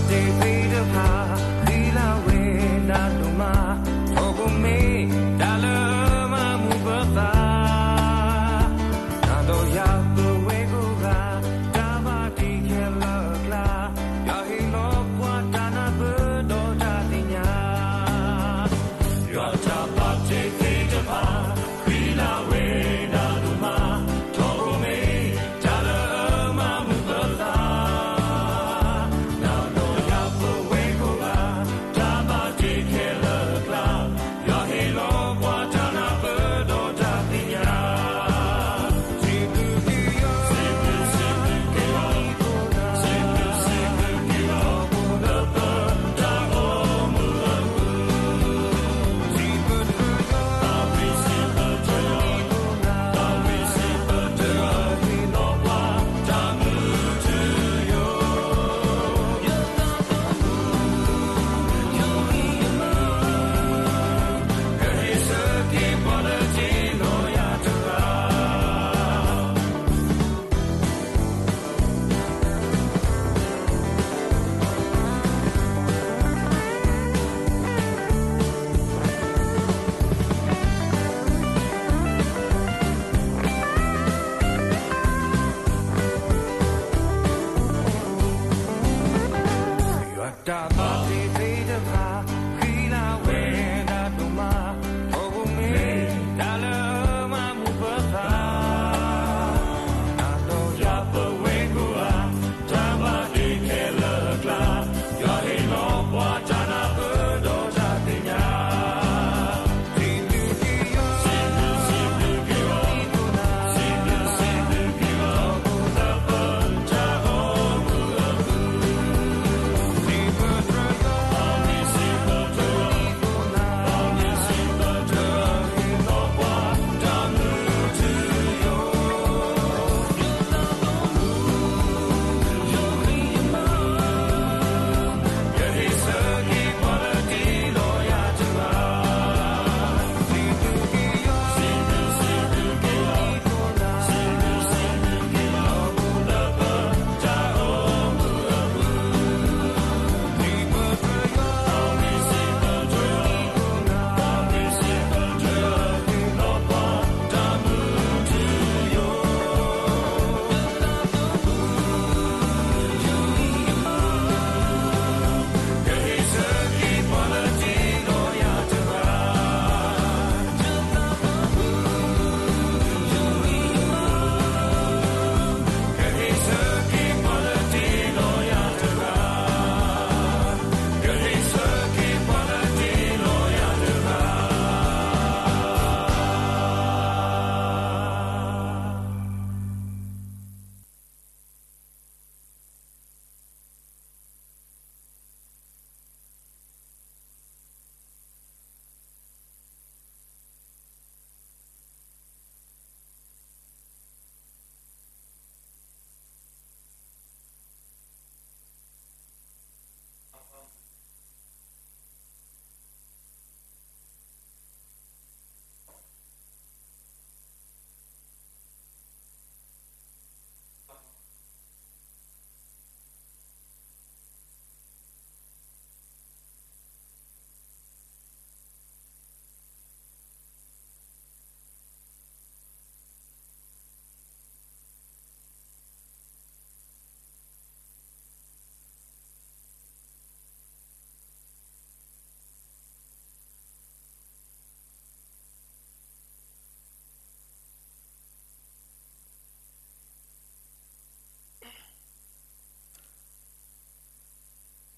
တ့ၢ်သ့ၣ်တဖၣ် ဃံလၤဝဲဒၣ်ဒိၣ်မး, ထိၣ်ဘိမ့ၢ်တၢ်လၢမၤမူပသး, နၤဒီးယၤပဝဲကိးဂၤ တၢ်ဘၣ်တ့ခဲလၢာ်အကျါ, ယွၤဟ့ၣ်လီၤပှၤတၢ်နၢ်ပၢၢ်ဒီးတၢ်သ့ၣ်ညါ. ယွၤတၢ်ဘၣ်တ့သ့ၣ်တဖၣ် ဃံလၤဝဲဒၣ်ဒိၣ်မး, ထိၣ်ဘိမ့ၢ်တၢ်လၢမၤမူပသး, နၤဒီးယၤပဝဲကိးဂၤ တၢ်ဘၣ်တ့ခဲလၢာ်အကျါ, ယွၤဟ့ၣ်လီၤပှၤတၢ်နၢ်ပၢၢ်ဒီးတၢ်သ့ၣ်ညါ. ယွၤတၢ်ဘၣ်တ့သ့ၣ်တဖၣ် ဃံလၤဝဲဒၣ်ဒိၣ်မး, ထိၣ်ဘိမ့ၢ်တၢ်လၢမၤမူပသး, နၤဒီးယၤပဝဲကိးဂၤ တၢ်ဘၣ်တ့ခဲလၢာ်အကျါ, ယွၤဟ့ၣ်လီၤပှၤတၢ်နၢ်ပၢၢ်ဒီးတၢ်သ့ၣ်ညါ.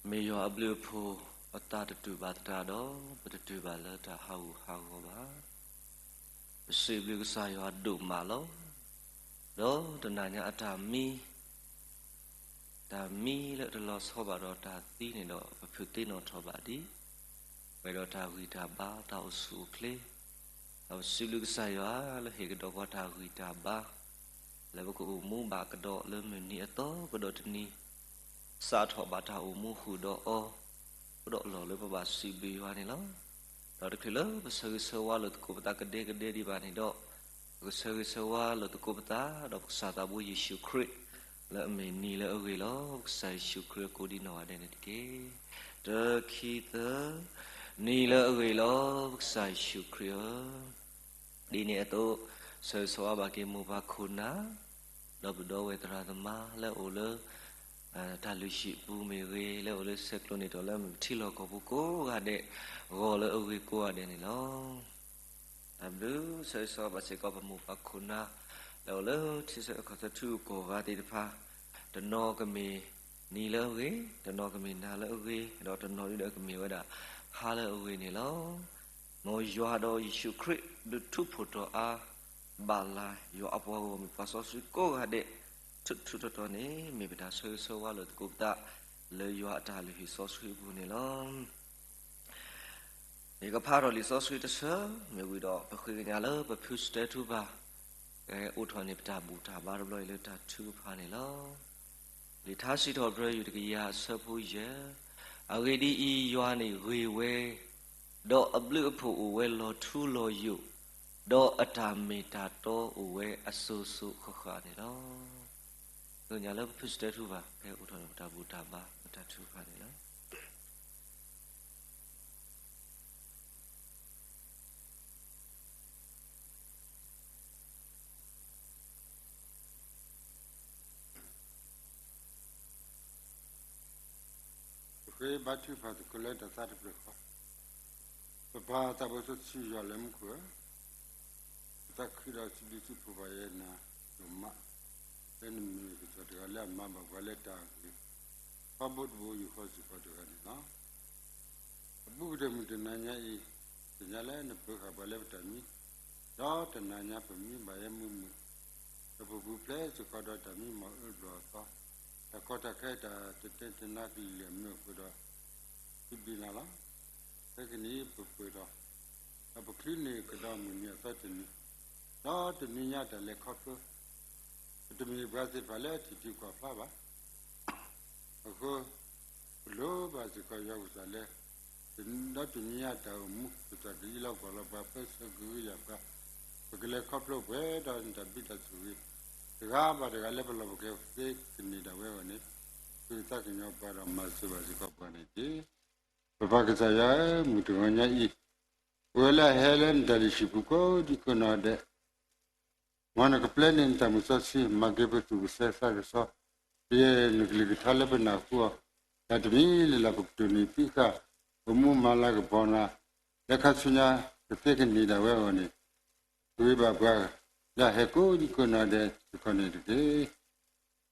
မ့ၢ်ယွၤအဘျုးအဖှိၣ် ပတၢ်တတုၤဘၣ်သတးဒီး ပတတုၤဘၣ်လၢတၢ်ဟးဂူာ်ဟးဂီၤဘၣ်. ပစံးဘျုးကစၢ်ယွၤဒိၣ်မးလီၤ. ဒီးတနၤညါအတၢ်မံ တၢ်မံလၢတလီၤဆီဘၣ်ဒီးတၢ်သံန့ၣ်ဒီး ပဖုးသ့ၣ်နီၣ်ထီၣ်ဘၣ်ဒံး ပှဲၤဒီးတၢ်ဂံၢ်တၢ်ဘါ တၢ်အိၣ်ဆူၣ်အိၣ်ချ့, ဒီးပစံးဘျုးကစၢ်ယွၤလၢဟ့ၣ်ကဒီးပှၤတၢ်ဂံၢ်တၢ်ဘါ လၢပကအိၣ်မူဘၣ်ကဒီးလၢမုၢ်နံၤအသီကဒီးတနံၤ, စးထီၣ်ဘၣ်တၢ်အိၣ်မူဃုာ်ဒီးအီၤ အိၣ်ဒီးလီၢ်လၢပဘၣ်စံးဘျုးယွၤန့ၣ်လီၤ. ဒီးတချုးလၢပဆၢဂ့ၤဆၢဝါလိာ်သကိးပသးကဒဲကဒဲဒံးဘၣ်န့ၣ်ဒီး, ပကဆၢဂ့ၤဆၢဝါလိာ်သကိးပသး ဒီးပကစၢ်သးဘိယ့ၣ်ၡူးခရံာ်, လၢအမ့ၢ်နံၤလၢအဂ့ၤလီၤ ပကစၢ်ယ့ၣ်ၡူးခရံာ်အကိးဒံးနီၢ်ဂၤဒဲးန့ၣ်တက့ၢ်. တၢ ခံ သၢ, နံၤလၢအဂ့ၤလီၤ ပကစၢ်ယ့ၣ်ၡူးခရံာ်ဧၢ. ဒ်န့ၣ်အသိး ဆၢဂ့ၤဆၢဝါဘၣ်က့ၤမိၢ်ပၢ်ခိၣ်နၢ် ဒီးပဒီပုၢ်ဝဲၢ်သရၣ်သမါလၢအအိၣ်လၢ တၢ်လုၢ်ဟံၣ်ပူၤမ့ၢ်ဂ့ၤ, လၢအအိၣ်လၢဆဲးကျိးန့ၣ်ဒီးလၢအမ့ၢ်ပထံလီၢ်ကီၢ်ပူၤကိးဂၤဒဲး, ဂီၤလၢအဂ့ၤကိးဂၤဒဲးန့ၣ်လီၤ. တၢ်ဘျုး ဆၢဂ့ၤဆၢဝါဘၣ်စ့ၢ်ကီးပမိၢ်ပၢ်ခိၣ်နၢ် လၢအအိၣ်လၢထံဆၢကီၢ်ဆၢထံဂုၤကီၢ်ဂၤသ့ၣ်တဖၣ်, တနီၤကမ့ၢ်နံၤလၢအဂ့ၤ, တနီၤကမ့ၢ်နၤလၢအဂ့ၤ, ဒီးတနီၤဒုဒီးကမ့ၢ်ဝဲဒၣ်ဟါလၢအဂ့ၤန့ၣ်လီၤ. မ်ယွၤဒီးယ့ၣ်ၡူးခရံာ်ဒုးထူးဖှိၣ်ထီၣ်အါ ဘၣ်လၢယွၤအပှၤဂီၢ်မုၢ်ပှၤစီဆှံကိးဂၤဒဲး ထူးထူးတီၤတီၤန့ၣ် မ့ၢ်ပတၢ်ဆၢဂ့ၤဆၢဝါလၢသကိးပသး လၢယွၤအတၢ်လုၢ်ဟံၣ်စီဆှံအပူၤန့ၣ်လီၤ. ယကဖးထီၣ်လံာ်စီဆှံတဆၢ မ့ၢ်ဝံၤဒီးပဃ့ကညးလၢပဖုစတဲထူဘၣ် အိးထီၣ်န့ၢ်ပတၢ်ဘူၣ်တၢ်ဘါတဘျီအံၤလၢတၢ်ထုကဖၣ်န့ၣ်လီၤ. လံာ်ထါစံးထီၣ်ပတြၢၤ ယူၢ်တကယၤအဆၢဖိယဲၢ်, အဂ့ၢ်ဒ်အံၤ, ယွၤန့ၣ်ဂ့ၤဝဲ, ဒီးအဘျုးအဖှိၣ်အိၣ်ဝဲလီၤထူလီၤယိာ်, ဒီးအတၢ်မ့ၢ်တၢ်တီအိၣ်ဝဲအစိၤစိၤဃၣ်ဃၣ်န့ၣ်လီၤ. ပဃ့ကညးလၢပဖုစတဲထူဘၣ် ဖဲအိးထီၣ်န့ၢ်ပတၢ်ဘူၣ်တၢ်ဘါလၢတၢ်ထုကဖၣ်န့ၣ်လီၤ. ပဃ့ဘါထုကဖၣ်သကိးလၢတၢ်သးတဖျၢၣ်ဃီ, ပပၢ်သးဘိစီဆှံယွၤလၢမူခိၣ်ဧၢ, ပသးခုဒီးစံးဘျုးစံးဖှိၣ်ဘၣ်ယဲနၤဒိၣ်မး, လၢနမ့ၢ်ကစၢ်တဂၤလၢအမၤဘၣ်ပှၤလၢတၢ်ဂ့ၤ, ထီဘိတဘိယူၢ်ဃီစ့ၢ်ကီးတဂၤန့ၣ်လီၤ. အဘူးကတၢၢ်မုၢ်တနၤညါအံၤ, သ့ၣ်ညါလၢနပၢၤဃာ်ပှၤလၢပတၢ်မံ, ဒီးတနၤညါပမံဘၣ်ယဲမုာ်မုာ်, ဒီးပပူၤဖျဲးစ့ၢ်ကီးဒီးတၢ်မံမီၢ်အၢဘျီၣ်အသီ, တၢ်ကီတၢ်ခဲတၢ်တတဲတနါကလုာ်အမုာ်အဃိဒီး, စံးဘျုးနၤလီၤ. ခဲကနံၣ်အံၤပပၢၢ်ထီၣ်, ဒီးပချုးန့ၢ်ကဒီးမုၢ်နံၤအသီတနံၤ, ဒီးတနံၤညါတၢ်လဲၤခီဖျိ, ပတမ့ၢ်ပှၤသ့ၣ်တဖၣ်လၢထံၣ်ထံကွၢ်ဖျါဘၣ် အဃိ, ပလိၣ်ဘၣ်စ့ၢ်ကီးယွၤကစၢ်လၢ, ဒီးတနံၤညါတၢ်အိၣ်မူ ကစၢ်ကအံးလီၤကွၢ်လီၤပှၤ ပၢဆှၢကဟုကယာ်ပှၤ, ပကလဲၤခီဖျိပှဲၤဒီးနတၢ်ဘျုးတၢ်ဆိၣ်ဂ့ၤ, တဂၤဘၣ်တဂၤလၢပလီၢ်ပကျဲသ့ကန့ၢ်ဒၣ်ဝဲအဂီၢ်န့ၣ်, ဆၢဂ့ၤသးကညီၤပှၤဒီးမၤစၢၤဘၣ်စ့ၢ်ကီးပှၤန့ၣ်တက့ၢ်. ပပၢ်ကစၢ်ယွၤဧၢ, မုၢ်တဂီၤညါအံၤ, ပဝဲလၢအဟဲလၢနတၢ်လုၢ်ဟံၣ်ပူၤကိးဒံကိးနီၢ်ဒဲး မ်နကပျဲန့ၢ်နတၢ်မုၢ်စီဆှံ မၤက့ၤပသူၣ်ပသးကစီၣ်, ယဲၢ်နကလုၢ်ကထါလၢပနၢ်ဟူအီၤ, တၢ်တမံၤလၢ်လၢ်ပကတိၢ်န့ၢ်သုဃာ်, ပမူမၤလၤကပီၤနၤ, လၢခါဆူညါကသ့ကန့ၢ်ဒၣ်ဝဲအဂီၢ်န့ၣ်, ဃ့ဘၣ်ပှၤလၢအဟဲကိးဒံကိးနီၢ်ဒဲးစ့ၢ်ကီးန့ၣ်တက့ၢ်.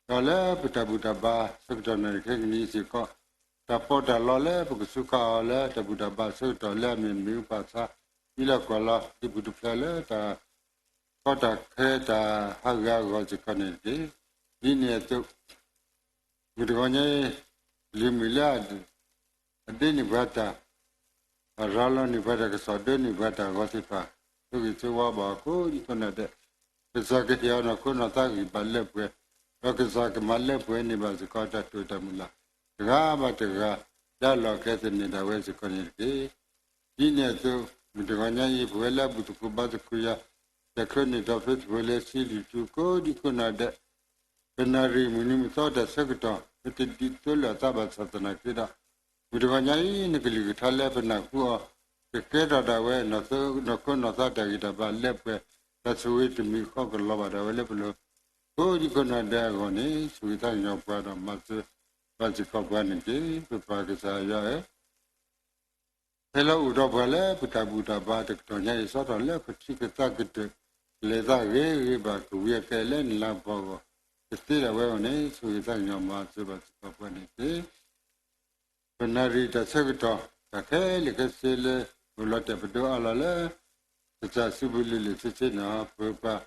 ဒီးလၢပတၢ်ဘူၣ်တၢ်ဘါဆၢကတီၢ်န့ၣ်ခဲကနံၣ်အံၤစ့ၢ်ကီး, တၢ်ပီးတၢ်လီလၢပကစူးကါအီၤလၢတၢ်ဘူၣ်တၢ်ဘါဆၢကတီၢ်လၢအမ့ၢ်မ့ၣ်အူပၢ်ဆါ, အံးလီၤကွၢ်လီၤဒ်ပူၤတဖျၢၣ်လၢတၢ် ကီတၢ်ခဲတၢ်ဟးဂူာ်ဟးဂီၤစ့ၢ်ကီးန့ၣ်တက့ၢ်. ဒ်န့ၣ်အသိး, မုၢ်တဂီၤညါအံၤ, လံၤမုၣ်လၢ အဒ့န့ၢ်ပှၤတၢ်, အရၤလီၤန့ၢ်ပှၤတၢ်ကစီၣ် ဒိးန့ၢ်ပှၤတၢ်ဂီၤသ့ၣ်တဖၣ်, ဆိၣ်ဂ့ၤဆိၣ်ဝါဘၣ်အီၤကိးဒံကိးနီၢ်ဒဲး, ကစၢ်ကဟ့ၣ်အီၤနီၢ်ခိနီၢ်သးဂံၢ်ဘါလၢပှဲၤ, ဒီးကစၢ်ကမၤလၢပှဲၤန့ၢ်ဘၣ်စ့ၢ်ကီးတၢ်တိာ်တၢ်မုၢ်လၢ်, တဂၤဘၣ်တဂၤ, လၢအလီၢ်အကျဲသန့ၤဒၣ်ဝဲစ့ၢ်ကီးန့ၣ်တက့ၢ်. ဒ်န့ၣ်အသိး, မုၢ်တဂီၤညါအံၤ ပဝဲလၢအဘူၣ်သကိးဘါသကိးယၤ, တချုးန့ၢ်ဒီးဖဲသဝဲလၢဆံးလံာ်ထူကိးဒံကိးနီၢ်ဒဲး, ပနၣ်ရံၣ်မုၢ်နံၤမုၢ်သီတၢ်ဆၢကတီၢ် ပတဒ်သိးလိာ်အသးဘၣ်ဆၣ်သနာ်က့ဒီး, မုၢ်တဂီၤညါအံၤ နကလုၢ်ကထါလၢပနၢ်ဟူအီၤ, ကကဲထီၣ်ဒၣ်ဝဲ နီၢ်ခိနီၢ်သးတၢ်ဂံၢ်တၢ်ဘါလၢပှဲၤ, တၢ်ဆိၣ်ဂ့ၤတမံၤဃီကလီၤဘၣ်ဒၣ်ဝဲလၢပလိၤ, ကိးဒံကိးနီၢ်ဒဲးအဂီၢ်န့ၣ်, ဆိၣ်ဂ့ၤသးကညီၤပှၤဒီးမၤစၢၤဘၣ်စ့ၢ်ကီးပှၤန့ၣ်တက့ၢ်. ပပၢ်ကစၢ်ယွၤဧၢ ဟဲလီၤအိၣ်ဒီးပှၤလၢပတၢ်ဘူၣ်တၢ်ဘါတကတီၢ်ညါအံၤ ဆီထီၣ်လၢပထံကသးကတၢၢ်, ကလဲၤသးဂ့ၤဂ့ၤဘၣ် ကဝံၤအကဲလၢနလၤကပီၤအဂီၢ်, ကသ့ဒၣ်ဝဲအဂီၢ်န့ၣ်, ဆိၣ်ဂ့ၤသးကညီၤမၤစၢၤဘၣ်စ့ၢ်ကီးပှၤန့ၣ်တက့ၢ်. ပနၣ်ရံၣ်တၢ်ဆၢကတီၢ် တၢ်ခဲလၢာ်ခဲဆ့လၢ အိၣ်လီၤတဲာ်ပဒိအါလီၤလၢ ကစၢ်စုပူၤလၢာ်လၢာ်ဆ့ဆ့န့ၣ် ပပၢ်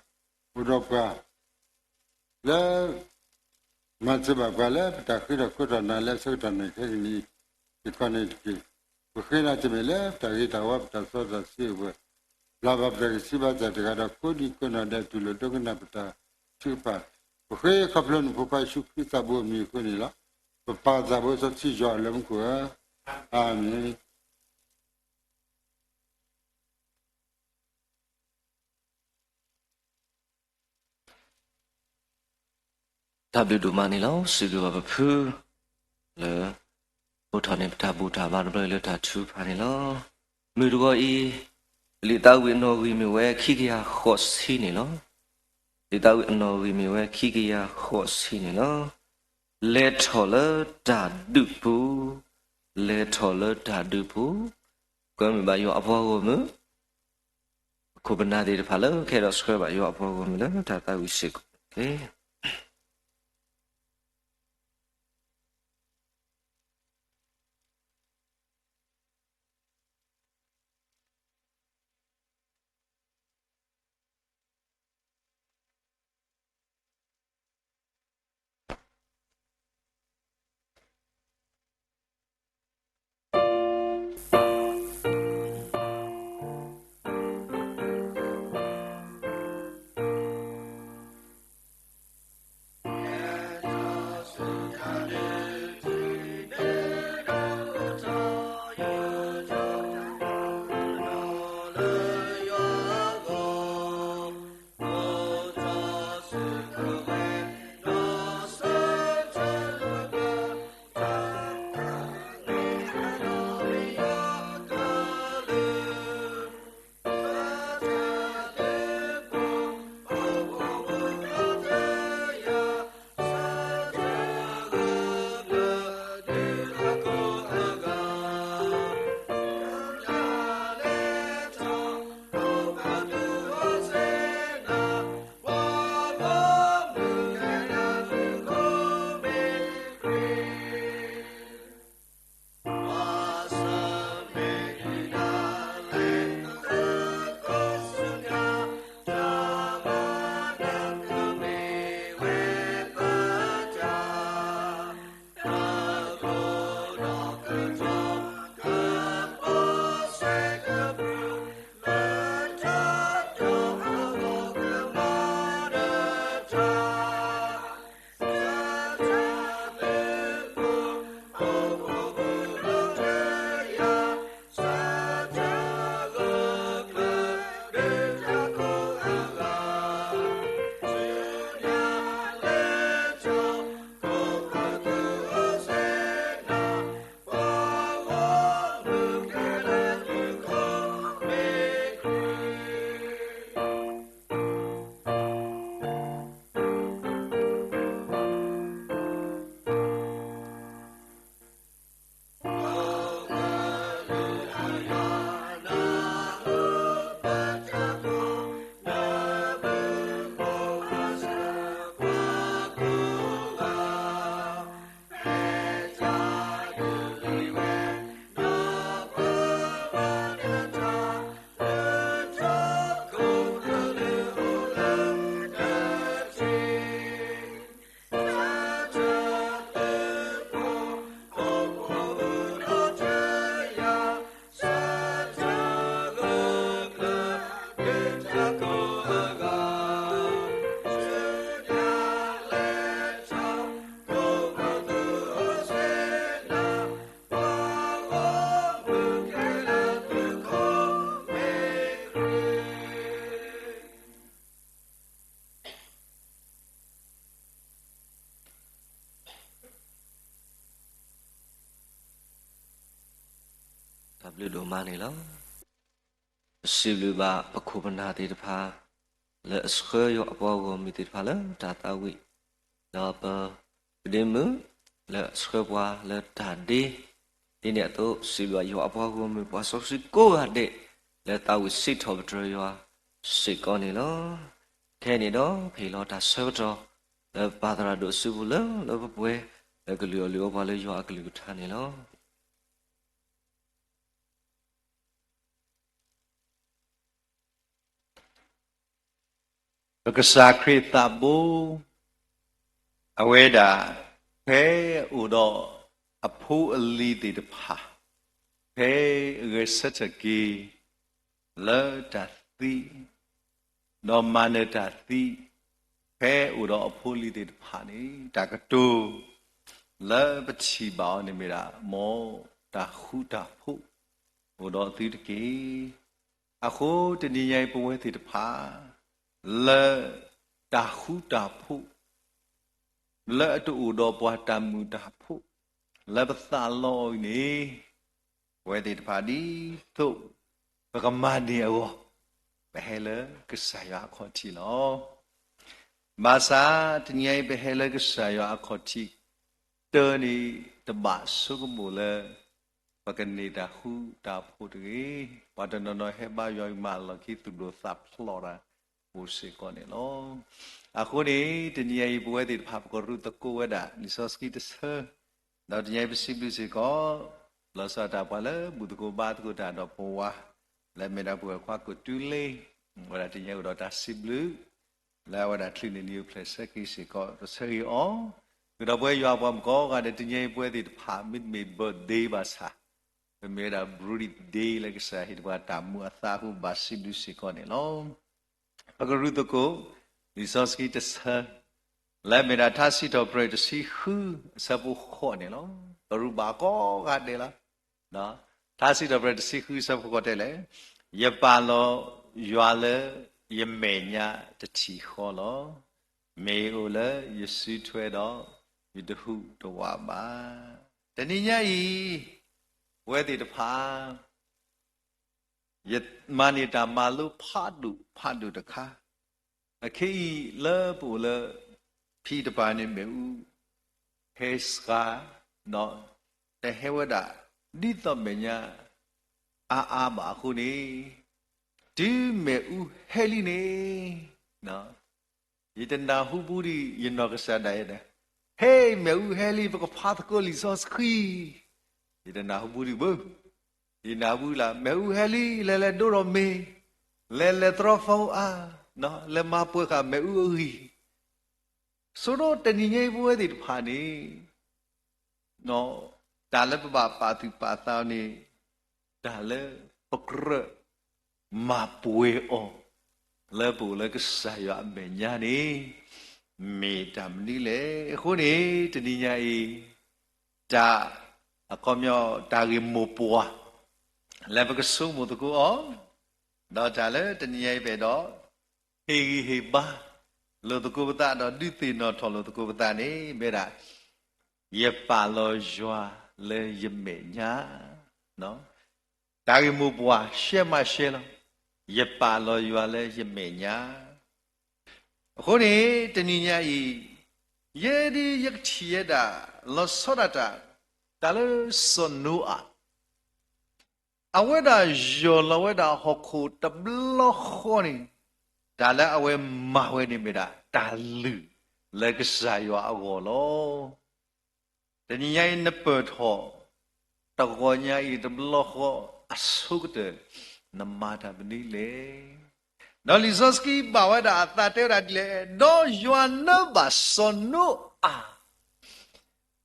အိၣ်ဒီးပှၤ လၢ မၤစၢၤဘၣ်ပှၤလၢပတၢ်ဃ့ထီၣ်ခိးထီၣ်နၤလၢဆၢကတီၢ်န့ၣ်ခဲကနံၣ်အံၤစ့ၢ်ကီးန့ၣ်တက့ၢ်. ပဃ့နၤတမ့ၢ်လၢပတၢ်ဂ့ၤတၢ်ဝါ ပတၢ်စီတၢ်ဆှံအပူၤ, ပျၢ်ဘၣ်ပတၢ်ကဆှီဘါစၢ်တဂၤဒီး ကိးဒံကိးနီၢ်ဒဲးတူၢ်လိာ်ဒိကနၣ်ပတၢ်ထုကဖၣ်, ပဃ့ခီဖျိနဖိခွါယ့ၣ်ၡူးခရံာ်သးဘိအမံၤအဃိန့ၣ်လီၤ. ပပၢ်သးဘိစီဆှံယွၤလၢမူခိၣ်ဧၢ, အၤမ့ၣ်. တၢ်ဘျုးဒိၣ်မးန့ၣ်လီၤ. စံးဘျုးဘၣ်ပဖုလၢ အိးထီၣ်န့ၢ်ပတၢ်ဘူၣ်တၢ်ဘါတဘျီအံၤလၢတၢ်ထုကဖၣ်န့ၣ်လီၤ. မုၢ်တဂီၤအံၤ လံာ်သးဝံၣ်အနီၣ်ဂံၢ်မ့ၢ်ဝဲခံကယၤဃိးဆံန့ၣ်လီၤ. လံာ်သးဝံၣ်အနီၣ်ဂံၢ်မ့ၢ်ဝဲခံကယၤဃိးဆံန့ၣ်လီၤ. လဲၤထီၣ်လၢတၢ်ဒုးပူၤ, လဲၤထီၣ်လၢတၢ်ဒုးပူၤ, ကွဲမုာ်ဘၣ်ယွၤအပှၤဂီၢ်မုၢ် ပခိၣ်ပနၢ်သ့ၣ်တဖၣ်လၢကဟဲဒီးဆှၢဘၣ်ယွၤအပှၤဂီၢ်မုၢ်လၢတၢ်သးဝံၣ်စ့ၢ်ကီးတက့ၢ်. တၢ်ဘျုးဒိၣ်မးန့ၣ်လီၤ. ပစံးဘျုးဘၣ်ပခိၣ်ပနၢ်သ့ၣ်တဖၣ် လၢအဆှၢယွၤအပှၤဂီၢ်မုၢ်သ့ၣ်တဖၣ်လၢတၢ်သးဝံၣ်, ဒီးပ ပဒ့မုၣ် လၢအဆှၢပှၤလၢတၢ်ဒ့, ဒ်န့ၣ်အသိး စံးဘျုးဘၣ်ယွၤအပှၤဂီၢ်မုၢ် ပှၤစီဆှံကိးဂၤဒဲး လၢသးဝံၣ်စံးထီၣ်ပတြၢၤယွၤစ့ၢ်ကီးန့ၣ်လီၤ. ခဲအံၤန့ၣ်ဒီး ပဟ့ၣ်လီၤတၢ်ဆၢကတီၢ် လၢပၢ်သရၣ်ဒိၣ်စုပူၤလၢ လၢပပှဲၤ လၢကလုၢ်အီၣ်လုၢ်အီပှၤလၢယွၤအကလုၢ်ကထါန့ၣ်လီၤ. ပကစၢ်ခရံာ်သးဘိ အဝဲဒၣ် ဖဲအိၣ်ဒီးအဖိအလံၤသ့ၣ်တဖၣ်, ဖဲဂဲၤဆၢထၢၣ်က့ၤ လၢတၢ်သံ ဒီးမၤနၢၤတၢ်သံ, ဖဲအိၣ်ဒီးအဖိအလံၤသ့ၣ်တဖၣ်န့ၣ် တၢ်ကတိၤ လၢပထံၣ်ဘၣ်အီၤန့ၣ်မ့ၢ်ဒၣ် မ်တၢ်ဃူတၢ်ဖိး အိၣ်ဒီးသုတက့ၢ်. အဃိတနံၤညါအံၤ ပဝဲသ့ၣ်တဖၣ် လၢတၢ်ဃူတၢ်ဖိး လၢအတအိၣ်ဒီးပှၤတၢ်မုာ်တၢ်ဖိး လၢပသးလီအီၤအံၤန့ၣ်, ပဝဲသ့ၣ်တဖၣ်ဒ်သိး ပကမၤန့ၢ်အဂီၢ်, ပဟဲလၢကစၢ်ယွၤအခီၣ်ထံးလီၤ. ဘၣ်ဆၣ်တနံၤအံၤ ပဟဲလၢကစၢ်ယွၤအခီၣ်ထံး တၢ်န့ၣ် တဘၣ်ဆိကမိၣ်လၢ ပကန့ၢ်တၢ်ဃူတၢ်ဖိးတဂ့ၤ. ပှၤတနီၤနီၤဟဲဘါယွၤအံၤ မၤလီၢ်ခံသူၣ်ဒိၣ်သးဖျိးတၢ်အိၣ်စ့ၢ်ကီးန့ၣ်လီၤ. အဃိန့ၣ် တနံၤအံၤ ပဝဲသ့ၣ်တဖၣ် ပကရူၢ်သကိးဝဲဒၣ် လံာ်စီဆှံတဆၢ, ဒီးတနံၤအံၤ ပစံးဘျုးစ့ၢ်ကီး လီၤဆီဒၣ်တၢ်ပှၤလၢဘူၣ်သကိးဘါသကိးတၢ်ဒီးပဝဲ, လၢအမ့ၢ်ဒၣ်ပဝဲၢ်ခွါကိးတူလ့ ဝဲဒၣ်တနံၤအံၤအိၣ်ဒီးတၢ်စံးဘျုး လၢအဝဲဒၣ်ချုးန့ၢ်နံၤအိၣ်ဖျဲၣ်ဆၢက့ၤစ့ၢ်ကီး ပဆၢဂ့ၤအီၤ, ဃုာ်ဒီးပဝဲယွၤပှၤမုၣ်ကိးဂၤဒဲး တနံၤအံၤ ပဝဲသ့ၣ်တဖၣ် မ့တမ့ၢ် birthday ဘၣ်ဆၣ်, ပမ့ၢ်ဝဲဒၣ် birthday လၢကစၢ်ဟ့ၣ်တပှၤတၢ်မူအသါအဃိ ဘၣ်စံးဘျုးစ့ၢ်ကီးန့ၣ်လီၤ. ပကရူၢ်သကိး လံာ်စီဆှံတဆၢ လၢအမ့ၢ်ဒၣ်ထါစံးထီၣ်ပတြၢၤတဆံဃု အဆၢဖိဃိးန့ၣ်လီၤ. ကရူၢ်ဘၣ်ကိးဂၤဒဲးလီၤ. ထါစံးထီၣ်ပတြၢၤတဆံဃု အဆၢဖိဃိးတဲလဲၣ်, ယပာ်လီၤယွၤလၢယမဲာ်ညါတထံၣ်ဃီလီၤ. မ့ၢ်ယအိၣ်လၢယစုထွဲဒီး ယတဟူးတဝးဘၣ်. တနံၤညါအံၤ ပဝဲသ့ၣ်တဖၣ် ယမၤန့ၢ်တၢ်မၤလိဖးဒိၣ်ဖးဒိၣ်တခါ, အခဲအံၤလၢပအိၣ်လၢ ဖံတပၤန့ၣ် မ့ၣ်အူဟဲစှၤ, ဒီးတဟဲဝဲဒၣ် ဒ်သိးမဲာ်ညါအါအါဘၣ်အဃိန့ၣ်, တုၤမ့ၣ်အူဟဲလံန့ၣ် ယတနၢ်ဟူဘူးဒံး ယနီၢ်ကစၢ်ဒၣ်ယဲဒၣ်, ဟဲ မ့ၣ်အူဟဲလံ ပကဖးသကိးလံာ်စီဆှံ, ယတနၢ်ဟူဘူးဒံးဘၣ်. ယနၢ်ဟူဘူးလၢ မ့ၣ်အူဟဲလံ လဲၤလဲၤဒိဒီးမ့ၤ, လဲၤလဲၤတြီဖီအါ, လဲၤမၤပှဲၤဃာ်မ့ၣ်အူအဂံၢ်, ဆိဒိၣ်တနံၤညါအံၤ ပဝဲသ့ၣ်တဖၣ်န့ၣ် တၢ်လၢပဘၣ်ပာ်သူၣ်ပာ်သးန့ၣ်, တၢ်လၢပကြၢးမၤပှဲၤအီၤ လၢပအိၣ်လၢကစၢ်ယွၤအမဲာ်ညါန့ၣ် မ့ၢ်တၢ်မနုၤလဲၣ်. အဃိန့ၣ် တနံၤညါအံၤ တၢ် အခီပညီ တၢ်ဂ့ၢ်မိၢ်ပှၢ် လၢပကဆိကမိၣ်သကိးအီၤ, ဒီးတၢ်လၢတနံၤညါအံၤ ပအဲၣ်ဒိး ဟ့ၣ်ဂံၢ်ဟ့ၣ်ဘါလိာ်သကိးပသး ဒီးဒုးသ့ၣ်နီၣ်ထီၣ်လိာ်သကိးပသးန့ၣ် မ့ၢ်ဒၣ် ယပာ်လီၤယွၤလၢယမဲာ်ညါ, တၢ်ဂ့ၢ်မိၢ်ပှၢ် ရှဲမးရှဲလီၤ, ယပာ်လီၤယွၤလၢယမဲာ်ညါ. အဃိန့ၣ် တနံၤညါအံၤ ယဲဒၣ်ယကထံၣ်ဝဲဒၣ် လီၤဆီဒၣ်တၢ် တၢ်လၢစီၤနိအၤ အဝဲဒၣ်ယီၢ်လီၤဝဲဒၣ်ဟီၣ်ခိၣ်တဘျီဃီန့ၣ်, တၢ်လၢအဝဲမၤဝဲန့ၣ်မ့ၢ်ဒၣ် တၢ်လုၢ်လၢကစၢ်ယွၤအဂီၢ်လီၤ. တနံၤညါအံၤနပၢၢ်ထီၣ် တဂီၤညါအံၤတဘျီဃီအဆိကတၢၢ် နမၤတၢ်မနုၤလဲၣ်. ဒီးလံာ်စီဆှံဘၣ်ဝဲဒၣ်အသးတဲဝဲဒၣ်ဒ်လဲၣ်, ဒီးယွၤနၢဘၣ်စီၤနိအၤ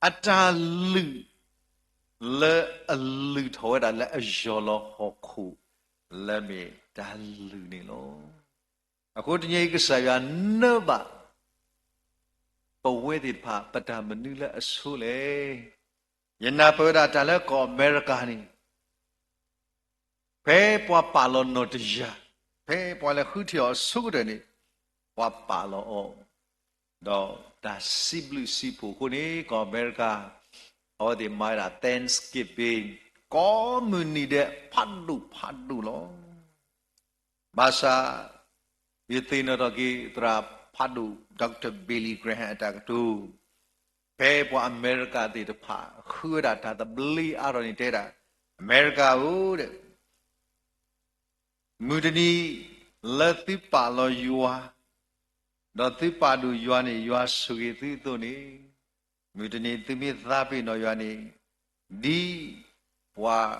အတၢ်လုၢ် လၢအလုၢ်ထီၣ်ဝဲဒၣ်လၢအယီၢ်လီၤဟီၣ်ခိၣ် လၢမ့ၢ်တၢ်လုၢ်န့ၣ်လီၤ. အဃိတနံၤအံၤကစၢ်ယွၤနၢဘၣ် ပဝဲသ့ၣ်တဖၣ် ပတၢ်မနုၤလၢအဆိလဲၣ်. ယနၢ်ပၢၢ်ဝဲဒၣ်တၢ်လၢကီၢ်အမဲရကၤန့ၣ် ဖဲပှၤပာ်လီၤနီၣ်တယၢ်, ဖဲပှၤလဲၤဃုထံၣ်အီၤအဆိကတၢၢ်န့ၣ် ပှၤပာ်လီၤအီၤ ဒီးတၢ်စံးဘျုးစံးဖှိၣ်အဃိန့ၣ် ကီၢ်အမဲရကၤ အဝဲသ့ၣ်မၤဝဲဒၣ် Thanksgiving ကိးမုၢ်နံၤဒဲးဖးဒိၣ်ဖးဒိၣ်လီၤ. ဘၣ်ဆၣ် ယသ့ၣ်နီၣ်ထီၣ်က့ၤ သရၣ်ဖးဒိၣ် Doctor Billy Graham အတၢ်ကတိၤ ဖဲပှၤအမဲရကၤသ့ၣ်တဖၣ် ဃုဝဲဒၣ်တၢ်သဘျ့အါထီၣ်န့ၣ်တဲဒၣ်, အမဲရကၤဧၢ, မုၢ်တနံၤလၢသုပာ်လီၤယွၤ, ဒီးသုပာ်ဒိၣ်ယွၤန့ၣ် ယွၤဆိၣ်ဂ့ၤသုအသိးန့ၣ်, မုၢ်တနံၤသုမ့ၢ်သးပ့ၤနီၣ်ယွၤန့ၣ်, ဒ်ပှၤ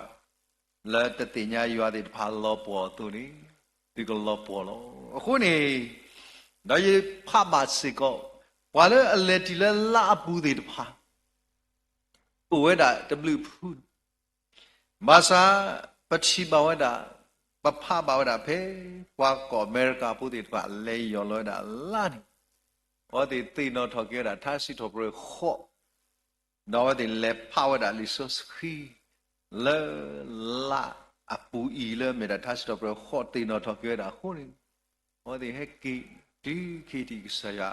လၢတသ့ၣ်ညါယွၤသ့ၣ်တဖၣ်လီၤပှီၢ်အသိးန့ၣ်, သုကလီၤပှီၢ်လီၤ. အဃိန့ၣ်, ဒီးယဖးဘၣ်စ့ၢ်ကီး, ပှၤလၢအလဲၤတ့ၢ်လၢလါအပူၤသ့ၣ်တဖၣ် အိၣ်ဝဲဒၣ်တဘျုးဖု ဘၣ်ဆၣ် ပထံၣ်ဘၣ်ဝဲဒၣ်, ပဖးဘၣ်ဝဲဒၣ်ဖဲ ပှၤကီၢ်အမဲရကၤဖိသ့ၣ်တဖၣ် လဲၤယီၢ်လီၤဝဲဒၣ်လါန့ၣ်, အဝဲသ့ၣ်သ့ၣ်နီၣ်ထီၣ်က့ၤဝဲဒၣ်ထါစံးထီၣ်ပတြၢၤဃိး, ဒီးအဝဲသ့ၣ်လဲၤဖးဝဲဒၣ်လံာ်စီဆှံ လၢလါအပူၤအံၤလၢမ့ၢ်ဒၣ်ထါစံးထီၣ်ပတြၢၤဃိးသ့ၣ်နီၣ်ထီၣ်က့ၤဝဲဒၣ်အဃိန့ၣ်, အဝဲသ့ၣ်ဟဲက့ၤတုၤခံထံၣ်ကစၢ်ယွၤ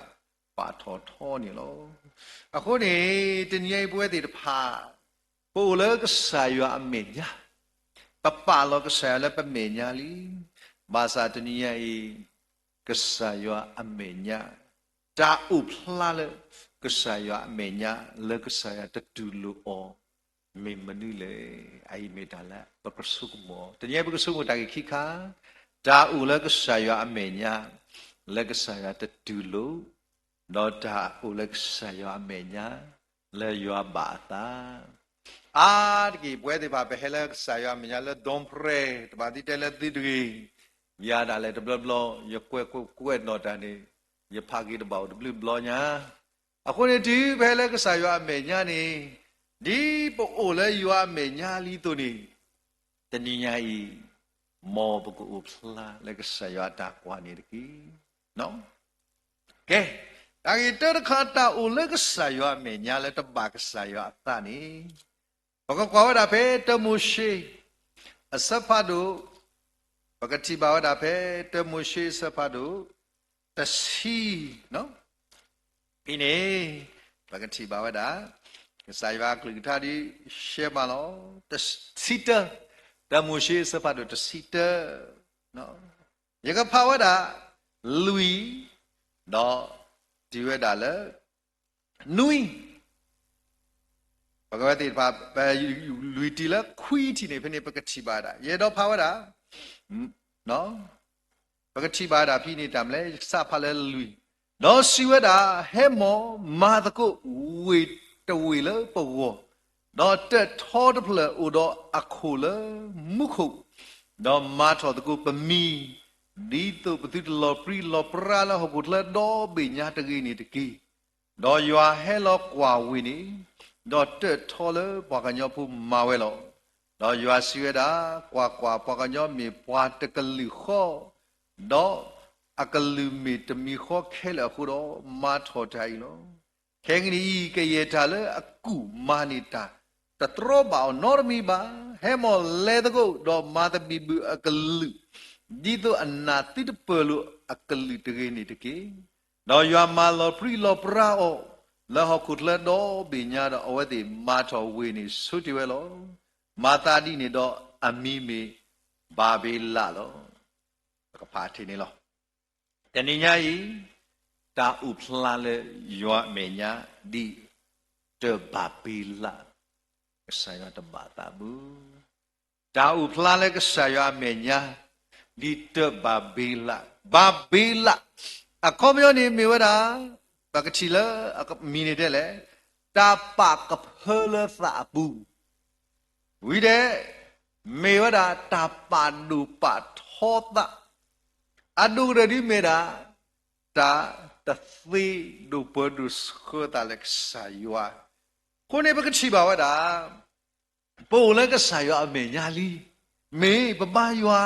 ပာ်ထီၣ်ထီန့ၣ်လီၤ. အဃိန့ၣ် တနံၤညါအံၤပဝဲသ့ၣ်တဖၣ် ပအိၣ်လၢကစၢ်ယွၤအမဲာ်ညါ, ပပာ်လီၤကစၢ်ယွၤလၢပမဲာ်ညါလံ. ဘၣ်ဆၣ်တနံၤညါအံၤ ကစၢ်ယွၤအမဲာ်ညါ, တၢ်အိၣ်ဖျါလၢကစၢ်ယွၤအမဲာ်ညါ လၢကစၢ်ယွၤတတူၢ်လိာ်အီၤ မ့ၢ်မနုၤလဲၣ်. အအံၤမ့ၢ်တၢ်လၢပကဆိကမိၣ်, တနံၤညါပကဆိကမိၣ်တၢ်ဂ့ၢ်ခံခါ, တၢ်အိၣ်လၢကစၢ်ယွၤအမဲာ်ညါ လၢကစၢ်ယွၤတတူၢ်လိာ်, ဒီးတၢ်အိၣ်လၢကစၢ်ယွၤအမဲာ်ညါ လၢယွၤဘၣ်အသး. အါတက့ၢ် ပဝဲသ့ၣ်တဖၣ် ပဟဲလၢကစၢ်ယွၤအမဲာ်ညါလၢ ဒီပြဲၤ တဘၣ်သံတဲလၢသုတဂ့ၤ, ယၤဒၣ်လဲာ်တဘျီဘျီ ယကွဲးကွဲးကွဲးနီၣ်တၢ်န့ၣ် ယဖးက့ၤတဘၣ်အိၣ်တဘျုးဘျီညါ. အဃိန့ၣ်တုၤပဟဲလၢကစၢ်ယွၤအမဲာ်ညါန့ၣ်, ဒ်ပအိၣ်လၢယွၤအမဲာ်ညါလံအသိးန့ၣ်, တနံၤညါအံၤ မ်ပကအိၣ်ဖျါလၢကစၢ်ယွၤအတၢ်ကွၢ်န့ၣ်တက့ၢ်. ကဲ, တၢ်ဂ့ၢ်တၢတခါ တၢ်အိၣ်လၢကစၢ်ယွၤအမဲာ်ညါလၢတဘၣ်ကစၢ်ယွၤအသးန့ၣ်, ပကကွၢ်ဝဲဒၣ်ဖဲတၢမိၤၡ့ အဆၢဖးဒိၣ်, ပကထံၣ်ဘၣ်ဝဲဒၣ်ဖဲတၢမိၤၡ့အဆၢဖးဒိၣ် တဆံ ဖဲန့ၣ် ပကထံၣ်ဘၣ်ဝဲဒၣ် ကစၢ်ယွၤအကလုၢ်ကထါဒ်ရှဲမးလီၤ. တဆံတၢ, တၢမိၤၡ့အဆၢဖးဒိၣ်တဆံတၢ, ယကဖးဝဲဒၣ် လွံၢ်, ဒီးတုၤဝဲဒၣ်လၢ နွံ, ပကဝဲသ့ၣ်တဖၣ် ပလွံၢ်တုၤလၢခွံထံၣ်န့ၣ် ဖဲန့ၣ်ပကထံၣ်ဘၣ်ဝဲဒၣ် ယအဲၣ်ဒိးဖးဝဲဒၣ် ပကထံၣ်ဘၣ်ဝဲဒၣ်ဖဲန့ၣ်တၢ်မနုၤလဲၣ်, ယကစးဖးလၢလွံၢ်, ဒီးစံးဝဲဒၣ်, ဟဲမီၢ်မၤသကိးဝ့ၢ်တဝ့ၢ်လၢပဂီၢ်, ဒီးတၢးထီတဖျၢၣ်အိၣ်ဒီးအခိၣ်လၢမူခိၣ်, ဒီးမၤထီၣ်သကိးပမံၤ, ဒ်သိးပသုတလီၤပြံလီၤပြါလၢဟီၣ်ခိၣ်ချၢဒီဘ့ၣ်ညါတဂ့ၤန့ၣ်တက့ၢ်. ဒီးယွၤဟဲလီၤကွၢ်ဝ့ၢ်န့ၣ်, ဒီးတၢးထီလၢပှၤကညီဖိမၤဝဲလီၤ. ဒီးယွၤစံးဝဲဒၣ်, ကွၢ်ကွၢ်, ပှၤကညီမ့ၢ်ပှၤတကလုာ်ဃီ, ဒီးအကလုၢ်မ့ၢ်တမံၤဃီခဲလၢာ်အဃိဒီး, မၤထီၣ်တၢ်အံၤလီၤ. ခဲကနံၣ်အံၤ ကယဲၢ်တၢ်လၢအကူၣ်မၤန့ၢ်တၢ်တတြီဘၣ်အီၤနီတမံၤဘၣ်. ဟဲမီၢ်လဲၤသကိး, ဒီးမၤသဘံၣ်ဘုၣ်အကလုာ်, ဒ်သိးအနၢ်သုတပၢၢ်လိာ်အကလုာ်တဂ့ၤန့ၣ်တက့ၢ်. ဒီးယွၤမၤလီၤပြံလီၤပြါအီၤ လၢဟီၣ်ခိၣ်ချၢဒီဘ့ၣ်ညါဒီး အဝဲသ့ၣ်မၤထီၣ်ဝ့ၢ်န့ၣ်ဆိတ့ၢ်ဝဲလီၤ. မၤသးဒ်န့ၣ်ဒီး အမံၤမ့ၢ်ဘၤဘ့လးလီၤ. ပကဖးထံၣ်န့ၣ်လီၤ. တနံၤညါအံၤ တၢ်အိၣ်ဖျါလၢယွၤအမဲာ်ညါ ဒ်တၢ်ဘၤဘ့လး, ကစၢ်ယွၤတဘၣ်သးဘၣ်. တၢ်အိၣ်ဖျါလၢကစၢ်ယွၤအမဲာ်ညါ ဒ်တၢ်ဘၤဘ့လး, ဘၤဘ့လး အခီပညီန့ၣ်မ့ၢ်ဝဲဒၣ် ပကထံၣ်လၢအမံၤန့ၣ်တဲလဲၣ်, တၢ်ပာ်ကဖၢလၢသးအပူၤ ဝံၤဒီး မ့ၢ်ဝဲဒၣ်တၢ်ပာ်ဒိၣ်ပာ်ထီသး, အဒိၣ်ကတၢၢ်ဒ်မ့ၢ်ဒၣ် တၢ်တသ့ဒိၣ်ပှၢ်ဒိၣ်ဆှၢသးလၢကစၢ်ယွၤ. အဃိန့ၣ်ပကထံၣ်ဘၣ်ဝဲဒၣ် ပအိၣ်လၢကစၢ်ယွၤအမဲာ်ညါလံ, မ့ၢ်ပဘါယွၤ,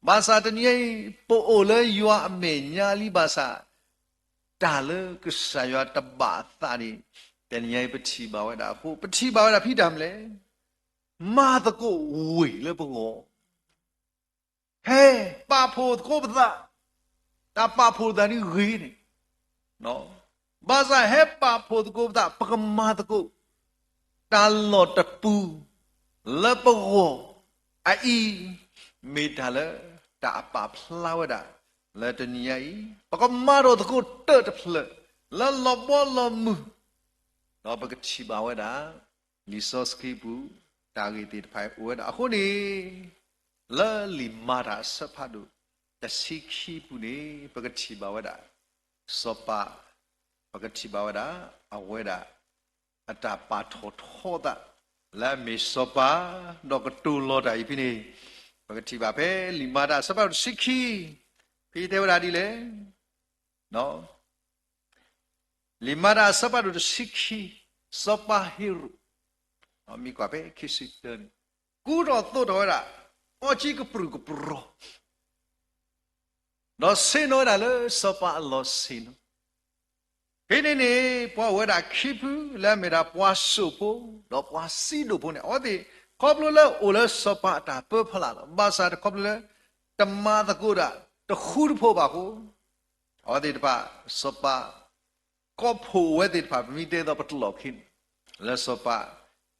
ဘၣ်ဆၣ်တနံၤအံၤ ပအိၣ်လၢယွၤအမဲာ်ညါလံဘၣ်ဆၣ်, တၢ်လၢကစၢ်ယွၤတဘၣ်အသးန့ၣ် တနံၤအံၤပထံၣ်ဘၣ်ဝဲဒၣ်အဃိ ပထံၣ်ဘၣ်ဝဲဒၣ်ဖဲတၢ်မနုၤလဲၣ်, မၤသကိးဝ့ၢ်လၢပဂီၢ် ဟဲပာ်ဖှိၣ်သကိးပသး, တၢ်ပာ်ဖှိၣ်သးန့ၣ်ဂ့ၤန့ၣ်, ဘၣ်ဆၣ်ဟဲပာ်ဖှိၣ်သကိးပသး ပကမၤသကိး တၢ်လီၢ်တပူၤ လၢပဂီၢ်အအံၤ မ့ၢ်တၢ်လၢတၢ်အပာ်ဖျါဝဲဒၣ် လၢတနံၤညါအံၤ ပကမၤထီၣ်သကိးတၢၢ်တဖျၢၣ် လၢလီၤဘီလီၤမုၢ် ဒီးပကထံၣ်ဘၣ်ဝဲဒၣ် လံာ်စီဆှံပူၤ တၢ်ဂ့ၢ်သ့ၣ်တဖၣ်အိၣ်ဝဲဒၣ်အဃိန့ၣ်, လၢလံာ်မၤတၢ်အဆၢဖးဒိၣ် တဆံခံပူၤန့ၣ် ပကထံၣ်ဘၣ်ဝဲဒၣ် စီၤပၤ, ပကထံၣ်ဘၣ်ဝဲဒၣ် အဝဲဒၣ် အတၢ်ပာ်ထီၣ်ထီသး လၢအမ့ၢ်စီၤပၤ ဒီးကတိၤလီၤတၢ်အံၤဖဲန့ၣ်, ပကထံၣ်ဘၣ်ဖဲလံာ်မၤတၢ်အဆၢဖးဒိၣ်တဆံခံ, ဖဲတဲဝဲဒၣ်ဒ်လဲၣ် လံာ်မၤတၢ်အဆၢဖးဒိၣ်တဆံခံ, စီၤပၤဟ့ၤရိာ်, မ့ၢ်ကွၢ်ဖဲခံဆံတၢန့ၣ်, ကူထီၣ်သိးထီၣ်ဝဲဒၣ် အီၣ်ကံကပြုၢ်ကပြီၤ, ဒီးဆ့ၣ်နီၤဝဲဒၣ်လၢစီၤပၤအလီၢ်ဆ့ၣ်နီၤ, ဖဲန့ၣ်န့ၣ် ပှၤအိၣ်ဝဲဒၣ်ခံဖုလၢအမ့ၢ်ဒၣ်ပှၤစိာ်ဖိ ဒီးပှၤစံးဒိၣ်ဖိန့ၣ် အဝဲသ့ၣ်ခီဖျိလၢအိၣ်လၢစီၤပၤအတၢ်ပၢဖီလာ်လီၤ. ဘၣ်ဆၣ်တခီဖျိလၢ တမၤသကိးဒၣ်တဃူတဖိးဘၣ်အဃိ, အဝဲသ့ၣ်တဖၣ် စီၤပၤ ကီၢ်ဖိးဝဲသ့ၣ်တဖၣ် ပမ့ၢ်တဲသိးပတလီၢ်ခံန့ၣ် လၢစီၤပၤ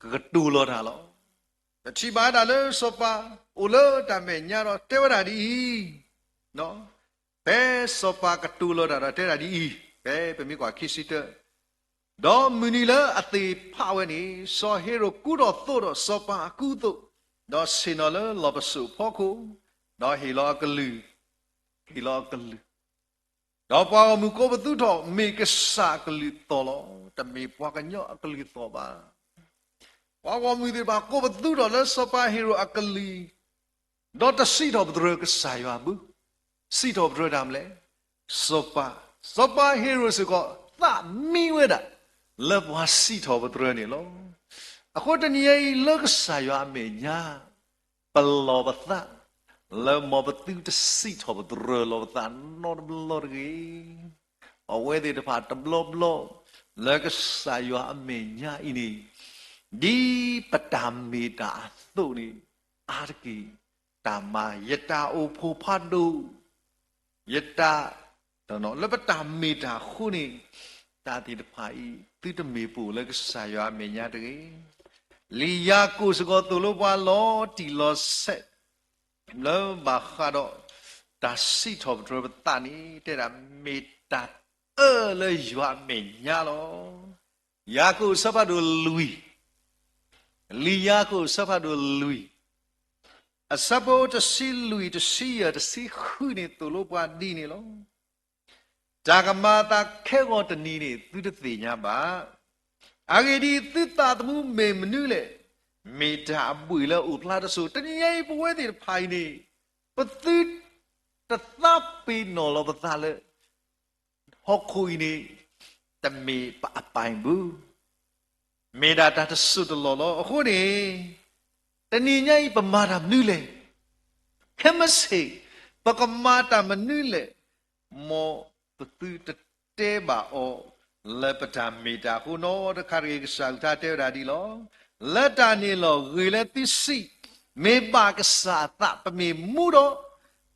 ကကတိၤလီၤတၢ်လီၤ. ပထံၣ်ဘၣ်ဒၣ်လၢစီၤပၤအိၣ်လၢတၢ်မဲာ်ညါဒီးတဲဝဲဒၣ်ဒ်အံၤ, ဖဲစီၤပၤကတိၤလီၤတၢ်ဒီးတဲဒၣ်ဒ်အံၤ, ဖဲပမ့ၢ်ကွၢ်ခံဆံတၢ, ဒီးမုၢ်နံၤလၢအသ့ၣ်ဖးဝဲန့ၣ် စီၤဟ့ၤရိာ်ကူထီၣ်သိဒီးစီၤပၤအကူအသိး, ဒီးဆ့ၣ်နီၤလၢလီၢ်ပစိာ်အဖီခိၣ်, ဒီးဟ့ၣ်လီၤအကလုၢ်, ဟ့ၣ်လီၤအကလုၢ် ဒီးပှၤဂီၢ်မုၢ်ကိးပသူထီၣ်မ့ၢ်ကစၢ်အကလုၢ်သီၣ်လီၤ. တမ့ၢ်ပှၤကညီအကလုၢ်သီၣ်ဘၣ်. ပှၤဂီၢ်မုၢ်သ့ၣ်တဖၣ်ကိးပသူထီၣ်လၢစီၤပၤဟ့ၤရိာ်အကလုၢ်, ဒီးတစံးထီၣ်ပတြၢၤကစၢ်ယွၤဘၣ်. စံးထီၣ်ပတြၢၤတၢ်မနုၤလဲၣ်. စီၤပၤ, စီၤပၤဟ့ၤရိာ်စ့ၢ်ကီး သးမံဝဲဒၣ် လၢပှၤစံးထီၣ်ပတြၢၤန့ၣ်လီၤ. အဃိတနံၤအံၤလၢကစၢ်ယွၤအမဲာ်ညါ ပလီၢ်ပသး လၢမ်ပသုတစံးထီၣ်ပတြၢၤလီၤပသးနီတဘျီတဂ့ၤ. အဝဲသ့ၣ်တဖၣ်တဘျီဘျီ လၢကစၢ်ယွၤအမဲာ်ညါအံၤန့ၣ် ဒ်ပတၢ်မ့ၢ်တၢ်အသိးန့ၣ် အါတက့ၢ် တၢ်မၤ ယတၢ်အိၣ်ဖှိၣ်ဖးဒိၣ် ယတၢ် လၢပတၢ်မ့ၢ်တၢ်အဃိန့ၣ် တၢ်သ့ၣ်တဖၣ်အံၤ သုတမ့ၢ်ပအိၣ်လၢကစၢ်ယွၤအမဲာ်ညါတဂ့ၤ. လံာ်ယၤကိာ်စ့ၢ်ကီးသိၣ်လိပှၤလီၤတံၢ်လီၤဆဲး လၢဘၣ်ဃးဒီး တၢ်စံးထီၣ်ပတြၢၤပသးန့ၣ် တဲဒၣ် မ့ၢ်တၢ်အၢလၢယွၤအမဲာ်ညါလီၤ. ယၤကိာ်အဆၢဖးဒိၣ်လွံၢ်, လံာ်ယၤကိာ်အဆၢဖးဒိၣ်လွံၢ်, အဆၢဖိတဆံလွံၢ်တဆံယဲၢ်တဆံဃုန့ၣ် သိၣ်လိပှၤဒ်န့ၣ်လီၤ. တၢ်ကမၤအသးခဲဂီၤတနံၤန့ၣ် သုတသ့ၣ်ညါဘၣ်. အဂ့ၢ်ဒ်အံၤ, သုသးသမူမ့ၢ်မနုၤလဲၣ်. မ့ၢ်တၢ်အဘှံးလၢအအိၣ်ဖျါတစိၤ. တနံၤညါအံၤ ပဝဲသ့ၣ်တဖၣ်အံၤန့ၣ် ပသုတသးပ့ၤနီၣ်လီၤပသးလၢ ဟီၣ်ခိၣ်အံၤန့ၣ် တမ့ၢ်ပအပၢ်အံၤဘၣ်. မ့ၢ်ဒၣ်တၢ်တစိၢ်တလီၢ်လီၤ. အဃိန့ၣ် တနံၤညါအံၤ ပမၤတၢ်မနုၤလဲၣ်. ခဲမုၢ်ဆ့ၣ် ပကမၤတၢ်မနုၤလဲၣ်. မ်ပသုတတဲဘၣ်အီၤ လၢပတၢ်မ့ၢ်တၢ်အဃိနီတခါတဂ့ၤ. ကစၢ်အကလုၢ်တဲဝဲဒၣ်ဒ်လီၤ. လၢတၢ်န့ၣ်လီၤ. ဂ့ၤလၢသုစံး, မ့ၢ်ဘၣ်ကစၢ်အသး ပမ့ၢ်မူဒီး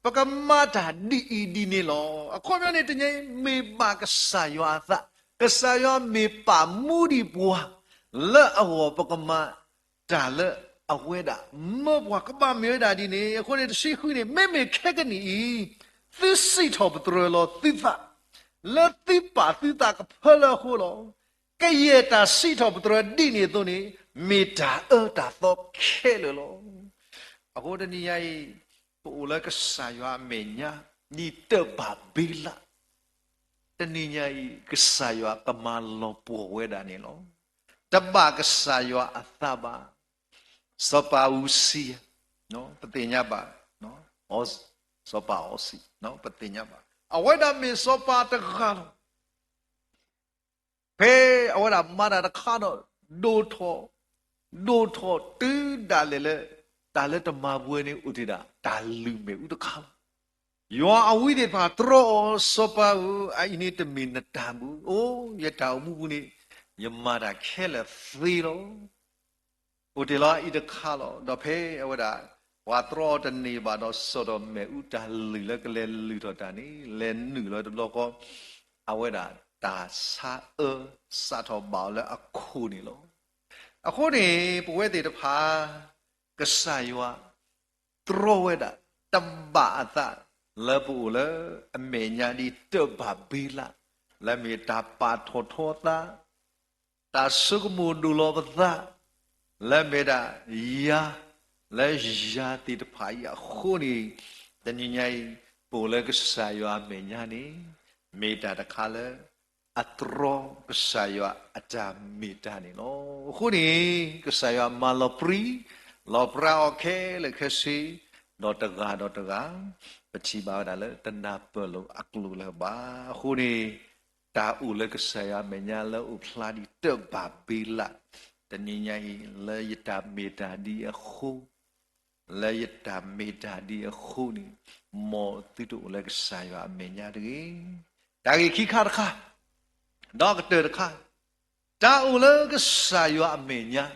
ပကမၤတၢ်ဒ်အံၤဒ်န့ၣ်လီၤ. အခီပညီန့ၣ် တနံၤညါအံၤ မ့ၢ်ဘၣ်ကစၢ်ယွၤအသး, ကစၢ်ယွၤမ့ၢ်ပာ်မူဒံးပှၤ လၢအဂီၢ်ပကမၤတၢ်လၢအဝဲဒၣ်မၢပှၤ ကဘၣ်မ့ၢ်ဝဲဒၣ်ဒ်န့ၣ်. အဃိန့ၣ် တဆံဃုန့ၣ် မ့မ့ၢ်ခဲကနံၣ်အံၤ သုစံးထီၣ်ပတြၢၤလီၤသုသး လၢသုပာ်သုသးကဖၢလၢအဃိလီၤ. ကယဲၢ်တၢ်စံးထီၣ်ပတြၢၤဒ်န့ၣ်အသိးန့ၣ် မ့ၢ်တၢ်အၢတၢ်သီခဲလၢာ်လီၤ. အဃိတနံၤညါအံၤ ပအိၣ်လၢကစၢ်ယွၤအမဲာ်ညါ ဒ်တၢ်ဘၣ်ဘ့လး တနံၤညါအံၤ ကစၢ်ယွၤကမၤလီၤပှီၢ်ဝဲဒၣ်န့ၣ်လီၤ. တဘၣ်ကစၢ်ယွၤအသးဘၣ်. စီၤပၤအူစံယၤ ပသ့ၣ်ညါဘၣ်, စီၤပၤအီစံး ပသ့ၣ်ညါဘၣ်. အဝဲဒၣ်မ့ၢ်စီၤပၤတဂၤလီၤ. ဖဲအဝဲဒၣ်မၤတၢ်တခါဒီး ဒိၣ်ထီၣ်, ဒိၣ်ထီၣ်တုၤဒၣ်လဲာ်လၢ တၢ်လၢတမၤပှဲၤန့ၣ်အိၣ်တ့ၢ်ဒၣ် တၢ်လုၢ်မ့ၣ်အူတခါလီၤ. ယွၤအဝံသ့ၣ်တဖၣ်တြီအီၤ စီၤပၤဧၢ, အအံၤန့ၣ်တမ့ၢ်နတၢ်ဘၣ်. အိၣ် ယတၢ်အိၣ်မူပူၤန့ၣ် ယမၤတၢ်ခဲလၢာ်သ့လီၤ. အိၣ်တ့ၢ်လီၤအအံၤတခါလီၤ. ဒီးဖဲအဝဲဒၣ် ပှၤတြီအီၤတန့ၢ်ဘၣ်ဒီး စိာ်ထီၣ်မ့ၣ်အူတၢ်လုၢ်လၢကလဲၤလုၢ်ထီၣ်တၢ်န့ၣ် လဲၤနုာ်လီၤတဘျီဃီ အဝဲဒၣ်တၢ်ဆါအၢစးထီၣ်ဘၣ်အီၤလၢအခိၣ်န့ၣ်လီၤ. အဃိန့ၣ် ပဝဲသ့ၣ်တဖၣ် ကစၢ်ယွၤ တြီဝဲဒၣ် တဘၣ်အသး လၢပအိၣ်လၢအမဲာ်ညါဒ်တၢ်ဘၣ်ဘ့လး လၢမ့ၢ်တၢ်ပာ်ထီၣ်ထီအသး တၢ်ဆိကမိၣ်ဒိၣ်လီၤပသး လၢမ့ၢ်ဒၣ်ယၤ လၢယၤသ့ၣ်တဖၣ်အံၤအဃိန့ၣ် တနံၤညါအံၤ ပအိၣ်လၢကစၢ်ယွၤအမဲာ်ညါန့ၣ် မ့ၢ်တၢ်တခါလၢ အတြီကစၢ်ယွၤအတၢ်မ့ၢ်တၢ်န့ၣ်လီၤ. အဃိန့ၣ် ကစၢ်ယွၤမၤလီၤပြံ လီၤပြါအီၤခဲလၢာ်ခဲဆ့ ဒီးတဂၤဒီးတဂၤ ပထံၣ်ဘၣ်ဝဲဒၣ်လၢတနၢ်ပၢၢ်လိာ်အကျိၤလၢၤဘၣ်. အဃိန့ၣ် တၢ်အိၣ်လၢကစၢ်ယွၤအမဲာ်ညါလၢအိၣ်ဖျါဒ်တၢ်ဘၣ်ဘ့လး တနံၤညါအံၤ လၢယတၢ်မ့ၢ်တၢ်ဒ်အဃိ လၢယတၢ်မ့ၢ်တၢ်ဒ်အဃိန့ၣ် မ်သုတအိၣ်လၢကစၢ်ယွၤအမဲာ်ညါတဂ့ၤ. တၢ်ဂ့ၢ်ခံခါတခါ ဒီးကတၢၢ်တခါ တၢ်အိၣ်လၢကစၢ်ယွၤအမဲာ်ညါ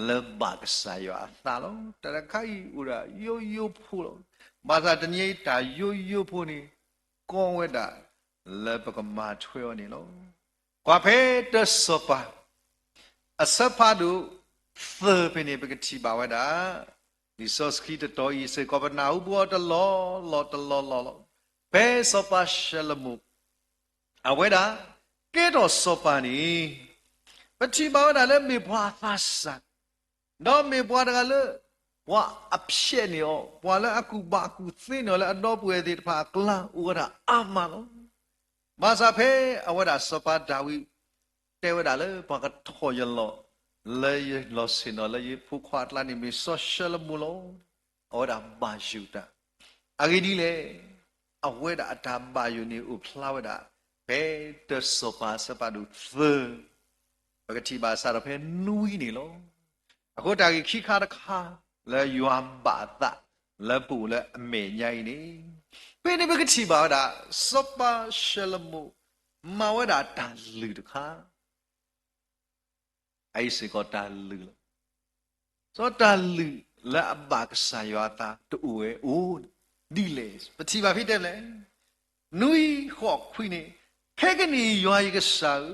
လၢဘၣ်ကစၢ်ယွၤအသးလီၤ. တၢ်တခါအံၤအိၣ်ဒၣ်ယိယိဖိလီၤ. ဘၣ်ဆၣ်တနံၤအံၤတၢ်ယိယိဖိန့ၣ် ကီဝဲဒၣ်လၢပကမၤထွဲအီၤန့ၣ်လီၤ. ကွၢ်ဖဲတၢစီၤပၤ အဆၢဖးဒိၣ်သၢဖဲန့ၣ် ပကထံၣ်ဘၣ်ဝဲဒၣ် လံာ်စီဆှံတတီၤအံၤစ့ၢ်ကီး ပနၢ်ဟူဘၣ်အီၤတလီၢ်လီၢ်တလီၢ်လီၢ်လီၢ်, ဖဲစီၤပၤၡလိၤမိၤ အဝဲဒၣ် ကဲထီၣ်စီၤပၤန့ၣ် ပထံၣ်ဘၣ်ဝဲဒၣ်လၢမ့ၢ်ပှၤအသးစၢ် ဒီးမ့ၢ်ပှၤတဂၤလၢ ပှၤအဖျဲးန့ၢ်အီၤ, ပှၤလၢအကူၣ်ဘၣ်ကူၣ်သ့န့ၢ်အီၤလၢအဒီပုၢ်ဝဲၢ်သ့ၣ်တဖၣ်အကျါ အိၣ်ဝဲဒၣ်အါမးလီၤ. ဘၣ်ဆၣ်ဖဲအဝဲဒၣ်စီၤပၤဒၤဝံး တဲဝဲဒၣ်လၢပှၤကထီၣ်ယလီၢ် လၢယလီၢ်ဆ့ၣ်နီၤလၢယဖိခွါအကျါန့ၣ် မ့ၢ်စီၤၡလိၤမိၤလီၤ. အဝဲဒၣ်ဘၣ်ယိၣ်တၢ်. အဂ့ၢ်ဒ်လဲၣ်, အဝဲဒၣ်အတၢ်ဘၣ်ယိၣ်န့ၣ်အိၣ်ဖျါဝဲဒၣ် ဖဲတၢစီၤပၤအဆၢဖးဒိၣ်သၢ ပကထံၣ်ဘၣ်စးထီၣ်ဖဲနွံန့ၣ်လီၤ. အဃိတၢ်ဂ့ၢ်ခံခါတခါ လၢယွၤဘၣ်အသး လၢပအိၣ်လၢအမဲာ်ညါအံၤန့ၣ်, ဖဲန့ၣ်ပကထံၣ်ဘၣ်ဝဲဒၣ် စီၤပၤၡလိၤမိၤ မၤဝဲဒၣ်တၢ်လုၢ်တခါ အအံၤစ့ၢ်ကီးတၢ်လုၢ်လီၤ. စီၤတၢ်လုၢ်လၢအဘၣ်ကစၢ်ယွၤအသးတအိၣ်ဝဲအိၣ် ဒ်လဲၣ်. ပထံၣ်ဘၣ်ဖဲတဲလဲၣ်, နွံဃိးခွံန့ၣ်, ခဲကနံၣ်အံၤယွၤယကစၢ်ဧၢ,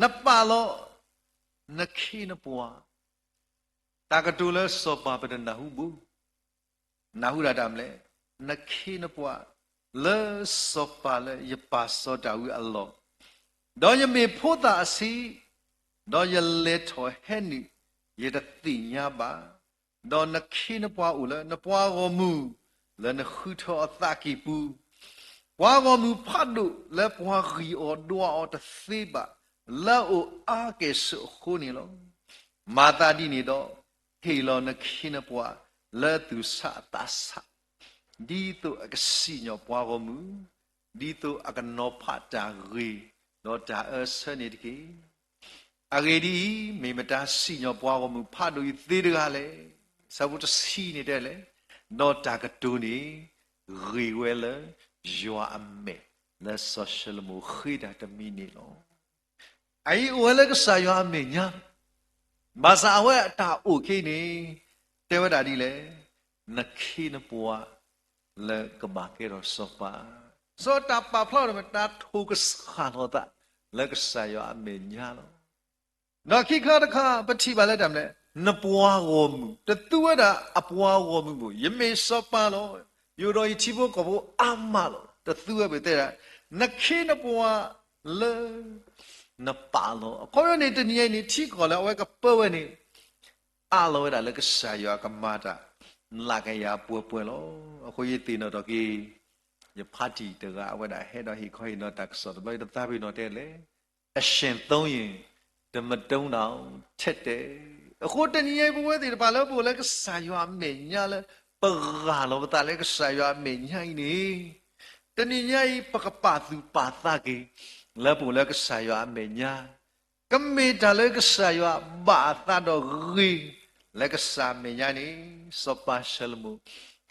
နပာ်လီၤ နခ့နပှၤ တၢ်ကတိၤလၢစီၤပၤပတနၢ်ဟူဘၣ်, နၢ်ဟူဒၣ်တၢ်မနုၤလဲၣ်, နခ့နပှၤ လၢစီၤပၤလၢယပာ်စီၤဒၤဝံးအလီၢ်, ဒီးယမ့ၢ်ဖိသၣ်အဆံး, ဒီးယလဲၤထီၣ်ဟဲနုာ် ယတသ့ၣ်ညါဘၣ်, ဒီးနခ့နပှၤအိၣ်လၢနပှၤဂီၢ်မုၢ် လၢနဃုထၢအီၤသးကံၢ်ပူၤ, ပှၤဂီၢ်မုၢ်ဖးဒိၣ်လၢပှၤဂံၢ်အီၤဒွးအီၤတသ့ဘၣ် လၢအအိၣ်အါကဲၣ်ဆိးအဃိန့ၣ်လီၤ. မၤသးဒ်န့ၣ်ဒီး ဟ့ၣ်လီၤနခ့နပှၤလၢသူၣ်ဆးအသးဆး, ဒ်သိးအကစံၣ်ညီၣ်ပှၤဂီၢ်မုၢ်, ဒ်သိးအကနီၤဖးတၢ်ဂ့ၤ ဒီးတၢ်အၢဆၢန့ၣ်တက့ၢ်. အဂ့ၢ်ဒ်အံၤ, မ့ၢ်မတၤစံၣ်ညီၣ်ပှၤဂီၢ်မုၢ်ဖးဒိၣ်အံၤသ့တဂၤလဲၣ်. ဆၢဖိတဆံန့ၣ်တဲလဲၣ်, ဒီးတၢ်ကတိၤန့ၣ် ဂ့ၤဝဲလၢယွၤအမဲာ် လၢစီၤၡလိၤမိၤဃ့တၢ်တမံၤန့ၣ်လီၤ. အအံၤအိၣ်ဝဲလၢကစၢ်ယွၤအမဲာ်ညါ, ဘၣ်ဆၣ်အဝဲအတၢ်အိၣ်က့ၤန့ၣ် တဲဝဲဒၣ်ဒ်လဲၣ်, နခ့နပှၤ လၢကဘၣ်ကဲထီၣ်စီၤပၤ, စီၤတၢ်ပာ်ဖျါထီၣ်မ့ၢ်တၢ်ထိၣ်ကဆှၣ်လီၤသး လၢကစၢ်ယွၤအမဲာ်ညါလီၤ. ဒီးခံခါတခါ ပထံၣ်ဘၣ်လၢတၢ်မနုၤလဲၣ်, နပှၤဂီၢ်မုၢ်, တသူဝဲဒၣ်အပှၤဂီၢ်မုၢ်ဘၣ်, ယမ့ၢ်စီၤပၤလီၤ, ယအိၣ်ဒီးယထံဖိကီၢ်ဖိအါမးလီၤ, တသူဝဲဘၣ်တဲဒၣ်, နခ့နပှၤလၢ နပာ်လီၤ. အခီပညီန့ၣ် တနံၤအံၤန့ၣ် ထံကီၢ်လၢအဝဲကပၢဝဲန့ၣ် အးလီၤဝဲဒၣ်လၢကစၢ်ယွၤကမၤတၢ် လၢကယၤပှဲၤပှဲၤလီၤ. အဃိယသ့ၣ်နီၣ်ထီၣ်က့ၤ ယဖါတံၢ်တဂၤ အဝဲဒၣ်ဟဲဒီးဟ့ၣ်ခီဟ့ၣ်နီၤတၢ်ကစီၣ်တဘျီ ယတသးပ့ၤနီၣ်တဲလဲၣ်, အရှင်သုံးရင် တမတုံးတောင်ထက်တယ်. အဃိတနံၤအံၤ ပဝဲသ့ၣ်တဖၣ်လၢပအိၣ်လၢကစၢ်ယွၤအမဲာ်ညါလၢ ပဂၢ်လီၤပသးလၢကစၢ်ယွၤအမဲာ်ညါအံၤန့ၣ်, တနံၤညါအံၤ ပကပာ်သူၣ်ပာ်သးက့ၤ လၢပအိၣ်လၢကစၢ်ယွၤအမဲာ်ညါ ကမ့ၢ်တၢ်လၢကစၢ်ယွၤဘၣ်အသးဒီးဂ့ၤ လၢကစၢ်အမဲာ်ညါန့ၣ်, စီၤပၤၡလိၤမိၤ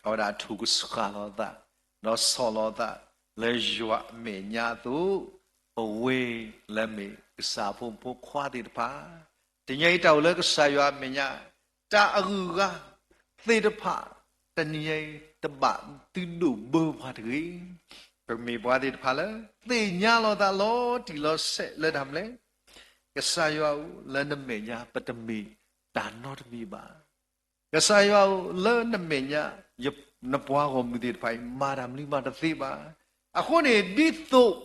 အဝဲဒၣ်ထိၣ်ကဆှၣ်လီၤအသး ဒီးဆီၣ်လီၤအသးလၢယွၤအမဲာ်ညါအသိး, ပဝဲလၢမ့ၢ်ကစၢ်အဖိမုၣ်ဖိခွါသ့ၣ်တဖၣ်, တနံၤအံၤတၢ်အိၣ်လၢကစၢ်ယွၤအမဲာ်ညါ တၢ်အဂုၤအဂၤသ့ၣ်တဖၣ် တနံၤအံၤ တဘၣ်သုဒိၣ်ဘၢပှၤတဂ့ၤ. ပမ့ၢ်ပှၤသ့ၣ်တဖၣ်လၢ သ့ၣ်ညါလီၤသးလီၤတံၢ်လီၤဆဲးလၢတၢ်မနုၤလဲၣ်, ကစၢ်ယွၤဧၢ, လၢနမဲာ်ညါ ပတမ့ၢ်တၢ်နီတမံၤဘၣ်. ကစၢ်ယွၤဧၢ, လၢနမဲာ်ညါ နပှၤဂီၢ်မုၢ်သ့ၣ်တဖၣ်အံၤ မၤတၢ်မနုၤမးတသ့ဘၣ်. အဃိန့ၣ် ဒ်သိး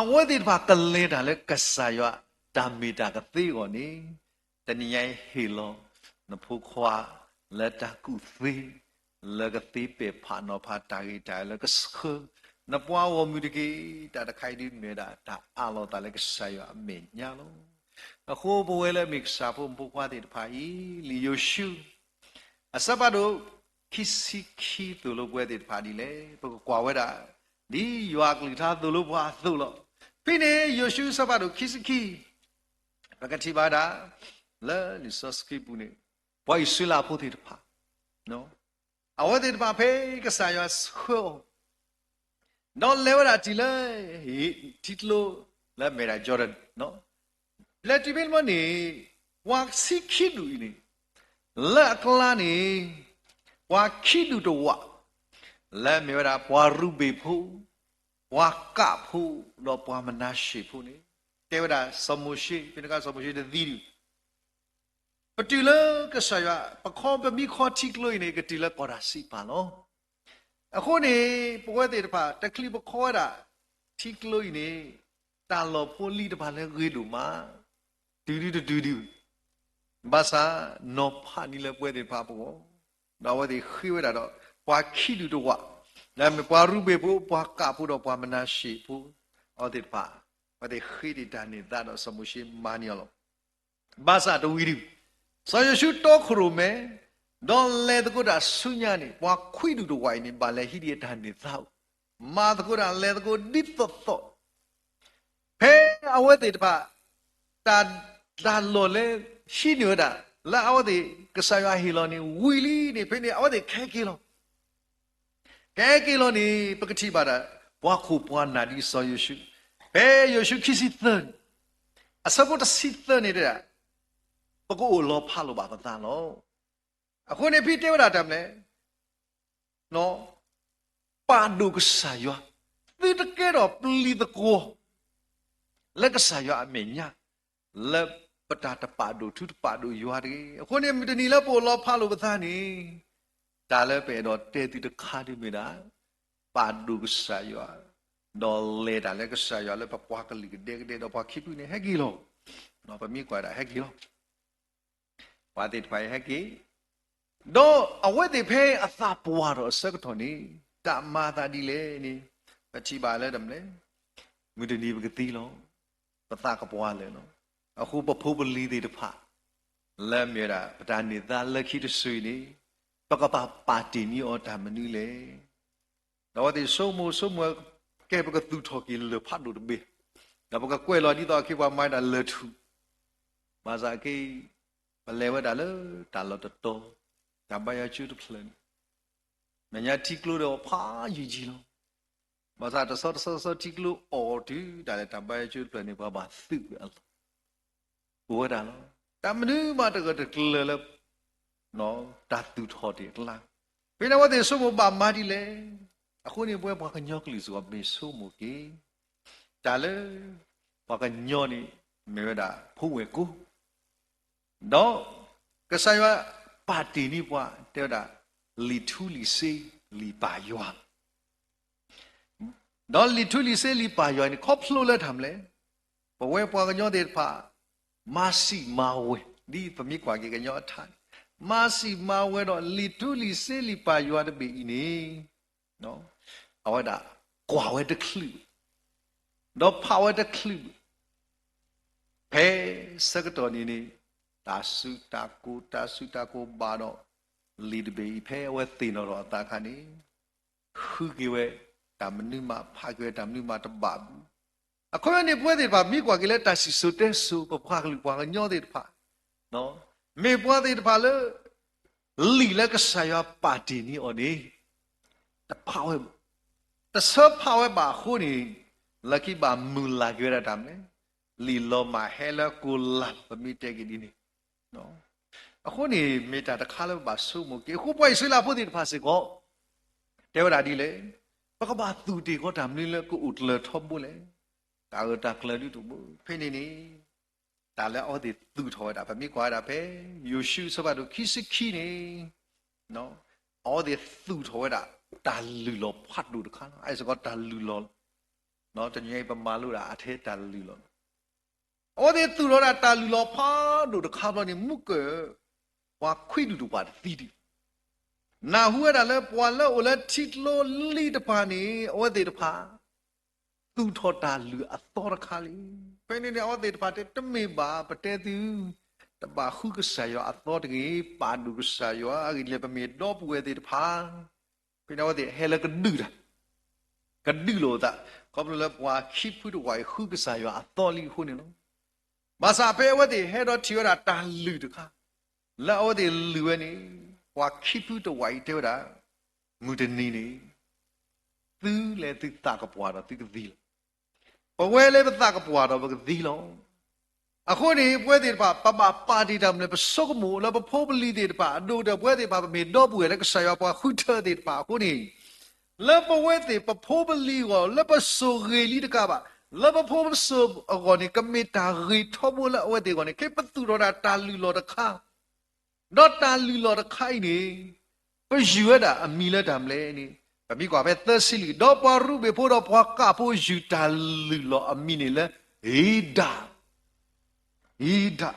အဝဲသ့ၣ်တဖၣ်ကလဲၤတၢ်လၢကစၢ်ယွၤတၢ်မ့ၢ်တၢ်ကသ့အဂီၢ်န့ၣ်, တနံၤညါအံၤဟ့ၣ်လီၤနဖိခွါလၢတၢ်ကူၣ်သ့, လၢကသ့ပဲာ်ဖးနီၤဖးတၢ်ဂ့ၤတၢ်အၢလၢကဆှၢ နပှၤဂီၢ်မုၢ်တက့ၢ်. တၢ်တခါအံၤဒုးမ့ၢ်ဝဲဒၣ်တၢ်အးလီၤသးလၢကစၢ်ယွၤအမဲာ်ညါလီၤ. အဃိပဝဲလၢမ့ၢ်ကစၢ်ဖိမုၣ်ဖိခွါသ့ၣ်တဖၣ်အံၤ, လံာ်ယိၤၡူ အဆၢဖးဒိၣ် ခံဆံခံသိၣ်လိပဝဲသ့ၣ်တဖၣ်ဒ်လဲၣ်, ပကကွၢ်ဝဲဒၣ် ဒ်ယွၤအကလုၢ်ကထါသိၣ်လိပှၤအသိးလီၤ. ဖဲန့ၣ် ယိၤၡူအဆၢဖးဒိၣ်ခံဆံခံ, ပကထံၣ်ဘၣ်ဒၣ် လၢလံာ်စီဆှံပူၤန့ၣ် ပှၤအံၣ်စရ့လးဖိသ့ၣ်တဖၣ် အဝဲသ့ၣ်တဖၣ်ဖဲကစၢ်ယွၤဆှၢအီၤ ဒီးလဲၤဝဲဒၣ်တုၤလၢ ထံကျိလၢအမ့ၢ်ဒၣ် Jordan လဲၤတုၤဖဲန့ၣ်န့ၣ်, ပှၤဆံခံဒူၣ်အံၤန့ၣ်, လၢအကျါန့ၣ် ပှၤခံဒူၣ်တဝာ်, လၢအမ့ၢ်ဝဲဒၣ်ပှၤရူၤဘ့ၣ်ဖိ, ပှၤကးဖိ, ဒီးပှၤမနၤၡ့ၣ်ဖိန့ၣ် တဲဝဲဒၣ်စီၤမိၤၡ့, ဖဲန့ၣ်အခါစီၤမိၤၡ့တသံဒံး, ပတုၤလၢကစၢ်ယွၤ, ပခီပမံခီထံကျိအံၤန့ၣ် ကတုၤလၢကီၢ်တၢ်စံးပာ်လီၤ. အဃိန့ၣ် ပဝဲသ့ၣ်တဖၣ် တချုးပခီဝဲဒၣ်ထံကျိအံၤန့ၣ် တၢ်လီၢ်ဖိလံၤတဖၣ်လၢအဂ့ၤဒိၣ်မး, တုၤဒုတတုၤဒု, ဘၣ်ဆၣ် နီၤဖးန့ၢ်လၢပဝဲသ့ၣ်တဖၣ်အပဂီၢ်, ဒီးအဝဲသ့ၣ်ဃ့ဝဲဒၣ်ဒီး ပှၤခံဒူၣ်တဝာ်, လၢအမ့ၢ်ပှၤရူၤဘ့ၣ်ဖိ, ပှၤဃးဖိဒီးပှၤမနၤၡ့ဖိ, အဝဲသ့ၣ်တဖၣ်, အဝဲသ့ၣ်ဃ့တ့ၢ်တၢ်န့ၢ်သါဒီးစီၤမိၤၡ့မၤန့ၢ်အီၤလီၤ. ဘၣ်ဆၣ်တဝံၤဒု, စီၤယိၤၡူတီခိၣ်ရိၣ်မဲ, ဒီးလဲၤသကိးတၢ်ဆူညါန့ၣ် ပှၤခွံဒူၣ်တဝာ်အံၤန့ၣ် ဘၣ်လဲၤဟံးဒံးအတၢ်န့ၢ်သါအိၣ်, မၤသကိးတၢ်လဲၤသကိးဒ်သိးသိး, ဖဲအဝဲသ့ၣ်တဖၣ် တၢ်, တၢ်လီၢ်လၢဟံးန့ၢ်ဝဲဒၣ် လၢအဝဲသ့ၣ်ကစၢ်ယွၤဟ့ၣ်လီၤန့ၣ် ဝံၤလံန့ၣ် ဖဲန့ၣ် အဝဲသ့ၣ်ကဟဲက့ၤလီၤ. ကဟဲက့ၤလီၤန့ၣ် ပကထံၣ်ဘၣ်ဒၣ် ပှၤခိၣ်ပှၤနၢ်ဒ်စီၤယိၤၡူ, ဖဲယိၤၡူခံဆံသၢန့ၣ်, အဆၢဖိတဆံသၢန့ၣ်တဲဒၣ်, ပကအိၣ်လီၤဖးလိာ်ဘၣ်ပသးလီၤ. အဃိန့ၣ် ဖဲတဲဝဲဒၣ်တၢ်မနုၤလဲၣ်, ပာ်ဒိၣ်ကစၢ်ယွၤ, သုတကဲထီၣ်ပျံၤသကွီၤ လၢကစၢ်ယွၤအမဲာ်ညါ, လၢပတၢ်တပာ်ဒိၣ်ထူတပာ်ဒိၣ်ယွၤတဂ့ၤ. အဃိန့ၣ် မုၢ်တနံၤလၢပအိၣ်လီၤဖးလိာ်ပသးန့ၣ်, တၢ်လၢပအဲၣ်ဒိးတဲသုတခါဒ်မ့ၢ်ဒၣ်, ပာ်ဒိၣ်ကစၢ်ယွၤ, ဒီးလဲၤတၢ်လၢကစၢ်ယွၤလၢပပှၤကလုာ်ကဒဲကဒဲဒီးပှၤခံဖုန့ၣ် ဟဲက့ၤလီၤ. ပမ့ၢ်ကွၢ်ဒၣ်ဟဲက့ၤလီၤ ပှၤသ့ၣ်တဖၣ်အံၤဟဲက့ၤ, ဒီးအဝဲသ့ၣ်ဖဲအသးပှၢ်ထီၣ်အဆၢကတီၢ်န့ၣ်, တၢ်မၤအသးဒ်လဲၣ်န့ၣ်, ပထံၣ်ဘၣ်လၢတၢ်မနုၤလဲၣ်, မုၢ်တနံၤပကသံလီၤ, ပသးကပှၢ်လၢာ်လီၤ. အဃိပဖိပလံၤသ့ၣ်တဖၣ် လၢအမ့ၢ်ဝဲဒၣ် ပတၢ်န့ၢ်သါလၢခံတစုအံၤန့ၣ်, ပကဘၣ်ပာ်တ့ၢ်န့ၢ်အီၤတၢ်မနုၤလဲၣ်. ဒီးအဝဲသ့ၣ်ဆိကမိၣ်ဆိကမိၣ်, ကဲပကသူၣ်ထီၣ်က့ၤလၢၢ်ဖးဒိၣ်တဘ့ၣ်, ဒီးပကကွဲးလီၤဒ်သိးအက့ပှၤမၤဒၣ်လၢၢ်ထူၣ်, ဘၣ်ဆၣ်က့ ပလဲၤဝဲဒၣ်လၢတၢ်လီၢ်တတီၤ, တၢ်ဘါယွၤကၠိတဖျၢၣ်န့ၣ်, မဲာ်ညါထံကျိဒီးဖးယံာ်ယံာ်လီၤ. ဘၣ်ဆၣ်တဆီတဆီဆီထံကျိအီၣ်တုၤဒၣ်လဲာ်တၢ်ဘါယွၤကၠိတဖျၢၣ်န့ၣ် ပှၤဘၣ်သုးဝဲအလီၢ် အိၣ်ဝဲဒၣ်လီၤ. တၢ်မနုၤမးတဂၢၢ်တကျၢၤလၢ တၢ်သူၣ်ထီၣ်တ့ၢ်အကျါ, ဖဲန့ၣ်အဝဲသ့ၣ်ဆိကမိၣ်ဘၣ်မၤဒ်လဲၣ်. အဃိန့ၣ် ပဝဲပှၤကညီကလုာ်စ့ၢ်ကီးမ့ၢ်ဆိကမိၣ်က့ၤ တၢ်လၢ ပှၤကညီန့ၣ် မ့ၢ်ဝဲဒၣ်ဖိဝဲၢ်ကိာ်, ဒီးကစၢ်ယွၤပာ်တ့ၢ်န့ၢ်ပှၤ တဲဝဲဒၣ် လံာ်ထူလံာ်စ့လံာ်ပၢ်ယွၤ ဒီးလံာ်ထူလံာ်စ့လံာ်ပၢ်ယွၤန့ၣ် ခီဖျိလၢတၢ်မနုၤလဲၣ်, ပဝဲပှၤကညီသ့ၣ်တဖၣ် မၤစံးမၤဝဲၤ, ဒ်ပမ့ၢ်ကွၢ်က့ၤကညီအထါ, မၤစံးမၤဝဲၤဒီးလံာ်ထူလံာ်စ့လံာ်ပၢ်ယွၤတဘ့ၣ်အံၤန့ၣ်, အဝဲဒၣ်ကွၢ်ဝဲတချုး, ဒီးဖးဝဲတချုး, ဖဲဆၢကတီၢ်န့ၣ်န့ၣ် တၢ်စုတၢ်ကိၢ် တၢ်စုတၢ်ကိၢ်ဘၣ်ဒီး လံာ်တဘ့ၣ်အံၤ ဖဲအဝဲသ့ၣ်နီၣ်ထီၣ်အသးအခါန့ၣ် ဃုက့ၤဝဲတၢ်မနုၤမး ဖးက့ၤဝဲတၢ်မနုၤမးတဘၣ်ဘူး. အခီပညီန့ၣ် ပဝဲသ့ၣ်တဖၣ် မ့ၢ်ကွၢ်က့ၤလၢတၢ်စံၣ်စိၤတဲစိၤ ပပှၤကလုာ်ပှၤကညီသ့ၣ်တဖၣ် မ့ၢ်ပှၤသ့ၣ်တဖၣ်လၢ လံာ်လၢကစၢ်ယွၤပာ်တ့ၢ်န့ၢ်အီၤန့ၣ် တဖးဝဲဘၣ်, တဆၢဖးဝဲဘၣ်အဃိန့ၣ် လၢခံဘၣ်မုၢ်လၢ်က့ၤဝဲဒၣ်တၢ်မနုၤလဲၣ်, လံာ်လီၤမၢ်ဟဲလၢကိလၢ် ပမ့ၢ်တဲက့ၤဒ်န့ၣ် အဃိန့ၣ် မ့ၢ်တၢ်တခါလၢပဘၣ်ဆိကမိၣ်က့ၤ. အဃိပှၤအံၣ်စရ့လးဖိသ့ၣ်တဖၣ်စ့ၢ်ကီး တဲဝဲဒၣ်ဒ်လဲၣ်, ပကဘၣ်သူၣ်တ့ၢ်ဃီတၢ်မနုၤလၢကအိၣ်ကျၢၤထီဘိလဲၣ်, တၢ်ဂၢၢ်တၢ်ကျၢၤဒုးတအိၣ်ဘၣ်. ဖဲန့ၣ်န့ၣ် တၢ်လၢအဝဲသ့ၣ်သူၣ်ထီၣ်ဝဲဒၣ် ပမ့ၢ်ကွၢ်ဝဲဒၣ်ဖဲ ယိၤၡူအဆၢဖးဒိၣ်ခံဆံခံန့ၣ် အဝဲသ့ၣ်သူၣ်ထီၣ်ဝဲဒၣ် တၢ်လုၢ်လီၢ်ဖးဒိၣ်တခါလီၤ. အစ့ၢ်ကီးတၢ်လုၢ်လီၢ်, တနံၤအံၤပမၤလိဒၣ်အထဲတၢ်လုၢ်လီၢ်လီၤ. အဝဲသ့ၣ်သူၣ်ထီၣ်ဝဲဒၣ်တၢ်လုၢ်လီၢ်ဖးဒိၣ်တခါဘျီန့ၣ် မူကၢၢ် ပှၤခွံဒူၣ်တဝာ်တသံဒံး နၢ်ဟူဝဲဒၣ်လၢပှၤလၢအိၣ်လၢထံကျိလံတဖၣ်န့ၣ် အဝဲသ့ၣ်တဖၣ် သူၣ်ထီၣ်တၢ်လုၢ်အသီတခါလံ. ဖဲန့ၣ်န့ၣ် အဝဲသ့ၣ်တဖၣ်တဲ တမ့ၢ်ဘၣ် ပတဲသု တဘၣ်ဃုကစၢ်ယွၤအသီတဂ့ၤ, ပာ်ဒိၣ်ကစၢ်ယွၤအဂ့ၢ်ဒ်လဲၣ် ပမ့ၢ်ဒီပုၢ်ဝဲၢ်သ့ၣ်တဖၣ် ဖဲန့ၣ်အဝဲသ့ၣ်ဟဲလၢကဒုၣ်တၢ်, ကဒုၣ်လိာ်အသး, ခီဖျိလၢပှၤခံဖုတဝာ်အံၤဃုကစၢ်ယွၤအသီလံအဃိန့ၣ်လီၤ. ဘၣ်ဆၣ်ဖဲအဝဲသ့ၣ်ဟဲဒီးထံၣ်ဝဲဒၣ်တၢ်လုၢ်တခါ လၢအဝဲသ့ၣ်လုၢ်ဝဲန့ၣ် ပှၤခံဖုတဝာ်အံၤတဲဝဲဒၣ် မုၢ်တနံၤန့ၣ် သုလဲၤသုသးကပှၢ်ဒီးသုကသံလီၤ. ပဝဲလၢပသးကပှၢ်ဒီးပကသံလီၤ. အဃိန့ၣ် ပဝဲသ့ၣ်တဖၣ် ပဘၣ်ပာ်တ့ၢ်တၢ်မနုၤလဲၣ်, ပဆိကမိၣ်လၢပဖိပလံၤသ့ၣ်တဖၣ်, အဒိၣ်ကတၢၢ်ပဝဲသ့ၣ်တဖၣ် ပမ့ၢ်ဒီပုၢ်ဝဲၢ်လၢကစၢ်ယွၤပှၤဃုထၢသ့ၣ်တဖၣ်အဃိန့ၣ်, လၢပဝဲသ့ၣ်ပဖိပလံၤအဂီၢ် လၢပဆိၣ်ဂ့ၤလံတကးဘၣ်, လၢပဖိပစၢၤအဂီၢ်န့ၣ် ကမ့ၢ်တၢ်ဂ့ၤထီဘိလၢအဝဲသ့ၣ်အဂီၢ်န့ၣ် ခဲအံၤပသူၣ်ထီၣ်ဒၣ်တၢ်လုၢ်လီၢ်တခါ, ဒီးတၢ်လုၢ်လီၢ်တခါအံၤန့ၣ် ပယုၢ်ဝဲဒၣ်အမံၤလၢတၢ်မနုၤလဲၣ်န့ၣ် ပမ့ၢ်ကွၢ်ဖဲသၢဆံလွံၢ်, ဒီးပှၤရူဘ့ၣ်ဖိဒီးပှၤဃးဖိယုၢ်တၢ်လုၢ်လီၢ်အမံၤန့ၣ်လၢ ဧဒၣ် ဧဒၣ်,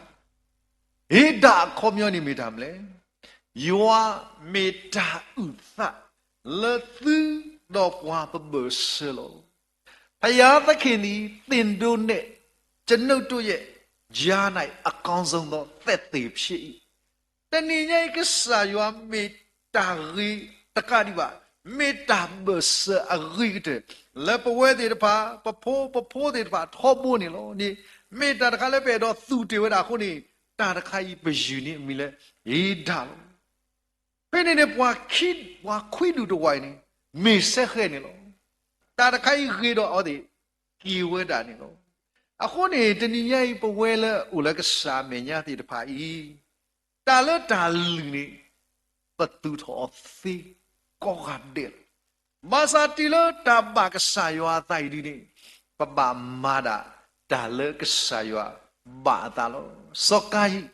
ဧဒၣ်အခီပညီန့ၣ်မ့ၢ်တၢ်မနုၤလဲၣ်. ယွၤမ့ၢ်တၢ်အုၣ်သးလၢသုဒီးပှၤပဘၢၣ်စၢၤလီၤ. ဘုရားသခင်သည် သင်တို့နှင့် ကျွန်ုပ်တို့ရဲ့ ကြား၌ အကောင်းဆုံးသော သက်သေဖြစ်၏. တနံၤညါအံၤ ကစၢ်ယွၤမ့ၢ်တၢ်ဂ့ၤတကးဒံးဘၣ်, မ့ၢ်တၢ်ဘၢၣ်စၢၤအဂ့ၤကတၢၢ် လၢပဝဲသ့ၣ်တဖၣ် ပဖိပဖိသ့ၣ်တဖၣ်ထီဘိန့ၣ်လီၤ. န့ၣ် မ့ၢ်တၢ်တခါလၢပအဲၣ်ဒိးသူၣ်တ့ၢ်ဝဲဒၣ်အဃိန့ၣ် တၢ်တခါအံၤပယုၢ်န့ၢ်အမံၤလၢ ဧဒၣ်လီၤ. ဖဲန့ၣ်န့ၣ် ပှၤခွံဒူၣ်တဝာ်အံၤန့ၣ် မ့ၢ်စဲဃဲၤန့ၣ်လီၤ. တၢ်တခါအံၤဂ့ၤဒီးအဝဲသ့ၣ်က့ၤဝဲဒၣ်န့ၣ်လီၤ. အဃိန့ၣ် တနံၤညါအံၤ ပဝဲလၢအိၣ်လၢကစၢ်အမဲာ်ညါသ့ၣ်တဖၣ်အံၤ တၢ်လၢတၢ်လုၢ်န့ၣ် ပသူၣ်ထီၣ်အီၤသ့ကိးဂၤဒဲးလီၤ. ဘၣ်ဆၣ်တုၤလၢတၢ်ဘၣ်ကစၢ်ယွၤအသးအံၤဒ်န့ၣ် ပဘၣ်မၤဒၣ်တၢ်လၢကစၢ်ယွၤဘၣ်အသးလီၤ. စီၤကၤယံၣ်,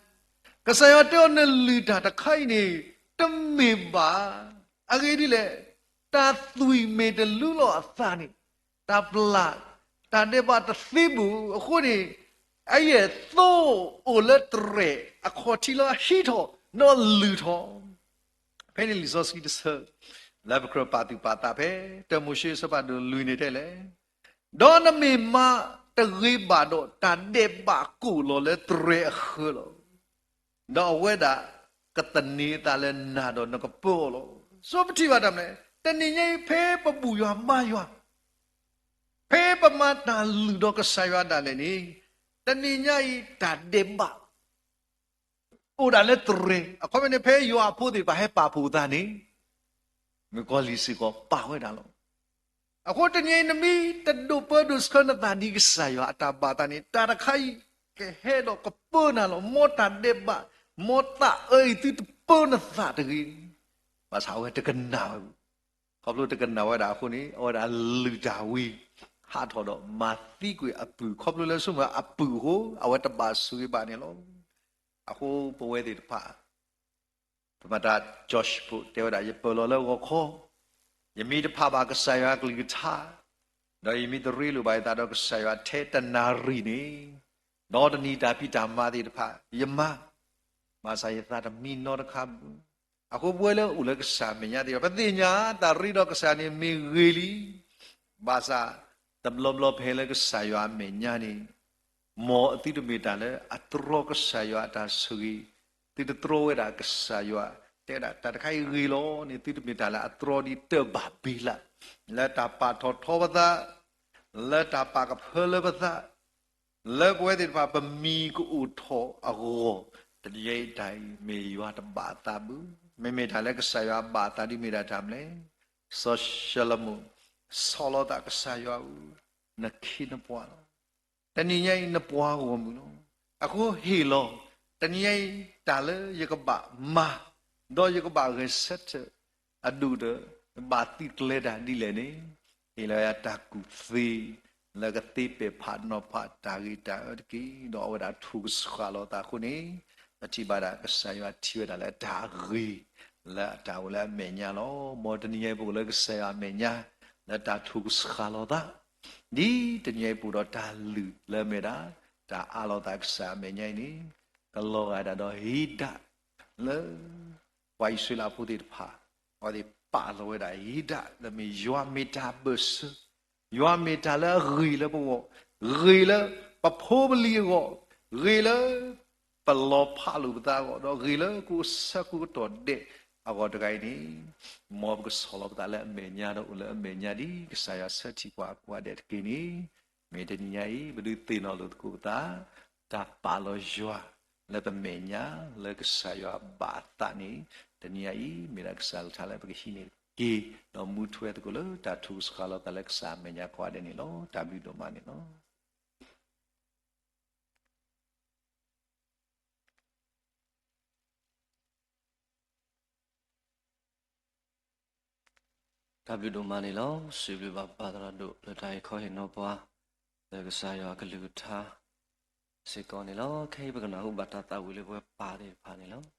ကစၢ်ယွၤတဲအီၤ နလုၢ်တၢ်တခါအံၤန့ၣ် တမ့ၢ်ဘၣ်. အဂ့ၢ်ဒ်လဲၣ်, တၢ်သွံၣ်မ့ၢ်တလူလီၤအသးန့ၣ်, တၢ်ပျၢ်, တၢ်ဒဲးဘးတသ့ဘူးအဃိန့ၣ်, အယဲၢ်သိအိၣ်လၢတရဲၣ်အခီၣ်ထံးလၢဟံးထီၣ်ဒီးလုၢ်ထီၣ် ဖဲန့ၣ်လံာ်စီဆှံတဆၢ လၢပကြၢးပာ်သူၣ်ပာ်သးဖဲ တၢမိၤၡ့အဆၢဖးဒိၣ်လွံၢ်န့ၣ်တဲလဲၣ်, ဒီးနမ့ၢ်မၤတဂ့ၤဘၣ်ဒီး တၢ်ဒဲးဘးကိၣ်လီၤလၢတရဲၣ်အဃၢၤလီၤ. ဒီးအဝဲဒၣ်ကသန့ၤအသးလၢနၤဒီးနကပၢအီၤလီၤ. ဆိပထံၣ်ဘၣ်တၢ်မနုၤလဲၣ်, တနံၤညါအံၤ ဖဲပဘူၣ်ယွၤဘါယွၤ, ဖဲပမၤတၢ်လုၢ်ဒီးကစၢ်ယွၤဒၣ်လဲာ်န့ၣ်, တနံၤညါအံၤတၢ်ဒဲးဘး အိၣ်ဒၣ်လၢတရဲၣ်, အခီပညီန့ၣ် ဖဲယွၤအဖိသ့ၣ်တဖၣ်ဟဲပာ်ဖှိၣ်သးန့ၣ်, မုၣ်ကီၤလံၢ်စ့ၢ်ကီးပာ်ဝဲဒၣ်လီၤ. အဃိတနံၤအံၤ နမ့ၢ်တဒိးပၢဒိးဆှၢနသးဒ်ကစၢ်ယွၤအတၢ်ဘၣ်သးန့ၣ်, တၢ်တခါအံၤကဟဲဒီးကပၢနၤလီၤ. မ်တၢ်ဒဲးဘး, မ်သးအၢအံၤသုတပၢနသးတဂ့ၤ, ဘၣ်ဆၣ်အဝဲတကနၣ်ဝဲဘူး ခီဖျိတကနၣ်ဝဲဒၣ်အဃိန့ၣ်, အဝဲဒၣ်လုၢ်တၢ်ဝံၤ ဟးထီၣ်ဒီးမၤသံကွံာ်အပုၢ်, ခီဖျိလၢဆိကမိၣ်အပုၢ်အဃိ အဝဲတဘၣ်ဆိၣ်ဂ့ၤဘၣ်န့ၣ်လီၤ. အဃိပဝဲသ့ၣ်တဖၣ် ပမၤတၢ် Josh ဖိတဲဝဲဒၣ် ယပၢၢ်လီၤလၢဂီၤခီ, ယမ့ၢ်တဖးဘၣ်ကစၢ်ယွၤအကလုၢ်ကထါ, ဒီးယမ့ၢ်တရ့လိာ်ဘၣ်ယသးဒီးကစၢ်ယွၤထဲတနၣ်ရံၣ်န့ၣ်, ဒီးတနံၤတၢ်ဖံးတၢ်မၤသ့ၣ်တဖၣ် ယမၤ, ဘၣ်ဆၣ်ယသးတမံနီတခါဘူး. အဃိပဝဲလၢအိၣ်လၢကစၢ်အမဲာ်ညါသ့ၣ်တဖၣ် ပသ့ၣ်ညါတၢ်ရ့ဒီးကစၢ်န့ၣ်မ့ၢ်ဂ့ၤလံ, ဘၣ်ဆၣ် တဘျီဘျီဖဲလၢကစၢ်ယွၤအမဲာ်ညါန့ၣ် မ်အသုတမ့ၢ်တၢ်လၢအတြီကစၢ်ယွၤအတၢ်ဆိၣ်ဂ့ၤ, သုတတြီဝဲဒၣ်ကစၢ်ယွၤ, တဲဒၣ်တၢ်တခါအံၤဂ့ၤလီၤန့ၣ် သုတမ့ၢ်တၢ်လၢအတြီဒ်တၢ်ဘၣ်ဘ့လး, လၢတၢ်ပာ်ထီၣ်ထီပသး, လၢတၢ်ပာ်ကဖၢလၢပသး, လၢပဝဲသ့ၣ်တဖၣ်ပမံၤကအိၣ်ထီၣ်အဂီၢ်, တနံၤအံၤတၢ်အံၤမ့ၢ်ယွၤတဘၣ်အသးဘၣ်, မ့မ့ၢ်တၢ်လၢကစၢ်ယွၤဘၣ်အသးဒ်မ့ၢ်ဒၣ်တၢ်မနုၤလဲၣ်. စီၤၡလိၤမိၣ် ဆီၣ်လီၤသးကစၢ်ယွၤဧၢ, နခ့နပှၤလီၤ. တနံၤညါအံၤနပှၤဂီၢ်မုၢ်လီၤ. အဃိဟ့ၣ်လီၤ တနံၤညါအံၤ တၢ်လၢယကဘၣ်မၤ, ဒီးယကဘၣ်ဂဲၤဆၢထၢၣ်, အဒိၣ်ဒီး ယဘၣ်သုးကျဲၤတၢ်ဒ်လဲၣ်န့ၣ်, ဟ့ၣ်လီၤယၤတၢ်ကူၣ်သ့ လၢကသ့ပဲာ်ဖးနီၤဖးတၢ်ဂ့ၤတၢ်အၢတက့ၢ်. ဒီးအဝဲဒၣ်ထိၣ်ကဆှၣ်လီၤသးအဃိန့ၣ်, ပထံၣ်ဘၣ်ဒၣ်ကစၢ်ယွၤထံၣ်ဝဲဒၣ်လၢတၢ်ဂ့ၤ လၢအတၢ်အိၣ်လၢအမဲာ်ညါလီၤ. မ်တနံၤညါအံၤပအိၣ်လၢကစၢ်ယွၤအမဲာ်ညါ လၢတၢ်ထိၣ်ကဆှၣ်လီၤသး ဒ်တနံၤအံၤပအိၣ်ဒီးတၢ်လုၢ်လၢအမ့ၢ်ဒၣ် တၢ်အးလီၤသးကစၢ်အမဲာ်ညါအံၤန့ၣ်, ကလီၤဂာ်ဒၣ်ဒီးဧဒၣ်လၢ ပှၤအံၣ်စရ့လးဖိသ့ၣ်တဖၣ်, အဝဲသ့ၣ်ပာ်လီၤဝဲဒၣ်ဧဒၣ်လၢမ့ၢ်ယွၤမ့ၢ်တၢ်ဘၢၣ်စၢၤ, ယွၤမ့ၢ်တၢ်လၢအဂ့ၤလၢပဂီၢ်, ဂ့ၤလၢပဖိပလံၤအဂီၢ်, ဂ့ၤလၢ ပလီၤဖးလိာ်ပသးအဂီၢ်, ဒီးဂ့ၤလၢကအိၣ်ဆၢကတီၢ်ဒဲးအဂီၢ်တဂၤအံၤန့ၣ်, မ်ပကဆီၣ်လီၤပသးလၢအမဲာ်ညါဒီးအိၣ်လၢအမဲာ်ညါဒ်ကစၢ်ယွၤဆၢထံၣ်ပှၤကိးဂၤဒဲးတက့ၢ်န့ၣ်, မ့ၢ်တနံၤညါအံၤ ပဒုးသ့ၣ်နီၣ်လိာ်သကိးပသး တၢ်ပာ်လီၤယွၤလၢပမဲာ်ညါ လၢကစၢ်ယွၤဘၣ်အသးန့ၣ်, တနံၤညါအံၤ မ့ၢ်ဒၣ်ကစၢ်ယွၤလၢတၢ်လၢပကဟံးန့ၢ်တက့ၢ်, ဒီးမူထွဲသကိးလၢတၢ်ထိၣ်ကဆှၣ်လီၤသးလၢကစၢ်အမဲာ်ညါကိးဂၤဒဲးန့ၣ်လီၤ. တၢ်ဘျုးဒိၣ်မးန့ၣ်လီၤ. တၢ်ဘျုးဒိၣ်မးန့ၣ်လီၤ. စံးဘျုးဘၣ်ပၢ်သရၣ်ဒိၣ်လၢတၢ်ဟ့ၣ်ခီဟ့ၣ်နီၤပှၤ, ဒီးကစၢ်ယွၤအကလုၢ်ကထါစ့ၢ်ကီးန့ၣ်လီၤ. ခဲအံၤပကနၢ်ဟူဘၣ်တၢ်သးဝံၣ်လၢပဝဲပၢ်သ့ၣ်တဖၣ်န့ၣ်လီၤ.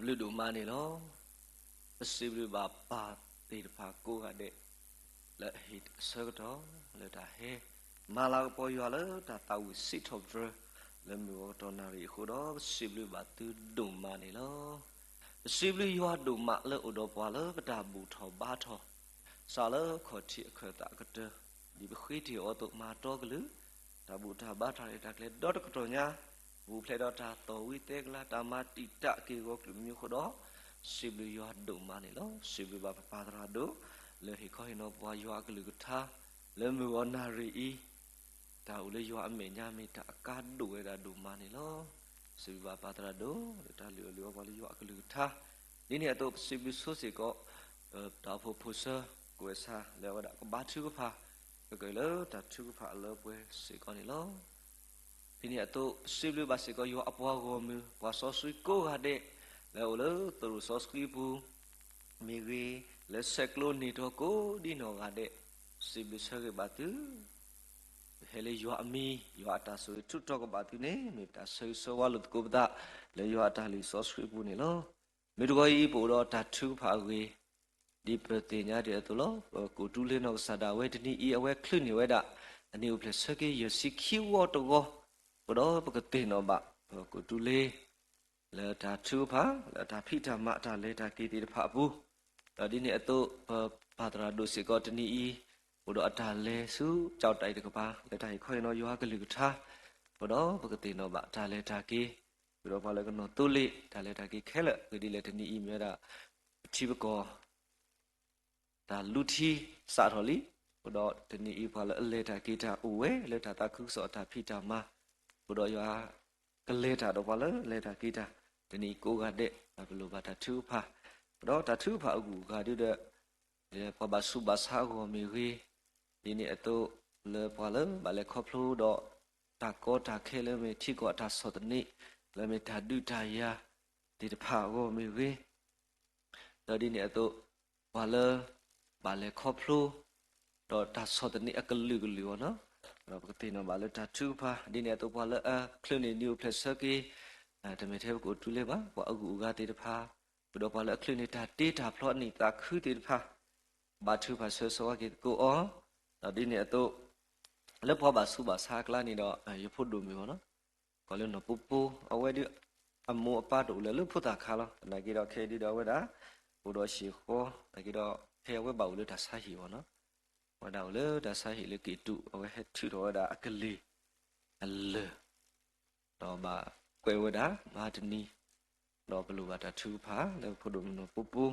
ဘျုးဒိၣ်မးန့ၣ်လီၤ. ပစံးဘျုးဘၣ်ပၢ်သ့ၣ်တဖၣ်ကိးဂၤဒဲး လၢအဟ့ၣ်အဆၢကတီၢ် လၢတၢ်ဟဲ မၤလၤကပီၤယွၤလၢတၢ်သးဝံၣ်စံးထီၣ်ပတြၢၤ လၢမုၢ်ဂီၤကတီၢ်နၣ်ရံၣ်အဃိဒီး ပစံးဘျုးဘၣ်သုဒိၣ်မးန့ၣ်လီၤ. ပစံးဘျုးယွၤဒိၣ်မးလၢအိၣ်ဒီးပှၤလၢပတၢ်ဘူၣ်ထီၣ်ဘါထီၣ် စးလၢခီၣ်ထံးအခၢၣ်သးအကတၢၢ် ဒ်ပဃ့တ့ၢ်အီၤအသိး မၤတီကလုာ် တၢ်ဘူၣ်တၢ်ဘါတၢ်ရဲၣ်တၢ်ကျဲၤဒီတကတီၢ်ညါ ပပူၤဖျဲးဒီးတၢ်သီၣ်ဝံသဲကလၤ တၢ်မၤတံာ်တာ်က့ၤဂီၤကျိၣ်မံၤအဃိဒီး စံးဘျုးယွၤဒိၣ်မးန့ၣ်လီၤ. စံးဘျုးဘၣ်ပပၢ်သရၣ်ဒိၣ် လၢဟ့ၣ်ခီဟ့ၣ်နီၤပှၤယွၤအကလုၢ်ကထါ လၢမုၢ်ဂီၤနၣ်ရံၣ်အံၤ တၢ်အိၣ်လၢယွၤအမဲာ်ညါမ့ၢ်တၢ်အကါဒိၣ်ဝဲဒၣ်ဒိၣ်မးန့ၣ်လီၤ. စံးဘျုးဘၣ်ပၢ်သရၣ်ဒိၣ် လၢတၢ်လုၢ်အီၣ်လုၢ်အီပှၤလၢယွၤအကလုၢ်ကထါ ဒ်န့ၣ်အသိး ပစံးဘျုးဆိစ့ၢ်ကီး တၢ်အိၣ်ဖှိၣ်ဖိၣ်စၢ ကဝဲၢ်ဆၣ် လၢအဝဲဒၣ်ကဘါထုကဖၣ် ကကလၢတၢ်ထုကဖၣ်အလၢပှဲၤစ့ၢ်ကီးန့ၣ်လီၤ. ဒ်န့ၣ်အသိး ပစံးဘျုးဘၣ်စ့ၢ်ကီးယွၤအပှၤဂီၢ်မုၢ် ပှၤစီဆှံကိးဂၤဒဲး လၢအအိၣ်လၢသရိာ်စီဆှံပူၤ မ့ၢ်ဂ့ၤ လၢဆဲးကျိးန့ၢ်တီၤကိးဒ်နီၢ်ဂၤဒဲး စံးဘျုးဆၢဂ့ၤဘၣ်သု ဟဲလၢယွၤအမံၤ ယွၤအတၢ်ဆိၣ်ဂ့ၤထုးထီၣ်ကဘၣ်သုန့ၣ် မ့ၢ်ပတၢ်ဆၢဂ့ၤဆၢဝါလိာ်သကိးပသး လၢယွၤအတၢ်လုၢ်စီဆှံပူၤန့ၣ်လီၤ. မုၢ်တဂီၤအံၤ ပအိၣ်ဒီးတၢ်ထုကဖၣ်အဂ့ၢ် ဒ်ပသ့ၣ်ညါတ့ၢ်အသိးလီၤ. ပကိးတူၢ်လ့နီၢ်ကစၢ်ဒၣ်ဝဲတနံၤအံၤ အဝဲချုးန့ၢ်ဝဲဒၣ် အနံၣ်အိၣ်ဖျဲၣ်ဆၢက့ၤယဲၢ်ဆံခံဝီတဝီ, အဃိဒီးပကသ့ၣ်နီၣ်ဘၣ် ပကိးတူၢ်လ့ လၢတၢ်ထုကဖၣ် လၢတၢ်ဖံးတၢ်မၤအတၢ်လဲၤတၢ်က့ၤသ့ၣ်တဖၣ်အပူၤ, ဒီးဒ်န့ၣ်အသိး ပပၢ်သရၣ်ဒိၣ်စ့ၢ်ကီးတနံၤအံၤ အိၣ်ဒီးအတၢ်လဲၤဆူကၠီၣ်တဲၣ်တကပၤ လၢတၢ်ဟ့ၣ်ခီဟ့ၣ်နီၤယွၤအကလုၢ်ကထါ, အဃိဒီးပကသ့ၣ်နီၣ်ဘၣ်တၢ်လဲၤတၢ်က့ၤ, ဃုာ်ဒီးပှၤလၢကနီၣ်သိလ့ၣ် တၢ်လဲၤတၢ်က့ၤခဲလၢာ်, အဂ့ၢ်ဒ်လဲၣ်တနံၤအံၤမ့ၢ်ဝဲဒၣ် ပထံပကီၢ် တၢ်လူထံစးထီၣ်လံ, အဃိဒီးတနံၤအံၤပှၤလၢအလဲၤတၢ်က့ၤတၢ်အိၣ်ဝဲလၢတၢ်သးခုကစီၣ်အတၢ်ဖံးတၢ်မၤ, အဃိဒီးယွၤကလဲၤတၢ်ဒီးပှၤလၢလဲၤတၢ်က့ၤတၢ်, တနံၤအံၤကိးဂၤဒဲး ပလိၣ်ဘၣ်တၢ်ထုကဖၣ်, အဃိဒီးတၢ်ထုကဖၣ်အဂုၤအဂၤဒုဒီး ပှၤဘၣ်ဆူးဘၣ်ဆါအဂီၢ်မ့ၢ်ဂ့ၤ, ဒ်န့ၣ်အသိးလၢပှၤလၢဘၣ်လဲၤခီဖျိဒီး တၢ်ကီတၢ်ခဲလၢမ့ၢ်ထံကီၢ်အတၢ်ဆီၣ်သနံး, လၢမ့ၢ်တၢ်ဒုးတၢ်ယၤသ့ၣ်တဖၣ်အဂီၢ်မ့ၢ်ဂ့ၤ, ဒီးဒ်န့ၣ်အသိး ပှၤလၢ ဘၣ်လဲၤခီဖျိ ဒီးတၢ်ဆီၣ်သနံးအကလုာ်ကလုာ်အဂီၢ်န့ၣ်, ဒီးပကသ့ၣ်နီၣ်ဘၣ်လၢတၢ်ထုကဖၣ်, ဒ်န့ၣ်အသိးပှၤလၢအချုးန့ၢ်နံၣ်အိၣ်ဖျဲၣ်ဆၢက့ၤ, တမ့ၢ်ထဲပကိးတူၢ်လ့ဘၣ်, ပှၤအဂုၤအဂၤသ့ၣ်တဖၣ်, ဃုာ်ဒီးပှၤလၢအချုးန့ၢ်တၢ်တ့တၢ်ဖျီအနံၣ်သးခုသ့ၣ်တဖၣ်, ဘါထုကဖၣ်ဆၢဂ့ၤဆၢဝါက့ၤသကိးအီၤ, ဒီးဒ်န့ၣ်အသိး လၢပှၤဘၣ်ဆူးဘၣ်ဆါအကျါန့ၣ်ဒီး ယဖိဒိၣ်မုၣ်အဂီၢ်န့ၣ်, ကီးလၢနီၢ်ပူပူ, အဝဲဒုး အမိၢ်အပၢ်တအိၣ်လၢၤလၢဖိသၣ်ခါလီၤ. သနာ်က့ဒီးခဲအံၤဒုဒီးအဝဲဒၣ် အိၣ်ဒီးဟံၣ်ဃီ, သနာ်က့ဒီး ဖဲအဝဲဘၣ်အိၣ်လၢတၢ်ဆါဟံၣ်အဂီၢ်န့ၣ်, အဝဲဒၣ်အိၣ်လၢတၢ်ဆါဟံၣ်လၢကံၢ်တူး, အဝဲဟဲထုးထီၣ်ဝဲဒၣ်အကလ့ၢ်အလၢၢ် ဒီးဘၣ်ကွဲးဝဲဒၣ်မဟါတနံၤ, ဒီးပလိၣ်ဘၣ်တၢ်ထုကဖၣ်လၢပဖိဒိၣ်မုၣ်နီၢ်ပူပူ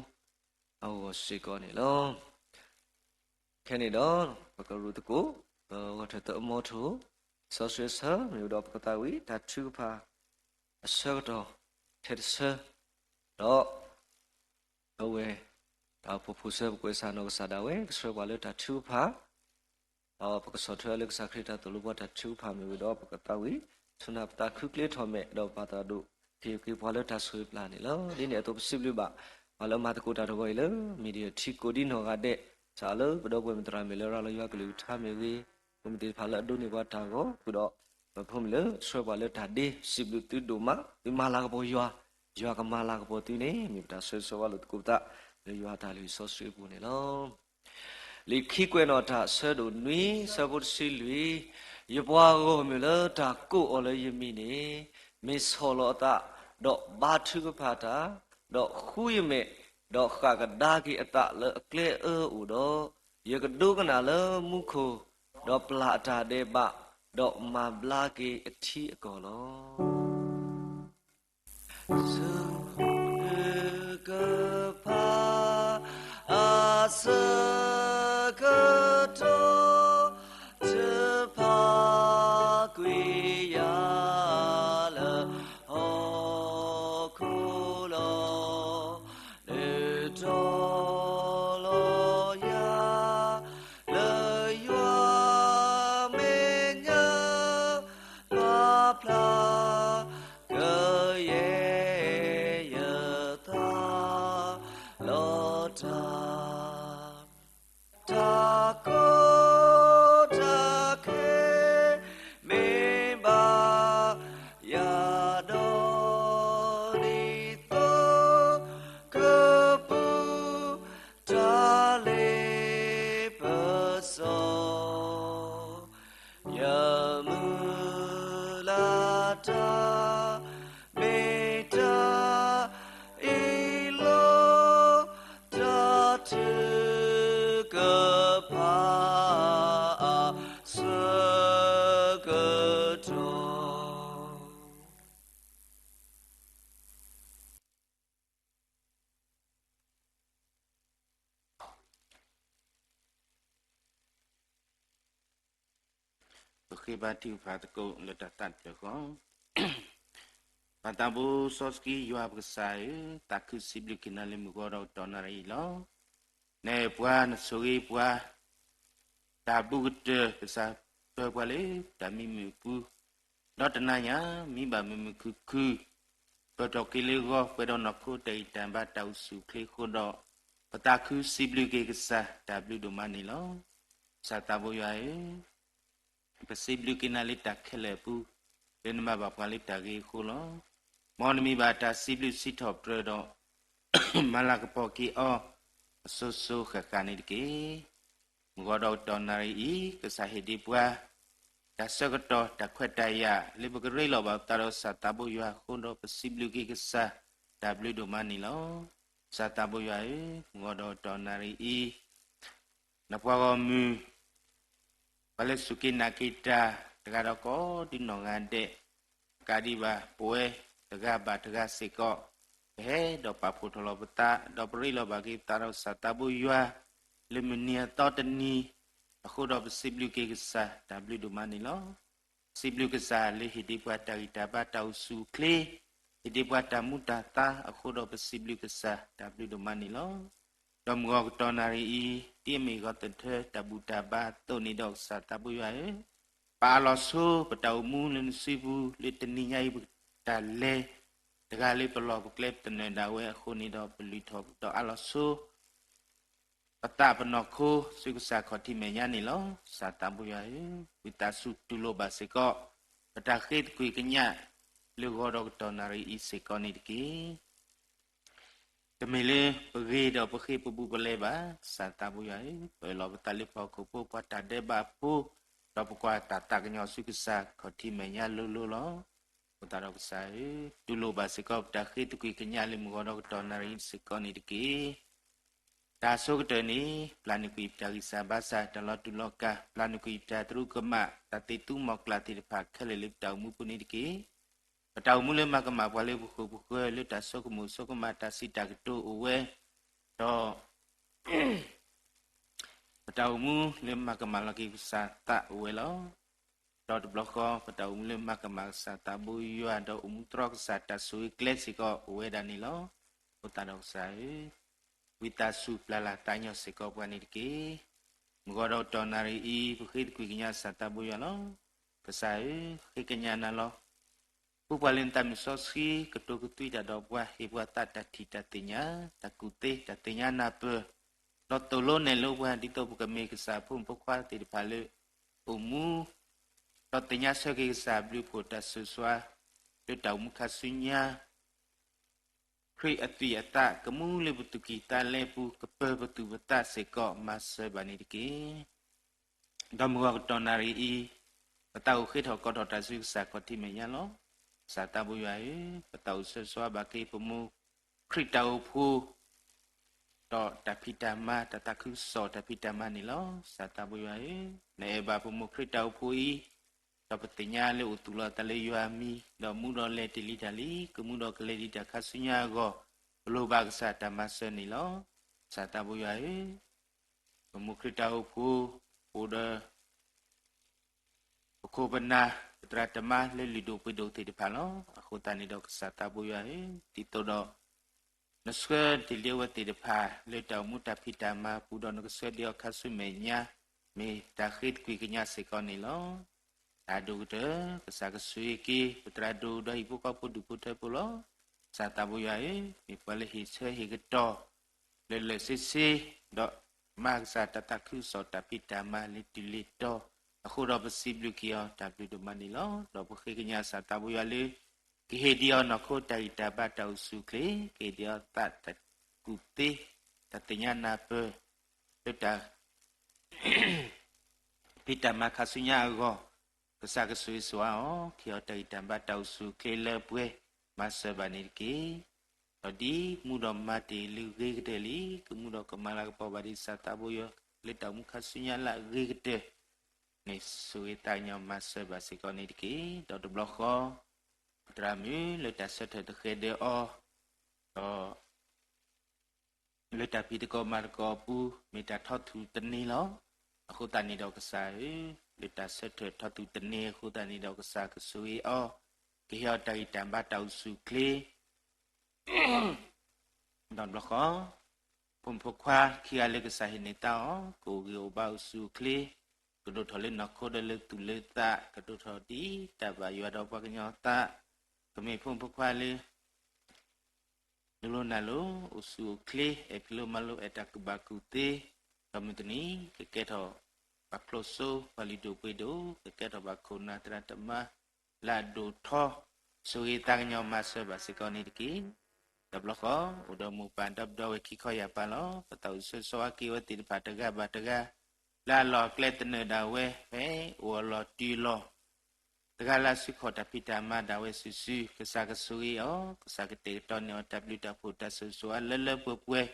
အဂီၢ်စ့ၢ်ကီးန့ၣ်လီၤ. ခဲန့ၣ်ဒီး ပကရူၢ်သကိး ပဂီၢ်ထၢၣ်သၢအမီထိၣ်, စီဆှံအဆၢ မ့ၢ်ဝံၤဒီးပကသးဝံၣ်တၢ်ထုကဖၣ် အဆၢကတီၢ် ထဲတဆၢ, ဒီး အဝဲ တၢ်အိၣ်ဖှိၣ်ဖိၣ်စၢၤ ပကဝဲၢ်ဆၣ်နီၢ်ကစၢ်ဒၣ်ဝဲ ကဆှၢပှၤလၢတၢ်ထုကဖၣ် ဒီးပကဆီၣ်ထွဲအီၤလၢကစၢ်ခရံာ်တၢ်သိၣ်လိပှၤတၢ်ထုကဖၣ်မ့ၢ်ဝံၤဒီး ပကသးဝံၣ် ဆူနၢ်ပသးခုကျ့ထီၣ်မဲာ် ဒီးပၢ်သရၣ်ဒိၣ်က့ၤက့ၤပှၤလၢတၢ်ဆိၣ်ဂ့ၤပျၢ်န့ၣ်လီၤ. ဒ်န့ၣ်အသိးပစံးဘျုးဘၣ် ပှၤလၢအမၤသကိးတၢ်တဂီၤအံၤလၢ မံၤဒယၢၣ်ထံကိးဒ်နီၢ်ဂၤဒဲး, စးလၢပဒီပုၢ်ဝဲၢ်မုၣ်သရၣ်မုၣ်လၢရၤလီၤယွၤကလုၢ်ကထါမ့ၢ်ဂ့ၤ, ပမုၢ်သ့ၣ်တဖၣ်လၢအဒိးန့ၢ်ပှၤတၢ်ဂီၤ, ဃုာ်ဒီး ပဖိမုၣ်လၢဆှၢပှၤလၢတၢ်ဒ့, စံးဘျုးသုဒိၣ်မး, သုမၤလၤကပီၤယွၤ, ယွၤကမၤလၤကပီၤသုန့ၣ် မ့ၢ်ပတၢ်ဆၢဂ့ၤဆၢဝါလိာ်သကိးပသး လၢယွၤအတၢ်လုၢ်စီဆှံအပူၤန့ၣ်လီၤ. လံာ်ခံကွဲးနီၣ်တၢ်အဆၢဒိၣ်နွံ ဆၢဖိတဆံလွံၢ်, ယပှၤဂီၢ်မုၢ်လၢတၢ်ကိးအီၤလၢယမံၤန့ၣ် မ့ၢ်ဆီၣ်လီၤအသး, ဒီးဘါထုကဖၣ်တၢ်, ဒီးဃူယမဲာ်, ဒီးဃၣ်ကဒါက့ၤအသးလၢအကျဲအၢအိၣ်ဒီး, ယကဒိကနၣ်လၢမူခိၣ်, ဒီးပျၢ်အတၢ်ဒဲးဘး, ဒီးမၤဘျါက့ၤအထံအကီၢ်လီၤ. စကဖၣ် အဆၢကတီၢ် တဖၣ်ကွံာ်ယၤလၢဟီၣ်ခိၣ်လီၤ. နုာ်ထီၣ်လီၤယၤ လၢယွၤမဲာ်ညါ ပာ်ဖျါ ကယဲၢ်ယသးလီၤတၢ်, တၢ်ကီတၢ်ခဲ မ့ၢ်ဘၣ်ယၤဒီးဒ်သိး ပဃ့ဘါထုကဖၣ်သကိးလၢတၢ်သးတဖျၢၣ်ဃီ. ပၢ်သးဘိစီဆှံယွၤပကစၢ်ဧၢ, သးခုစံးဘျုးက့ၤနၤလၢမုၢ်ဂီၤဒီးကတီၢ်နၣ်ရံၣ်အံၤလီၤ. နအဲၣ်ပှၤနဆိၣ်ဂ့ၤပှၤ, တၢ်ဘူးကတၢၢ်ကစၢ်ပၢပှၤလၢတၢ်မံမုာ်အပူၤ, ဒီးတနၤညါ မံဘၣ်မုာ်မုာ်ခုၣ်ခုၣ်, ပၢၢ်ထီၣ်က့ၤလၢဂီၤ ပှဲၤဒီးနီၢ်ခိတၢ်ဂံၢ်တၢ်ဘါတၢ်အိၣ်ဆူၣ်အိၣ်ချ့အဃိဒီး, ပသးခုစံးဘျုးက့ၤကစၢ်တၢ်ဘျုးဒိၣ်မးန့ၣ်လီၤ. ကစၢ်သးဘိယွၤဧၢ, ပစံးဘျုးက့ၤနၤလၢတၢ်ခဲလၢာ်အပူၤ, လၢနမၤဘၣ်ပှၤလၢတၢ်ဂ့ၤအဃိလီၤ. မ်နမံဘၣ်တၢ်စံးဘျုးစံးထီၣ်ပတြၢၤဒီး မၤလၤကပီၤက့ၤအီၤ အစိၤစိၤဃၣ်ဃၣ်န့ၣ်တက့ၢ်. မုၢ်ဂီၤဒီးကတီၢ်နၣ်ရံၣ်အံၤ ကစၢ်ဟ့ၣ်ဒံးပှၤ တၢ်ဆၢကတီၢ်တၢ်ခွဲးတၢ်ယာ် လၢပကရ့လိာ်ဘၣ်ပသးဒီးကစၢ်သးဘိယွၤအဃိဒီး ပစံးဘျုးက့ၤကစၢ်တၢ်ဘျုးဒိၣ်မးန့ၣ်လီၤ. ကစၢ်သးဘိယွၤဧၢ, မုၢ်ဂီၤဒီးကတီၢ်နၣ်ရံၣ်အံၤ နပှၤဂီၢ်မုၢ် ပှၤလၢစူၢ်က့ၤနာ်က့ၤတၢ် တဂၤဒီးကိးဒံနီၢ်ဂၤဒဲး, ကးဒံးဘၣ်ပဝဲတဂၤဘၣ်တဂၤစ့ၢ်ကီး, ပဟဲဒီးပာ်ဖှိၣ်ထီၣ်လီၤပသး ဒီးပရ့လိာ်ဘၣ်က့ၤပသးဒီးကစၢ်သးဘိယွၤ လၢမုၢ်နံၤအသီတနံၤအဃိဒီး ပစံးဘျုးက့ၤကစၢ်တၢ်ဘျုးဒိၣ်မးန့ၣ်လီၤ. စံးဘျုးကစၢ်လၢဟ့ၣ်ဒံးပှၤတၢ်ဂံၢ်တၢ်ဘါတၢ်အိၣ်ဆူၣ်အိၣ်ချ့, ဟ့ၣ်ဒံးပှၤတၢ်မူတၢ်သါအဃိဒီး ပစံးဘျုးကစၢ်တၢ်ဘျုးဒိၣ်မးန့ၣ်လီၤ. ဒီးမုၢ်ဂီၤကတီၢ်နၣ်ရံၣ်အံၤ ဒ်အမ့ၢ်ဂီၤသထၢတၢ်ဘူၣ်တၢ်ဘါအသိးန့ၣ်ဒီး ကစၢ်သးဘိယွၤဧၢ, ပအးလီၤဆိ ပတၢ်အိၣ်မူလၢနစုပူၤ လၢတနံၤညါအံၤ ပတၢ်လဲၤတဂၤလၢပလီၢ်ပကျဲ ပသနၢၣ်ဒၣ်ဝဲအဃိန့ၣ်ဒီး ပလုၢ်ထီၣ်ဒီးအးလီၤဆိ ပသးပနီၢ်ခိ ဆူကစၢ်ခီၣ်ထံးမဲာ်ညါန့ၣ်လီၤ. ကစၢ်သးဘိယွၤဧၢ, ဝံသးစူၤတူၢ်လိာ်ဘၣ်စ့ၢ်ကီး ပတၢ်ဃ့သကွံၢ်ကညး လၢဂီၤဒီးကတီၢ်နၣ်ရံၣ်အံၤစ့ၢ်ကီးန့ၣ်တက့ၢ်. တမ့ၢ်လၢပဂ့ၤဒီးပဃ့ပဘူၣ်ပလဲဘၣ်, ကစၢ်သးဘိယွၤဧၢ, ပအၢၣ်လီၤပသးလၢပှၤဟီၣ်ခိၣ်ဖိ ပှၤတၢ်ဒဲးဘးဖိ, ဒီးပကွၢ်တၢ်သးကညီၤဆူကစၢ်ခီၣ်ထံးမဲာ်ညါလိၤလိၤလီၤ. အဃိသတးဒီးကစၢ်ဧၢ, တူၢ်လိာ်ဘၣ်စ့ၢ်ကီး ပတၢ်ဃ့သကွံၢ်ကညးလၢမုၢ်ဂီၤဒီးကတီၢ်နၣ်ရံၣ်အံၤစ့ၢ်ကီးန့ၣ်တက့ၢ်. တၢ်အဆိကတၢၢ်န့ၣ် ပျၢ်နုာ်ကွံာ်ပတၢ်ဂံၢ်စၢ်ဘါစၢ် တၢ်လီၤတူာ်လီၤကာ်, ပျၢ်နုာ်ကွံာ်ပတၢ်သရူးကမၣ် တၢ်သ့ၣ်သူမီၤကျၢ်သ့ၣ်တဖၣ်ခဲလၢာ်လၢပတၢ်အိၣ်မူပူၤန့ၣ်တက့ၢ်. ပတၢ်အိၣ်မူလၢမၤကမၣ်ပှၤလၢပဃိၣ်ပဃၢၤ လၢတၢ်ဆိကမိၣ်ဆိကမး တၢ်စံးတၢ်ကတိၤအိၣ်ဝဲ, ဒီး ပတၢ်အိၣ်မူလၢမၤကမၣ်လီၤက့ၤကစၢ်သးအိၣ်ဝဲလီၤ. ဒီးတဘျီဃီ ပတၢ်အိၣ်မူလၢမၤကမၣ်ကစၢ်သးဘိယွၤ ဒီးအိၣ်မူတြီကစၢ်တၢ်ဆိၣ်ဂ့ၤကျဲစ့ၢ်ကီးအိၣ်ဝဲဒၣ်န့ၣ်လီၤ. အဃိသတးဒီးကစၢ်ဧၢ, ဝံသးစူၤပျၢ်လၢ်သးကညီၤစ့ၢ်ကီးပှၤန့ၣ်တက့ၢ်. မုၢ်ဂီၤဒီးကတီၢ်နၣ်ရံၣ်အံၤ ပဃ့သကွံၢ်ကညးကစၢ်သးဘိယွၤလီၤ. ကစၢ်ဧၢ, ဃ့ကညးနၤလီၤ. ဃုပှၤလၢနသးမုၢ်စီဆှံ ကတိၤကသွံတၢ်ဒီးပှၤ, ဟ့ၣ်ပှၤသးတၢ်ထံၣ်တၢ်သ့ၣ်ညါ, တၢ်ကူၣ်သ့, တၢ်သ့ၣ်ညါနၢ်ပၢၢ်, ဒီးသိၣ်လိနဲၣ်လိပှၤ ဒ်သိးပကမ့ၢ်ကစၢ်ဖိမုၣ်ဖိခွါသ့ၣ်တဖၣ်လၢ အိၣ်မူ ဒီးသ့ၣ်ညါဆၢက့ၤကစၢ်အဘျုးအဖှိၣ်တၢ်ဆိၣ်ဂ့ၤဆိၣ်ဝါ လၢတၢ်အိၣ်မူခါဆူညါ ခရံာ်အသွံၣ်အသး ကမူလၢပသူၣ်ကံၢ်သးလဲပူၤ ကပၢၤပသူၣ်ပသးစ့ၢ်ကီး မၤစၢၤဘၣ်န့ၣ်တက့ၢ်. ဒီးမုၢ်ဂီၤကတီၢ်နၣ်ရံၣ်အံၤ ပသးအိၣ်ဃ့ထီၣ်ကိးထီၣ်တၢ်ဆူကစၢ်ခီၣ်ထံးမဲာ်ညါလီၤ. ကစၢ်သးဘိယွၤဧၢ, ပသးအိၣ်ဆၢဂ့ၤဆိၣ်ဂ့ၤဘၣ်က့ၤပမိၢ်ခရံာ်တၢ်အိၣ်ဖှိၣ် ဒီးတၢ်ဖံးတၢ်မၤ တၢ်သးခုကစီၣ်တၢ်ဖံးတၢ်မၤန့ၣ်လီၤ. ကစၢ်သးဘိယွၤဧၢ, နအဲၣ်ဘၣ်ပမိၢ်ခရံာ်တၢ်အိၣ်ဖှိၣ်အံၤ, ဒီးပသ့ၣ်ညါလၢအိၣ်သူၣ်လီၤအသးလၢယွၤအမံၤ, ဒီးမူဒီးလဲၤတ့ၢ်လံတၢ်လံ, ကမူဒီးကလဲၤဒံးတၢ်ခါဆူညါအဂီၢ်, ပလိၣ်ဘၣ်ကစၢ်တၢ်မၤစၢၤန့ၣ်လီၤ. ကစၢ်သးဘိယွၤဧၢ, ပမိၢ်ခရံာ်တၢ်အိၣ်ဖှိၣ် အိၣ်ဒီး ပခိၣ်ပနၢ် ပသရၣ်သမါလၢလုၢ်ဒိၣ်ပှ့ၤဒိၣ်သ့ၣ်တဖၣ်လီၤ. အဃိသတးန့ၣ်ဒီးကစၢ်သးဘိယွၤဧၢ, ဒ်သိးဒီး နဆှၢတ့ၢ်လံအဝဲသ့ၣ်တဖၣ် လၢတၢ်အိၣ်မူတၢ်ဖံးတၢ်မၤပူၤဒီး နကဆှၢဒံးအီၤခါဆူမဲာ်ညါ မ့ၢ်တၢ်ဃ့သကွံာ်ကညးစ့ၢ်ကီးန့ၣ်လီၤ. တၢ်ဒိၣ်ကတၢၢ် ကစၢ်ကဆိၣ်ဂ့ၤက့ၤ ပသရၣ်ဒိၣ်ဒီးဟံၣ်ဖိဃီဖိဒူၣ်ဖိထၢဖိလီၤ. ကစၢ်သးဘိယွၤဧၢ, မ့ၢ်ပှၤလၢဟ့ၣ်ဆၢဟ့ၣ်ကတီၤ လၢလၢာ်ဆ့ဆ့, ဒီးမၤကစၢ်တၢ်သးခုကစီၣ်တၢ်ဖံးတၢ်မၤလၢတုၤလၢတီၤ, အဃိဒီးပစံးဘျုးက့ၤအီၤတၢ်ဘျုးဒိၣ်မးန့ၣ်လီၤ. ဒီးပဃ့ကညးကစၢ်သးဘိယွၤလၢ ကဟ့ၣ်ဒံးအီၤနီၢ်ခိတၢ်ဂံၢ်တၢ်ဘါတၢ်အိၣ်ဆူၣ်အိၣ်ချ့, ကဟ့ၣ်ဒံးအီၤသးတၢ်ကူၣ်သ့, တၢ်သ့ၣ်ညါနၢ်ပၢၢ်, လၢတၢ် ဖံးတၢ်မၤခါဆူညါအဂီၢ်, ကစၢ်ကဆိၣ်ဂ့ၤဆိၣ်ဝါအီၤ, ကဟ့ၣ်အီၤတၢ်ဂံၢ်တၢ်ဘါတၢ်အိၣ်ဆူၣ်အိၣ်ချ့လၢပှဲၤ, မၤစၢၤဘၣ်န့ၣ်တက့ၢ်. ဒီးဒ်မူဒီးမၤတ့ၢ်လၢဂ့ၤကတၢၢ်လံ, ကမူဒီးကမၤလၤကပီၤဘၣ်ဒံးကစၢ်သးဘိယွၤ လၢတၢ်အိၣ်မူခါဆူညါလၢအဂ့ၤကတၢၢ်န့ၣ် ဆိၣ်ဂ့ၤသးကညီၤမၤစၢၤဘၣ်စ့ၢ်ကီးန့ၣ်တက့ၢ်. ဒီးတဘျီဃီ ပသရၣ်မုၣ်လၢတၢ်ဆၢထၢၣ်တဃဲၤဒၢးအီၤ, ဒီး လၢတၢ်ဖံးသကိးမၤသကိးအပူၤ မ့ၢ်တၢ်ထီၣ်ထူၣ်တန့ၢ်လီၤ. အဃိသတးန့ၣ်ဒီးကစၢ်ဧၢ, လၢတၢ်ဆၢထၢၣ်ထီၣ်သူၣ်တန့ၢ်အဃိသတးန့ၣ်ဒီး ကစၢ်ကဆိၣ်ဂ့ၤအီၤ, ကဟ့ၣ်အီၤတၢ်ဂံၢ်တၢ်ဘါတၢ်အိၣ်ဆူၣ်အိၣ်ချ့ ဒီးတဘျီဃီ ဖိမုၣ်ဖိခွါခံဂၤလၢကစၢ်ဟ့ၣ်န့ၢ်သါအီၤ ကအိၣ်ဂံၢ်အိၣ်ဘါအိၣ်ဆူၣ်အိၣ်ချ့, ကဒိၣ်ထီၣ်လၢနီၢ်ခိဒီးလၢသူၣ်လၢသး, ကဒိၣ်ထီၣ်ဒ်တၢ်ဘၣ်ယွၤဒီးပှၤကညီအသး, ကမ့ၢ်ဖိမုၣ်ဖိခွါလၢ လိၤလိၤနၢ်လိၤ အိၣ်ဆူၣ်အိၣ်ချ့, အဲၣ်ဖံးလိမၤလိ အဲၣ်တၢ်ကူၣ်ဘၣ်ကူၣ်သ့, ဒီးမုၢ်တနံၤ ကကဲထီၣ်ပှၤကျိၣ်စိ ပှၤလုၢ်ဒိၣ်ပှ့ၤဒိၣ်, ကကဲထီၣ်ဘၣ်ခိၣ်နၢ်သရၣ်သမါ လၢအဒိၣ်ထီ, ဆိၣ်ဂ့ၤသးကညီၤမၤစၢၤဘၣ်စ့ၢ်ကီးန့ၣ်တက့ၢ်. တဘျီဃီ အိၣ်ဒီးမိၢ်ပၢ်ဒီပုၢ်ဒီဝဲၢ်ခံခီယၢ်ပၤလီၤ. ပသးအိၣ်ဆၢဂ့ၤဆၢဝါက့ၤအဝဲသ့ၣ်တဖၣ်တဂၤဘၣ်တဂၤ, လၢအလီၢ်အကျဲသနၢၣ်ဒၣ်ဝဲ ဖဲအိၣ်အလီၢ်တံၢ်လီၢ် တဂၤလၢအစုခီၣ်တၢ်ဖံးတၢ်မၤဒၣ်ဝဲစုာ်စုာ်, ကစၢ်ကဆိၣ်ဂ့ၤအီၤ, ကစၢ်ကတဲာ်ကတီၤန့ၢ်အီၤတၢ်ဘျုးတၢ်ဖှိၣ်တၢ်ဆိၣ်ဂ့ၤဆိၣ်ဝါလၢလၢပှဲၤပှဲၤ,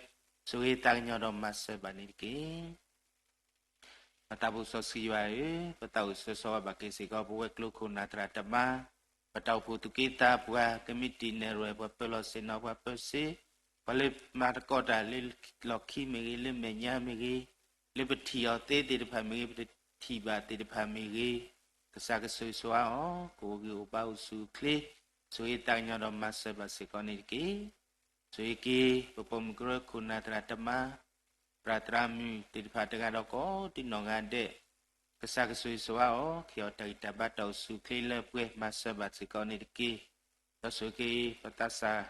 ဆိၣ်ဂ့ၤသးကညီၤဒီးမၤစၢၤဘၣ်န့ၣ်တက့ၢ်. ပသးဘိၣ်စီဆှံယွၤဧၢ, ပသးအိၣ်ဆၢဂ့ၤဆၢဝါဘၣ်က့ၤစ့ၢ်ကီး ပဝဲကျိခိၣ်နၢ်သရၣ်သမါ, ပတၢ်အိၣ်ဖှိၣ်သူၣ်က့သးပှၢ်, ကမံးတံာ်နဲၣ်ရွဲၣ်, ပှၤပၢၤလီၢ်ဆ့ၣ်နီၤ, ပှၤပၢၤစ့, ပှၤလၢမၤသကိးတၢ်လၢလီၢ်ခံမ့ၢ်ဂ့ၤ, လၢမဲာ်ညါမ့ၢ်ဂ့ၤ, လၢပထံၣ်အီၤသ့သ့ၣ်တဖၣ်မ့ၢ်ဂ့ၤ, ပတထံၣ်ဘၣ်သ့ၣ်တဖၣ်မ့ၢ်ဂ့ၤ, ကစၢ်ကဆိၣ်ဂ့ၤဆိၣ်ဝါအီၤ, ကအိၣ်ဂံၢ်အိၣ်ဘါအိၣ်ဆူၣ်အိၣ်ချ့, ဆိၣ်ဂ့ၤသးကညီၤဒီးမၤစၢၤဘၣ်စ့ၢ်ကီးန့ၣ်တက့ၢ်. ဆိၣ်ဂ့ၤက့ၤ ပပိာ်မုၣ်ကရၢခိၣ်နၢ်သရၣ်သမါ, သရၣ်သရၣ်မုၣ်သ့ၣ်တဖၣ်တဂၤဒီးကိးဒံနီၢ်ဂၤဒဲး, ကစၢ်ကဆိၣ်ဂ့ၤဆိၣ်ဝါအီၤ, ကဟ့ၣ်အီၤတၢ်ဂံၢ်တၢ်ဘါတၢ်အိၣ်ဆူၣ်အိၣ်ချ့လၢပှဲၤမၤစၢၤဘၣ်စ့ၢ်ကီးန့ၣ်တက့ၢ်. ဒီးဆိၣ်ဂ့ၤက့ၤ ပသးစၢ်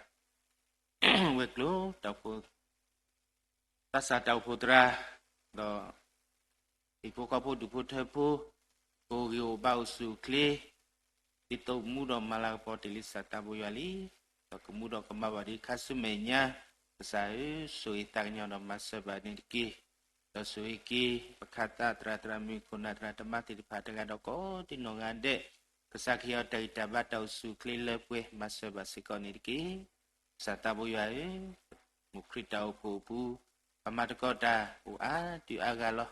ဝဲၤကျိၤ သးစၢ်တၢ်အိၣ်ဖှိၣ်သရၣ်, ဒီး ဟံၣ်ဖိဃီဖိဒူၣ်ဖိထၢဖိ, ကအိၣ်ဂံၢ်အိၣ်ဘါအိၣ်ဆူၣ်အိၣ်ချ့, ဒ်သိးမူဒီးမၤလၤကပီၤတ့ၢ်လံစၢ်သးဘိယွၤလံ, ဒီးကမူဒီးကမၤဘၣ်ဒံးခါဆူမဲာ်ညါ, ကစၢ်ဧၢ, ဆိၣ်ဂ့ၤသးကညီၤဒီးမၤစၢၤဘၣ်န့ၣ်တက့ၢ်. ဒီးဆိၣ်ဂ့ၤက့ၤ ပခးသးသရၣ်သရၣ်မုၣ် ခိၣ်နၢ်သရၣ်သမါသ့ၣ်တဖၣ်တဂၤဒီးကိးဒံနီၢ်ဂၤဒဲး, ကစၢ်ကဟ့ၣ်အီၤတၢ်ဂံၢ်တၢ်ဘါတၢ်အိၣ်ဆူၣ်အိၣ်ချ့လၢပှဲၤမၤစၢၤဘၣ်စ့ၢ်ကီးန့ၣ်တက့ၢ်. စၢ်သးဘိယွၤဧၢ, မူခရံာ်တၢ်အိၣ်ဖှိၣ်အပူၤ, ပမၤသကိးတၢ်အိၣ်အါဒုးအါဂၤလီၤ.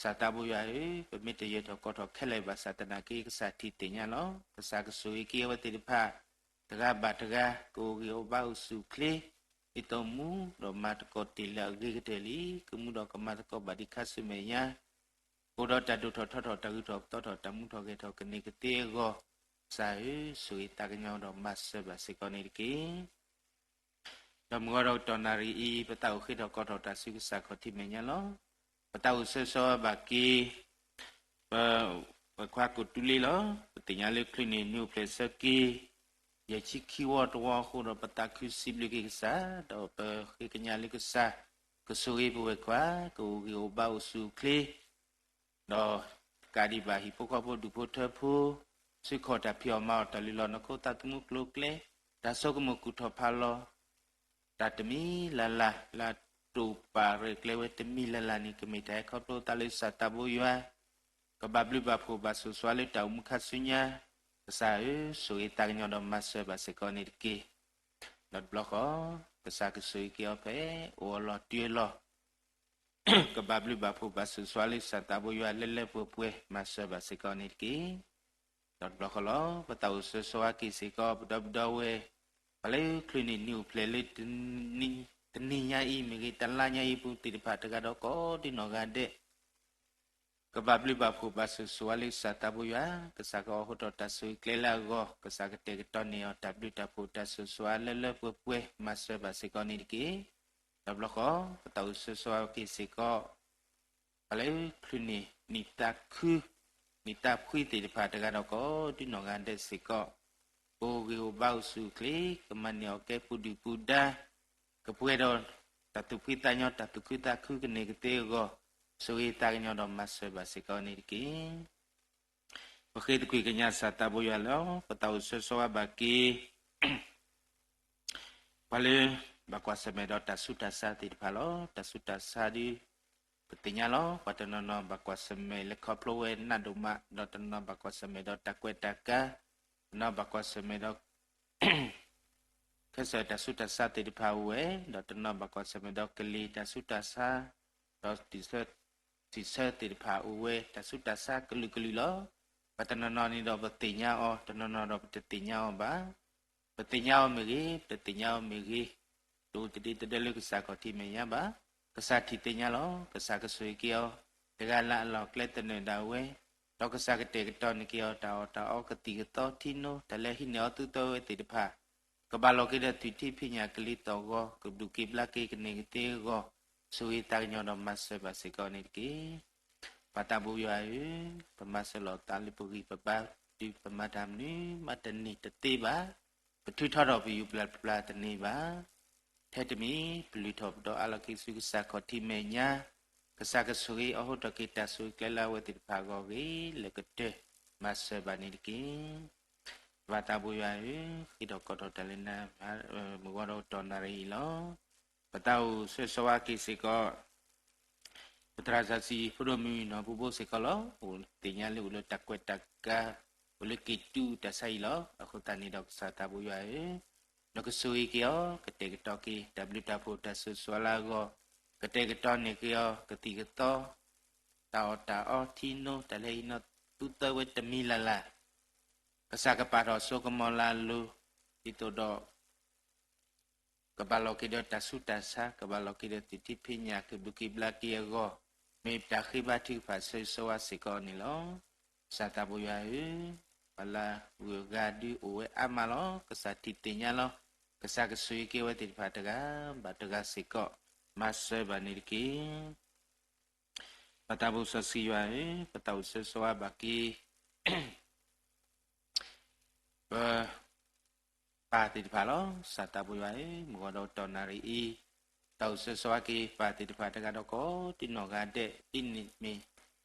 စၢ်သးဘိယွၤဧၢ, ပမ့ၢ်တယၢၤထီၣ်ကီထီၣ်ခဲလၢာ်ဘၣ်ဆၣ်သနာ်က့ ကစၢ်ထံၣ်သ့ၣ်ညါလီၤ. ကစၢ်ကဆိၣ်ဂ့ၤက့ၤအဝဲသ့ၣ်တဖၣ် တဂၤဘၣ်တဂၤ ကအိၣ်ဂံၢ်အိၣ်ဘါအိၣ်ဆူၣ်အိၣ်ချ့, ဒ်သိးမူဒီးမၤသကိးတ့ၢ်လၢအဂ့ၤကတၢၢ်လံ, ကမူဒီးကမၤသကိးဘၣ်ဒံးခါဆူမဲာ်ညါ, အိၣ်ဒီးတၢ်ဒိၣ်ထီၣ်ထီထီၣ် တၢ်ဂုၤထီၣ်ပသီထီၣ် တၢ်မူထီၣ်ဂဲၤထီၣ်ကန့ၢ်ကသ့အဂီၢ်, ကစၢ်ဧၢ, ဆိၣ်ဂ့ၤသးကညီၤဒီးမၤစၢၤဘၣ်စ့ၢ်ကီးန့ၣ်တက့ၢ်. ဒီးမုၢ်ဂီၤဒီးကတီၢ်နၣ်ရံၣ်အံၤ ပသးအိၣ်ဃ့ထီၣ်ကီထီၣ်တၢ်ဆူကစၢ်ခီၣ်ထံးမဲာ်ညါလီၤ. ပသးအိၣ်ဆၢဂ့ၤဆၢဝါဘၣ်က့ၤ ပဝဲၢ်ခွါကိးတူလ့လီၤ. ပသ့ၣ်ညါလၢချုးန့ၣ် နံၣ်အိၣ်ဖျဲၣ်ဆၢက့ၤ ယဲၢ်ဆံခံဝီတဝီအဃိဒီး ပသးခုစံးဘျုးက့ၤကစၢ်, ဒီးပဃ့ကညးလၢကစၢ် ကဆိၣ်ဂ့ၤပဝဲၢ်ခွါ, ကအိၣ်ဂံၢ်အိၣ်ဘါအိၣ်ဆူၣ်အိၣ်ချ့ ဒီးကးဒံးဘၣ်ဟံၣ်ဖိဃီဖိဒူၣ်ဖိထၢဖိ, ဆူခီၣ်တၢ်ဖံးအီၣ်မၤအီၣ် တၢ်လုၢ်လီၢ်နီၢ်ခိ သးသမူကျိၤကျဲ, တၢ်ဆိကမိၣ်ကူၣ်ထီၣ်ဖးလီၤ တၢ်တမံၤလၢ်လၢ် လၢအတိာ်ပာ်ရဲၣ်ကျဲၤဝဲတမံၤလၢ်လၢ်န့ၣ် ကမ့ၢ်တၢ်ဟဲခီဖျိသးလၢကစၢ်သးဘိယွၤ, ကဘၣ်ဘျုးဘၣ်ဖှိၣ်ဘၣ်ဆိၣ်ဂ့ၤဆိၣ်ဝါလၢတၢ်အိၣ်မူခါဆူညါ, ကစၢ်ဧၢ, ဆိၣ်ဂ့ၤသးကညီၤဒီးမၤစၢၤဘၣ်စ့ၢ်ကီးန့ၣ်တက့ၢ်. ဒီးတဘျီဃီ ကစၢ်ကဆိၣ်ဂ့ၤက့ၤအီၤဖဲ အိၣ်အလီၢ်တံၢ်အလီၢ် ကဘၣ်ဘျုးဘၣ်ဖှိၣ်ဘၣ်ဆိၣ်ဂ့ၤဆိၣ်ဝါလၢကစၢ်သးဘိယွၤလၢလၢပှဲၤပှဲၤ မၤစၢၤဘၣ်စ့ၢ်ကီးန့ၣ်တက့ၢ်. ဒီးတဘျီဃီလီၤ ပသးအိၣ်ဆၢဂ့ၤဆၢဝါက့ၤစ့ၢ်ကီး ပဒီပုၢ်ဒီဝဲၢ် ပှၤလၢချုးန့ၣ် နံၣ်အိၣ်ဖျဲၣ်လၢ တနံၤညါအံၤမ့ၢ်ဂ့ၤ တလါညါအံၤပူၤသ့ၣ်တဖၣ်တဂၤဒီးကိးဒံနီၢ်ဂၤဒဲး ကဘၣ်ဘျုးဘၣ်ဖှိၣ်ဘၣ်ဆိၣ်ဂ့ၤဆိၣ်ဝါလၢကစၢ်သးဘိယွၤ, ကစၢ်ကအိးထီၣ်တၢ်ဆိၣ်ဂ့ၤကျဲလၢအဂီၢ်, ကစၢ်ကတဲာ်ကတီၤန့ၢ်အီၤတၢ်ဘျုးတၢ်ဖှိၣ်တၢ်ဆိၣ်ဂ့ၤဆိၣ်ဝါလၢလၢပှဲၤပှဲၤ မၤစၢၤဘၣ်စ့ၢ်ကီးန့ၣ်တက့ၢ်. ဒီးတဘျီဃီ ပသးအိၣ်ဆၢဂ့ၤဆၢဝါက့ၤစ့ၢ်ကီး ပှၤလၢချုးန့ၣ် နံၣ်သးခု, နံၣ်သးဖှံသ့ၣ်တဖၣ်တဂၤဒီးကိးဒံနီၢ်ဂၤဒဲးစ့ၢ်ကီး, ကအိၣ်ဂံၢ်အိၣ်ဘါအိၣ်ဆူၣ်အိၣ်ချ့, ကမၤန့ၢ်အီၣ်ကဲပူၤဒုၣ်ပူၤဒါ, ကပှဲၤဒီးတၢ်သူၣ်ဖှံသးညီ တၢ်သူၣ်ခုသးခုကန့ၢ်ကသ့အဂီၢ်, ဆိၣ်ဂ့ၤသးကညီၤဒီးမၤစၢၤဘၣ်စ့ၢ်ကီးန့ၣ်တက့ၢ်. ပဃ့သကွံာ်ကညးကစၢ်သးဘိယွၤလီၤ. ပသးအိၣ်ဆၢဂ့ၤဆၢဝါဘၣ်က့ၤ ပှၤလၢ ဘၣ်ကွၢ်ဆၢၣ်မဲာ်ဒီးတၢ်ဆူးတၢ်ဆါသ့ၣ်တဖၣ်လီၤ. တၢ်ဆူးတၢ်ဆါဒီး ပသ့ၣ်ညါလီၤ. ပှၤတနီၤနီၤဘၣ်ကွၢ်ဆၢၣ်မဲာ်လၢခီဖျိဝဲနးဒိၣ်မး, ဒီးတနီၤဘၣ်ကွၢ်ဆၢၣ်မဲာ်ဒီးတၢ်ကွဲးတၢ်ကါ, တနီၤဘၣ်ကွၢ်ဆၢၣ်မဲာ်ဒီး ခဲစၢၣ်တၢ်ဆူးတၢ်ဆါသ့ၣ်တဖၣ်အိၣ်ဝဲ, ဒီးတနီၤဘၣ်ကွၢ်ဆၢၣ်မဲာ်ဒီးကလံၤတၢ်ဆူးတၢ်ဆါ, ဒီး စံးဆၢသ့ၣ်တဖၣ်အိၣ်ဝဲ, တၢ်ဆူးတၢ်ဆါကလုာ်ကလုာ်လီၤ. ပှၤတနီၤနီၤန့ၣ်ဒီးပသ့ၣ်ညါအီၤ, တနီၤနီၤဒီးပတသ့ၣ်ညါအီၤဘၣ်. ပသ့ၣ်ညါအီၤမ့ၢ်ဂ့ၤ, ပတသ့ၣ်ညါအီၤမ့ၢ်ဂ့ၤ, တအိၣ်တဒ်သိးဒီးလၢကစၢ်ခီၣ်ထံးမဲာ်ညါဘၣ်. ကစၢ်ထံၣ်သ့ၣ်ညါလီၤ. ကစၢ်ကဆိၣ်ဂ့ၤက့ၤအီၤ, တဂၤလၢအလီၢ်အကျဲသနၢၣ်ဒၣ်ဝဲ, ဒီးကစၢ်ကတဲာ်ကတီၤန့ၢ်က့ၤအီၤ တၢ်အီၣ်တၢ်အီ ကသံၣ်ကသီထံနိ တၢ်လၢဟံးန့ၢ်အီၤသုသၢဝဲသ့ၣ်တဖၣ်, ကဘၣ်လီၤက့ၤဒီးသုးထံဖံးညၣ်ကလံၤသီၣ်ဂီၤ ကဒူးက့ၤဘျါက့ၤ ကန့ၢ်က့ၤသ့အဂီၢ်, ဆိၣ်ဂ့ၤသးကညီၤဒီးမၤစၢၤဘၣ်စ့ၢ်ကီးန့ၣ်တက့ၢ်. ပၢ်သးဘိယွၤဧၢ, ပမၤစၢၤလီၤသးလၢပဂံၢ်ပဘါ, တုၤပမၤတၢ်မနုၤမးတန့ၢ်တသ့ဘၣ်, ပထုးထီၣ်ထီၣ်ပယူၤပျၢ်ပျၢ်တန့ၢ်ဘၣ်. ထဲတမံၤ ပလုၢ်ထီၣ်ပဒီးအးလီၤက့ၤဆူကစၢ်ခီၣ်ထံးမဲာ်ညါ, ကစၢ်ကဆိၣ်ဂ့ၤအီၤဟီၣ်ထီၣ်က့ၤ တၢ်ဆိၣ်ဂ့ၤကျဲလၢအဝဲသ့ၣ်တဖၣ်အဂီၢ်ဂ့ၤ လၢကတၢၢ်မၤစၢၤဘၣ်န့ၣ်တက့ၢ်. ပၢ်သးဘိယွၤဧၢ, ဃ့ထီၣ်ကီၢ်ထီၣ်တၢ်လၢနၤ မုၢ်ဂီၤဒီးကတီၢ်နၣ်ရံၣ်အံၤလီၤ. ပသးအိၣ်ဆၢဂ့ၤဆၢဝါက့ၤစ့ၢ်ကီး ပသရၣ်စီဆှံဖိဒိၣ်မုၣ်နီၢ်ပူၤဘိစ့ၢ်ကီးလီၤ. အိၣ်သ့ၣ်ညါလၢအိၣ်လၢတၢ်ကွဲးတၢ်ကါ, အိၣ်လၢကံၢ်တူၢ်တၢ်ဆါအံၤလီၤ. အဃိသတးန့ၣ်ဒီးကစၢ်သးဘိယွၤဧၢ, နကဆိၣ်ဂ့ၤက့ၤအီၤ, ကတဲာ်ကတီၤက့ၤ တၢ်ဘျုးတၢ်ဖှိၣ်တၢ်ဆိၣ်ဂ့ၤဆိၣ်ဝါလၢအဂီၢ်, ကတဲာ်ကတီၤန့ၢ်က့ၤအီၤ ကသံၣ်ကသီ တၢ်အီၣ်တၢ်အီထံနိ တၢ်လၢဟံးန့ၢ်အီၤသုသၢဝဲတမံၤလၢ်လၢ်, ကစၢ်ကပာ်ထီၣ်စိကမီၤလၢအလိၤ, ဒ်သိးဒီး ကဘၣ်လီၤက့ၤဒီးတၢ်ဆူးတၢ်ဆါ, ကဘၣ်လီၤက့ၤဒီးသုးထံဖံးညၣ် ကဒူးက့ၤဘျါက့ၤအဂီၢ်, မ့ၢ်တၢ်ဃ့ဘါထုကဖၣ်ဆၢဂ့ၤဆၢဝါစ့ၢ်ကီးန့ၣ်လီၤ. ကစၢ်သးဘိယွၤဧၢ, ပှၤလၢဂုၤအဂၤဒုးအိၣ်ဝဲအါမးလီၤ. ကစၢ်ထံၣ်သ့ၣ်ညါလီၤ. ကစၢ်ကဆိၣ်ဂ့ၤက့ၤဝဲသ့ၣ်တဖၣ်တဂၤဘၣ်တဂၤစ့ၢ်ကီး, မၤစၢၤဘၣ်န့ၣ်တက့ၢ်. ပၢ်သးဘိစီဆှံယွၤဧၢ, ပသးအိၣ်ဆၢဂ့ၤဆၢဝါဘၣ်က့ၤ ပ ပၢ်သ့ၣ်တဖၣ်လီၤ. ကစၢ်သးဘိယွၤဧၢ, မုၢ်ဂီၤဒီးကတီၢ်နၣ်ရံၣ်အံၤ, သးအိၣ်ဆၢဂ့ၤဆၢဝါက့ၤပၢ်သ့ၣ်တဖၣ်တဂၤဒီးကိးဒံနီၢ်ဂၤဒဲး, ဒ်န့ၣ်မ့ၢ်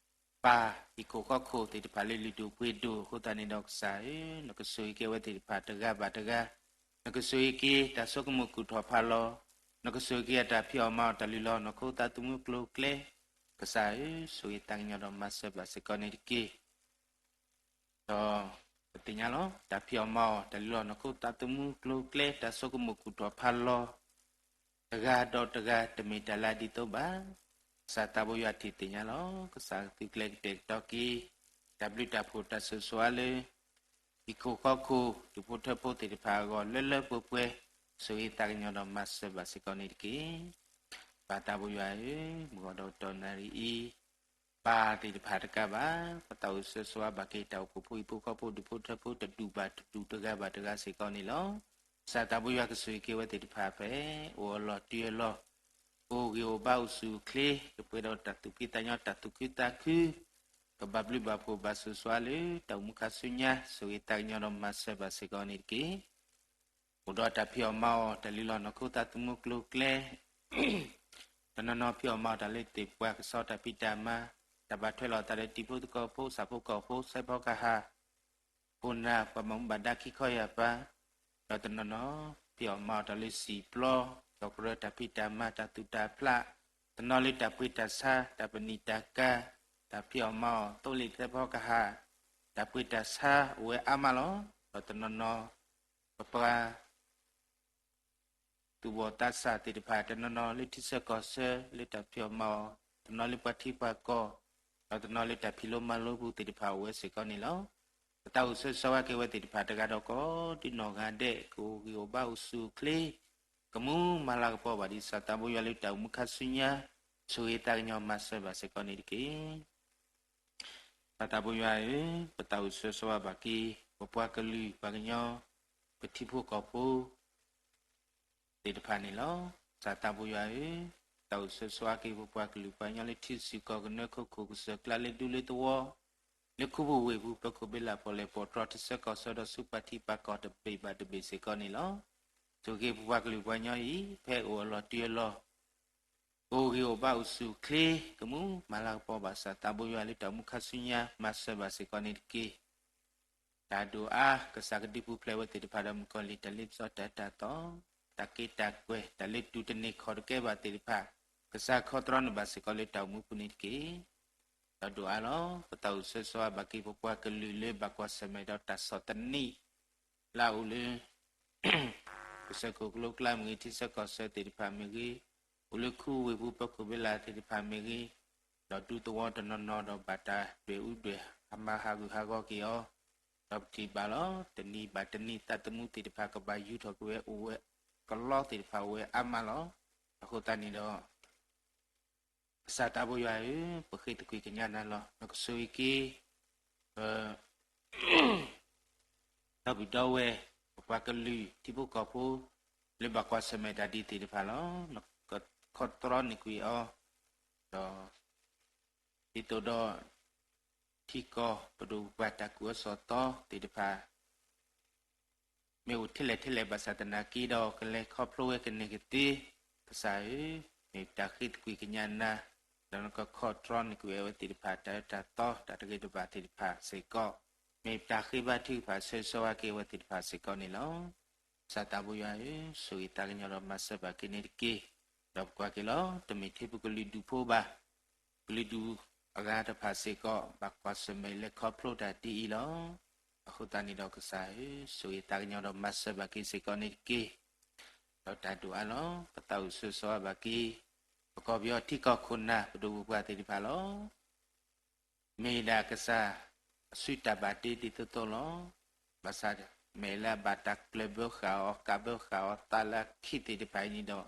ပၢ်ဟံၣ်ခိၣ်ဃီခိၣ်သ့ၣ်တဖၣ်လၢလုၢ်ဒိၣ်ပှ့ၤဒိၣ်အဃိသတးန့ၣ်ဒီးကစၢ်ဧၢ, နကဆိၣ်ဂ့ၤက့ၤဝဲသ့ၣ်တဖၣ်တဂၤဘၣ်တဂၤ, နကဆိၣ်ဂ့ၤက့ၤတၢ်ဆိကမိၣ်ကူၣ်ထီၣ်ဖးလီၤ, နကဆိၣ်ဂ့ၤက့ၤအတၢ်ဖံးအီၣ်မၤအီၣ်တၢ်လုၢ်လီၢ် နီၢ်ခိသးသမူကျိၤကျဲ, ကစၢ်ဧၢ, ဆိၣ်ဂ့ၤသးကညီၤဒီးမၤစၢၤဘၣ်စ့ၢ်ကီးန့ၣ်တက့ၢ်. ဒီးပသ့ၣ်ညါလီၤ. တၢ်ဖံးအီၣ်မၤအီၣ် တၢ်လုၢ်လီၢ် နီၢ်ခိသးသမူကျိၤကျဲ တၢ်ဆိကမိၣ်ကူၣ်ထီၣ်ဖးလီၤ တဂၤဒီးတဂၤ တမ့ၢ်တၢ်လၢအဒ်သိးဘၣ်. ကစၢ်သးဘိယွၤထံၣ်သ့ၣ်ညါလီၤ. ကစၢ်ကသုကျဲကတဲာ်ကတီၤက့ၤ တၢ်ဘျုးတၢ်ဖှိၣ်တၢ်ဆိၣ်ဂ့ၤဆိၣ်ဝါလၢ ဟံၣ်ခိၣ်ဃီခိၣ်ဒူၣ်ဖိထၢဖိသ့ၣ်တဖၣ်အဂီၢ် လၢလၢပှဲၤပှဲၤ ဆိၣ်ဂ့ၤသးကညီၤဒီးမၤစၢၤဘၣ်စ့ၢ်ကီးန့ၣ်တက့ၢ်. ပၢ်သးဘိယွၤဧၢ, မုၢ်ဂီၤဒီးကတီၢ်နၣ်ရံၣ်အံၤ ပၢ်သ့ၣ်တဖၣ်တကးဘၣ် ပသးအိၣ်ဆၢဂ့ၤဆၢဝါဘၣ်က့ၤ တၢ်အိၣ်ဖှိၣ်ဖိဟံၣ်ဖိဃီဖိဒူၣ်ဖိထၢဖိ တဒူၣ်ဘၣ်တဒူၣ် တဂၤဘၣ်တဂၤစ့ၢ်ကီးန့ၣ်လီၤ. ကစၢ်သးဘိယွၤကဆိၣ်ဂ့ၤက့ၤဝဲသ့ၣ်တဖၣ်ဖဲ အိၣ်အလီၢ်တ့ၢ်အလီၢ် ကအိၣ်ဂံၢ်အိၣ်ဘါအိၣ်ဆူၣ်အိၣ်ချ့ ကပှဲၤဒီးတၢ်သူၣ်ဖှံသးညီ တၢ်သူၣ်ခုသးခု ကဘၣ်ဘျုးဘၣ်ဖှိၣ်ဘၣ်ဆိၣ်ဂ့ၤဆိၣ်ဝါလၢ တၢ်အိၣ်မူခါဆူညါ ဆိၣ်ဂ့ၤသးကညီၤဒီးမၤစၢၤဘၣ်စ့ၢ်ကီးန့ၣ်တက့ၢ်. အိၣ်ဒီးတၢ်ဖံးအီၣ်မၤအီၣ် တၢ်လုၢ်လီၢ် နီၢ်ခိသးသမူကျိၤကျဲ တနီၤနီၤဖံးအီၣ်မၤအီၣ်တၢ်လၢသ့ၣ်ပှၢ်ကစီၣ် တၢ်ဖံးတၢ်မၤ, တၢ်ဘၣ်ထွဲလိာ်သးဒီးတံၤဖိသကိးဖိ ဆၣ်ဖိကီၢ်ဖိ စဲးဖီကဟၣ် ခိၣ်နၢ် ပှၤဘၣ်မူဘၣ်ဒါခံခီယၢ်ပၤ, ဒီးတနီၤနီၤ ဖံးအီၣ်မၤအီၣ်တၢ်လၢစံာ်ပျီ ဒီးကရၢတၢ်ဖံးတၢ်မၤ တၢ်သူၣ်တၢ်ဖျး, တနီၤလၢတၢ်ပှ့ၤတၢ်ဆါ တၢ်ပနံာ်တၢ်ကၤ, တၢ်ဖံးအီၣ်မၤအီၣ် သိလ့ၣ်စဲးဖီကဟၣ်, တၢ်ပှ့ၤတၢ်ဆါအိၣ်ဝဲအါမးလီၤ. ဒီးတနီၤနီၤ ပပှၤ သူၣ်ဘီၣ်သးစၢ်သ့ၣ်တဖၣ် တနီၤနီၤလၢထံဆၢကီၢ်ဆၢ လၢတၢ်ဖံးအီၣ်မၤအီၣ်, တနီၤလၢပှၤထံပှၤကီၢ်, ဒီးတနီၤလၢတၢ်ဖံးလိမၤလိပူၤသ့ၣ်တဖၣ်အိၣ်ဝဲစ့ၢ်ကီးန့ၣ်လီၤ. ပသးအိၣ်ဆၢဂ့ၤဆၢဝါက့ၤဝဲသ့ၣ်တဖၣ်တဂၤဒီးကိးဒံနီၢ်ဂၤဒဲး ကအိၣ်ဂံၢ်အိၣ်ဘါအိၣ်ဆူၣ်အိၣ်ချ့ ကမူမၤလၤကပီၤဘၣ်ဒ်ကစၢ်သးဘိယွၤလၢ တၢ်အိၣ်မူခါဆူညါ ဆိၣ်ဂ့ၤသးကညီၤမၤစၢၤဘၣ်စ့ၢ်ကီးန့ၣ်တက့ၢ်. ပၢ်သးဘိယွၤဧၢ, ပသးအိၣ်ဆၢဂ့ၤဆၢဝါဘၣ်က့ၤ ပပှၤကလုာ်ပှၤကညီ ပထံဖိကီၢ်ဖိ သ့ၣ်တဖၣ်န့ၣ်လီၤ. ကစၢ်သးဘိယွၤဧၢ, ပသးအိၣ်ဆၢဂ့ၤဆၢဝါက့ၤ ပပှၤကလုာ်ပှၤကညီလၢထံဆူၣ်ကီၢ်ကနၢ ခိခိၣ်ကစၢၢ်ကျါ လၢဒူလၢသဝီ, လၢခူပူၤဝ့ၢ်ပူၤ ပၢၤခိၣ်ဘ့လး ပီၣ်လဲၣ်ပီၣ်တြီၤ ထံဆၢကီၢ်ဆၢ ဒီးဆူပှၤထံပှၤကီၢ်တဘ့ၣ်ဘၣ်တဘ့ၣ်စ့ၢ်ကီးန့ၣ်လီၤ. ဆိၣ်ဂ့ၤပပှၤကလုာ်ပှၤကညီအံၤ ဖဲအိၣ်အလီၢ်တ့ၢ်အလီၢ် ကအိၣ်ဂံၢ်အိၣ်ဘါအိၣ်ဆူၣ်အိၣ်ချ့ ကမူမၤလၤကပီၤဘၣ်ကစၢ်သးဘိယွၤလၢ တၢ်အိၣ်မူခါဆူညါ မၤစၢၤဘၣ်စ့ၢ်ကီးန့ၣ်တက့ၢ်. တၢ်ဒိၣ်အါ ကစၢ်ကဒုးပူၤဖျဲးဝဲသ့ၣ်တဖၣ်ဒီး မုၣ်ကီၤလံၢ် တၢ်လ့ပစီတၢ်တၢ်သီ, တၢ်က့တၢ်ကွဲၤ တၢ်လၢတူၢ်တန့ၢ်ခီၣ်တကဲဘၣ်သ့ၣ်တဖၣ်, ကစၢ်ခီတြီန့ၢ်ဘၣ်စ့ၢ်ကီးလၢတၢ်အိၣ်မူပူၤန့ၣ်တက့ၢ်. ဒီးဒိၣ်အါလီၤ. ပသးအိၣ်ဆၢဂ့ၤဆၢဝါဘၣ်က့ၤ ပပှၤကလုာ်လၢဘၣ်ကွၢ်ဆၢၣ်မဲာ်ဒီးတၢ်ဆီၣ်သနံး လၢအအိၣ်လၢ ကစၢၢ်ခိၣ်ကလိကျါမ့ၢ်ဂ့ၤ, ထံဆၢကီၢ်ဆၢသ့ၣ်တဖၣ်မ့ၢ်ဂ့ၤ, အိၣ်လၢခူဝ့ၢ်ပူၤ ပၢၤခိၣ်ဘ့လးသ့ၣ်တဖၣ်မ့ၢ်ဂ့ၤ, ဒီးဒူသဝီတနီၤနီၤဒီး ဘၣ်တၢ်ဒွဲၣ်အူဒွဲၣ်အမၤဟးဂူာ်ဟးဂီၤက့ၤအီၤ, ဒီးပထံၣ်ဘၣ်လီၤ. တနံၤဘၣ်တနံၤ သးသမူသ့ၣ်တဖၣ်ကဘၣ်ယူၤထီၣ်က့ၤဝဲအိၣ်ဝဲ ကလီသ့ၣ်တဖၣ်အိၣ်ဝဲအါမးလီၤ. အဃိသတးန့ၣ်ဒီး ကစၢ်သးဘိယွၤဧၢ, ပဃ့သကွံၢ်ကညးနၤလီၤ. နကဆိၣ်ဂ့ၤက့ၤ ပ ဒီပုၢ်ဒီဝဲၢ် ပပှၤကလုာ်ထံဖိကီၢ်ဖိ လၢဘၣ်ကွၢ်ဆၢၣ်မဲာ်တၢ်ဒ်သ့ၣ်တဖၣ်လီၤ. နကခီၣ်တြီန့ၢ်ကွံာ်အီၤ, ဒီး ဒ်သိးဒီး ထံကီၢ်ပဒိၣ်ပပှၢ်တၢ်ကူၣ်အၢစီၣ်သီသ့ၣ်တဖၣ် မ့ၢ်အိၣ်ထဲလဲၣ်ထဲလဲၣ်ဘၣ်ဆၣ်သနာ်က့ဒီး ကလဲၤခီဖျိဝဲကန့ၢ်ကသ့, ကစၢ်ဧၢ, မ့ၢ်ပတၢ်ဃ့သကွံာ်ကညးနၤ, ဒီးနကခီၣ်တြီန့ၢ်ကွံာ်အဝဲသ့ၣ်တဖၣ် တၢ်အၢတၢ်သီ တၢ်တဂ့ၤတဘၣ်သ့ၣ်တဖၣ်စ့ၢ်ကီး, မ့ၢ်ပတၢ်ဃ့ဘါထုကဖၣ်ဆၢဂ့ၤဆၢဝါက့ၤအဝဲသ့ၣ်တဖၣ်စ့ၢ်ကီးန့ၣ်လီၤ. ကစၢ်သးဘိယွၤဧၢ, ဆိၣ်ဂ့ၤသးကညီၤဒီးမၤစၢၤဘၣ်က့ၤန့ၣ်တက့ၢ်. ဒီးပကွၢ်က့ၤလီၤ, တမ့ၢ်ထဲပကလုာ်ဒူၣ်ဖိဘၣ်, ကလုာ်ဒူၣ်အဂၤတဖၣ်စ့ၢ်ကီး ဘၣ်ကွၢ်ဆၢၣ်မဲာ်လဲၤခီဖျိတၢ်ဒ်အံၤလီၤ. အဃိသတးန့ၣ်ဒီးကစၢ်ဧၢ, ဆိၣ်ဂ့ၤသးကညီၤဒီးမၤစၢၤဘၣ်က့ၤစ့ၢ်ကီးန့ၣ်တက့ၢ်. ဒီးတၢ်ဒိၣ်အါလီၤ, ပသးအိၣ်ဆၢဂ့ၤဆၢဝါဘၣ်က့ၤ ပကီၢ်ပယီၤထံကီၢ်ခိၣ်နၢ်ပဒိၣ်ပပှၢ်သ့ၣ်တဖၣ်လီၤ. မ့ၢ်ဒၣ်ကစၢ် အစုတၢ်ဘၣ်တ့ဒ်သိးသိးလီၤ. ဘၣ်ဆၣ် မဲာ်လၢအဘၣ်တၢ်ကျၢၢ်ဘၢဃာ်အီၤ ကးဘၢဃာ်အီၤ သးလၢအခံသ့ၣ်တဖၣ်အံၤန့ၣ်ဒီး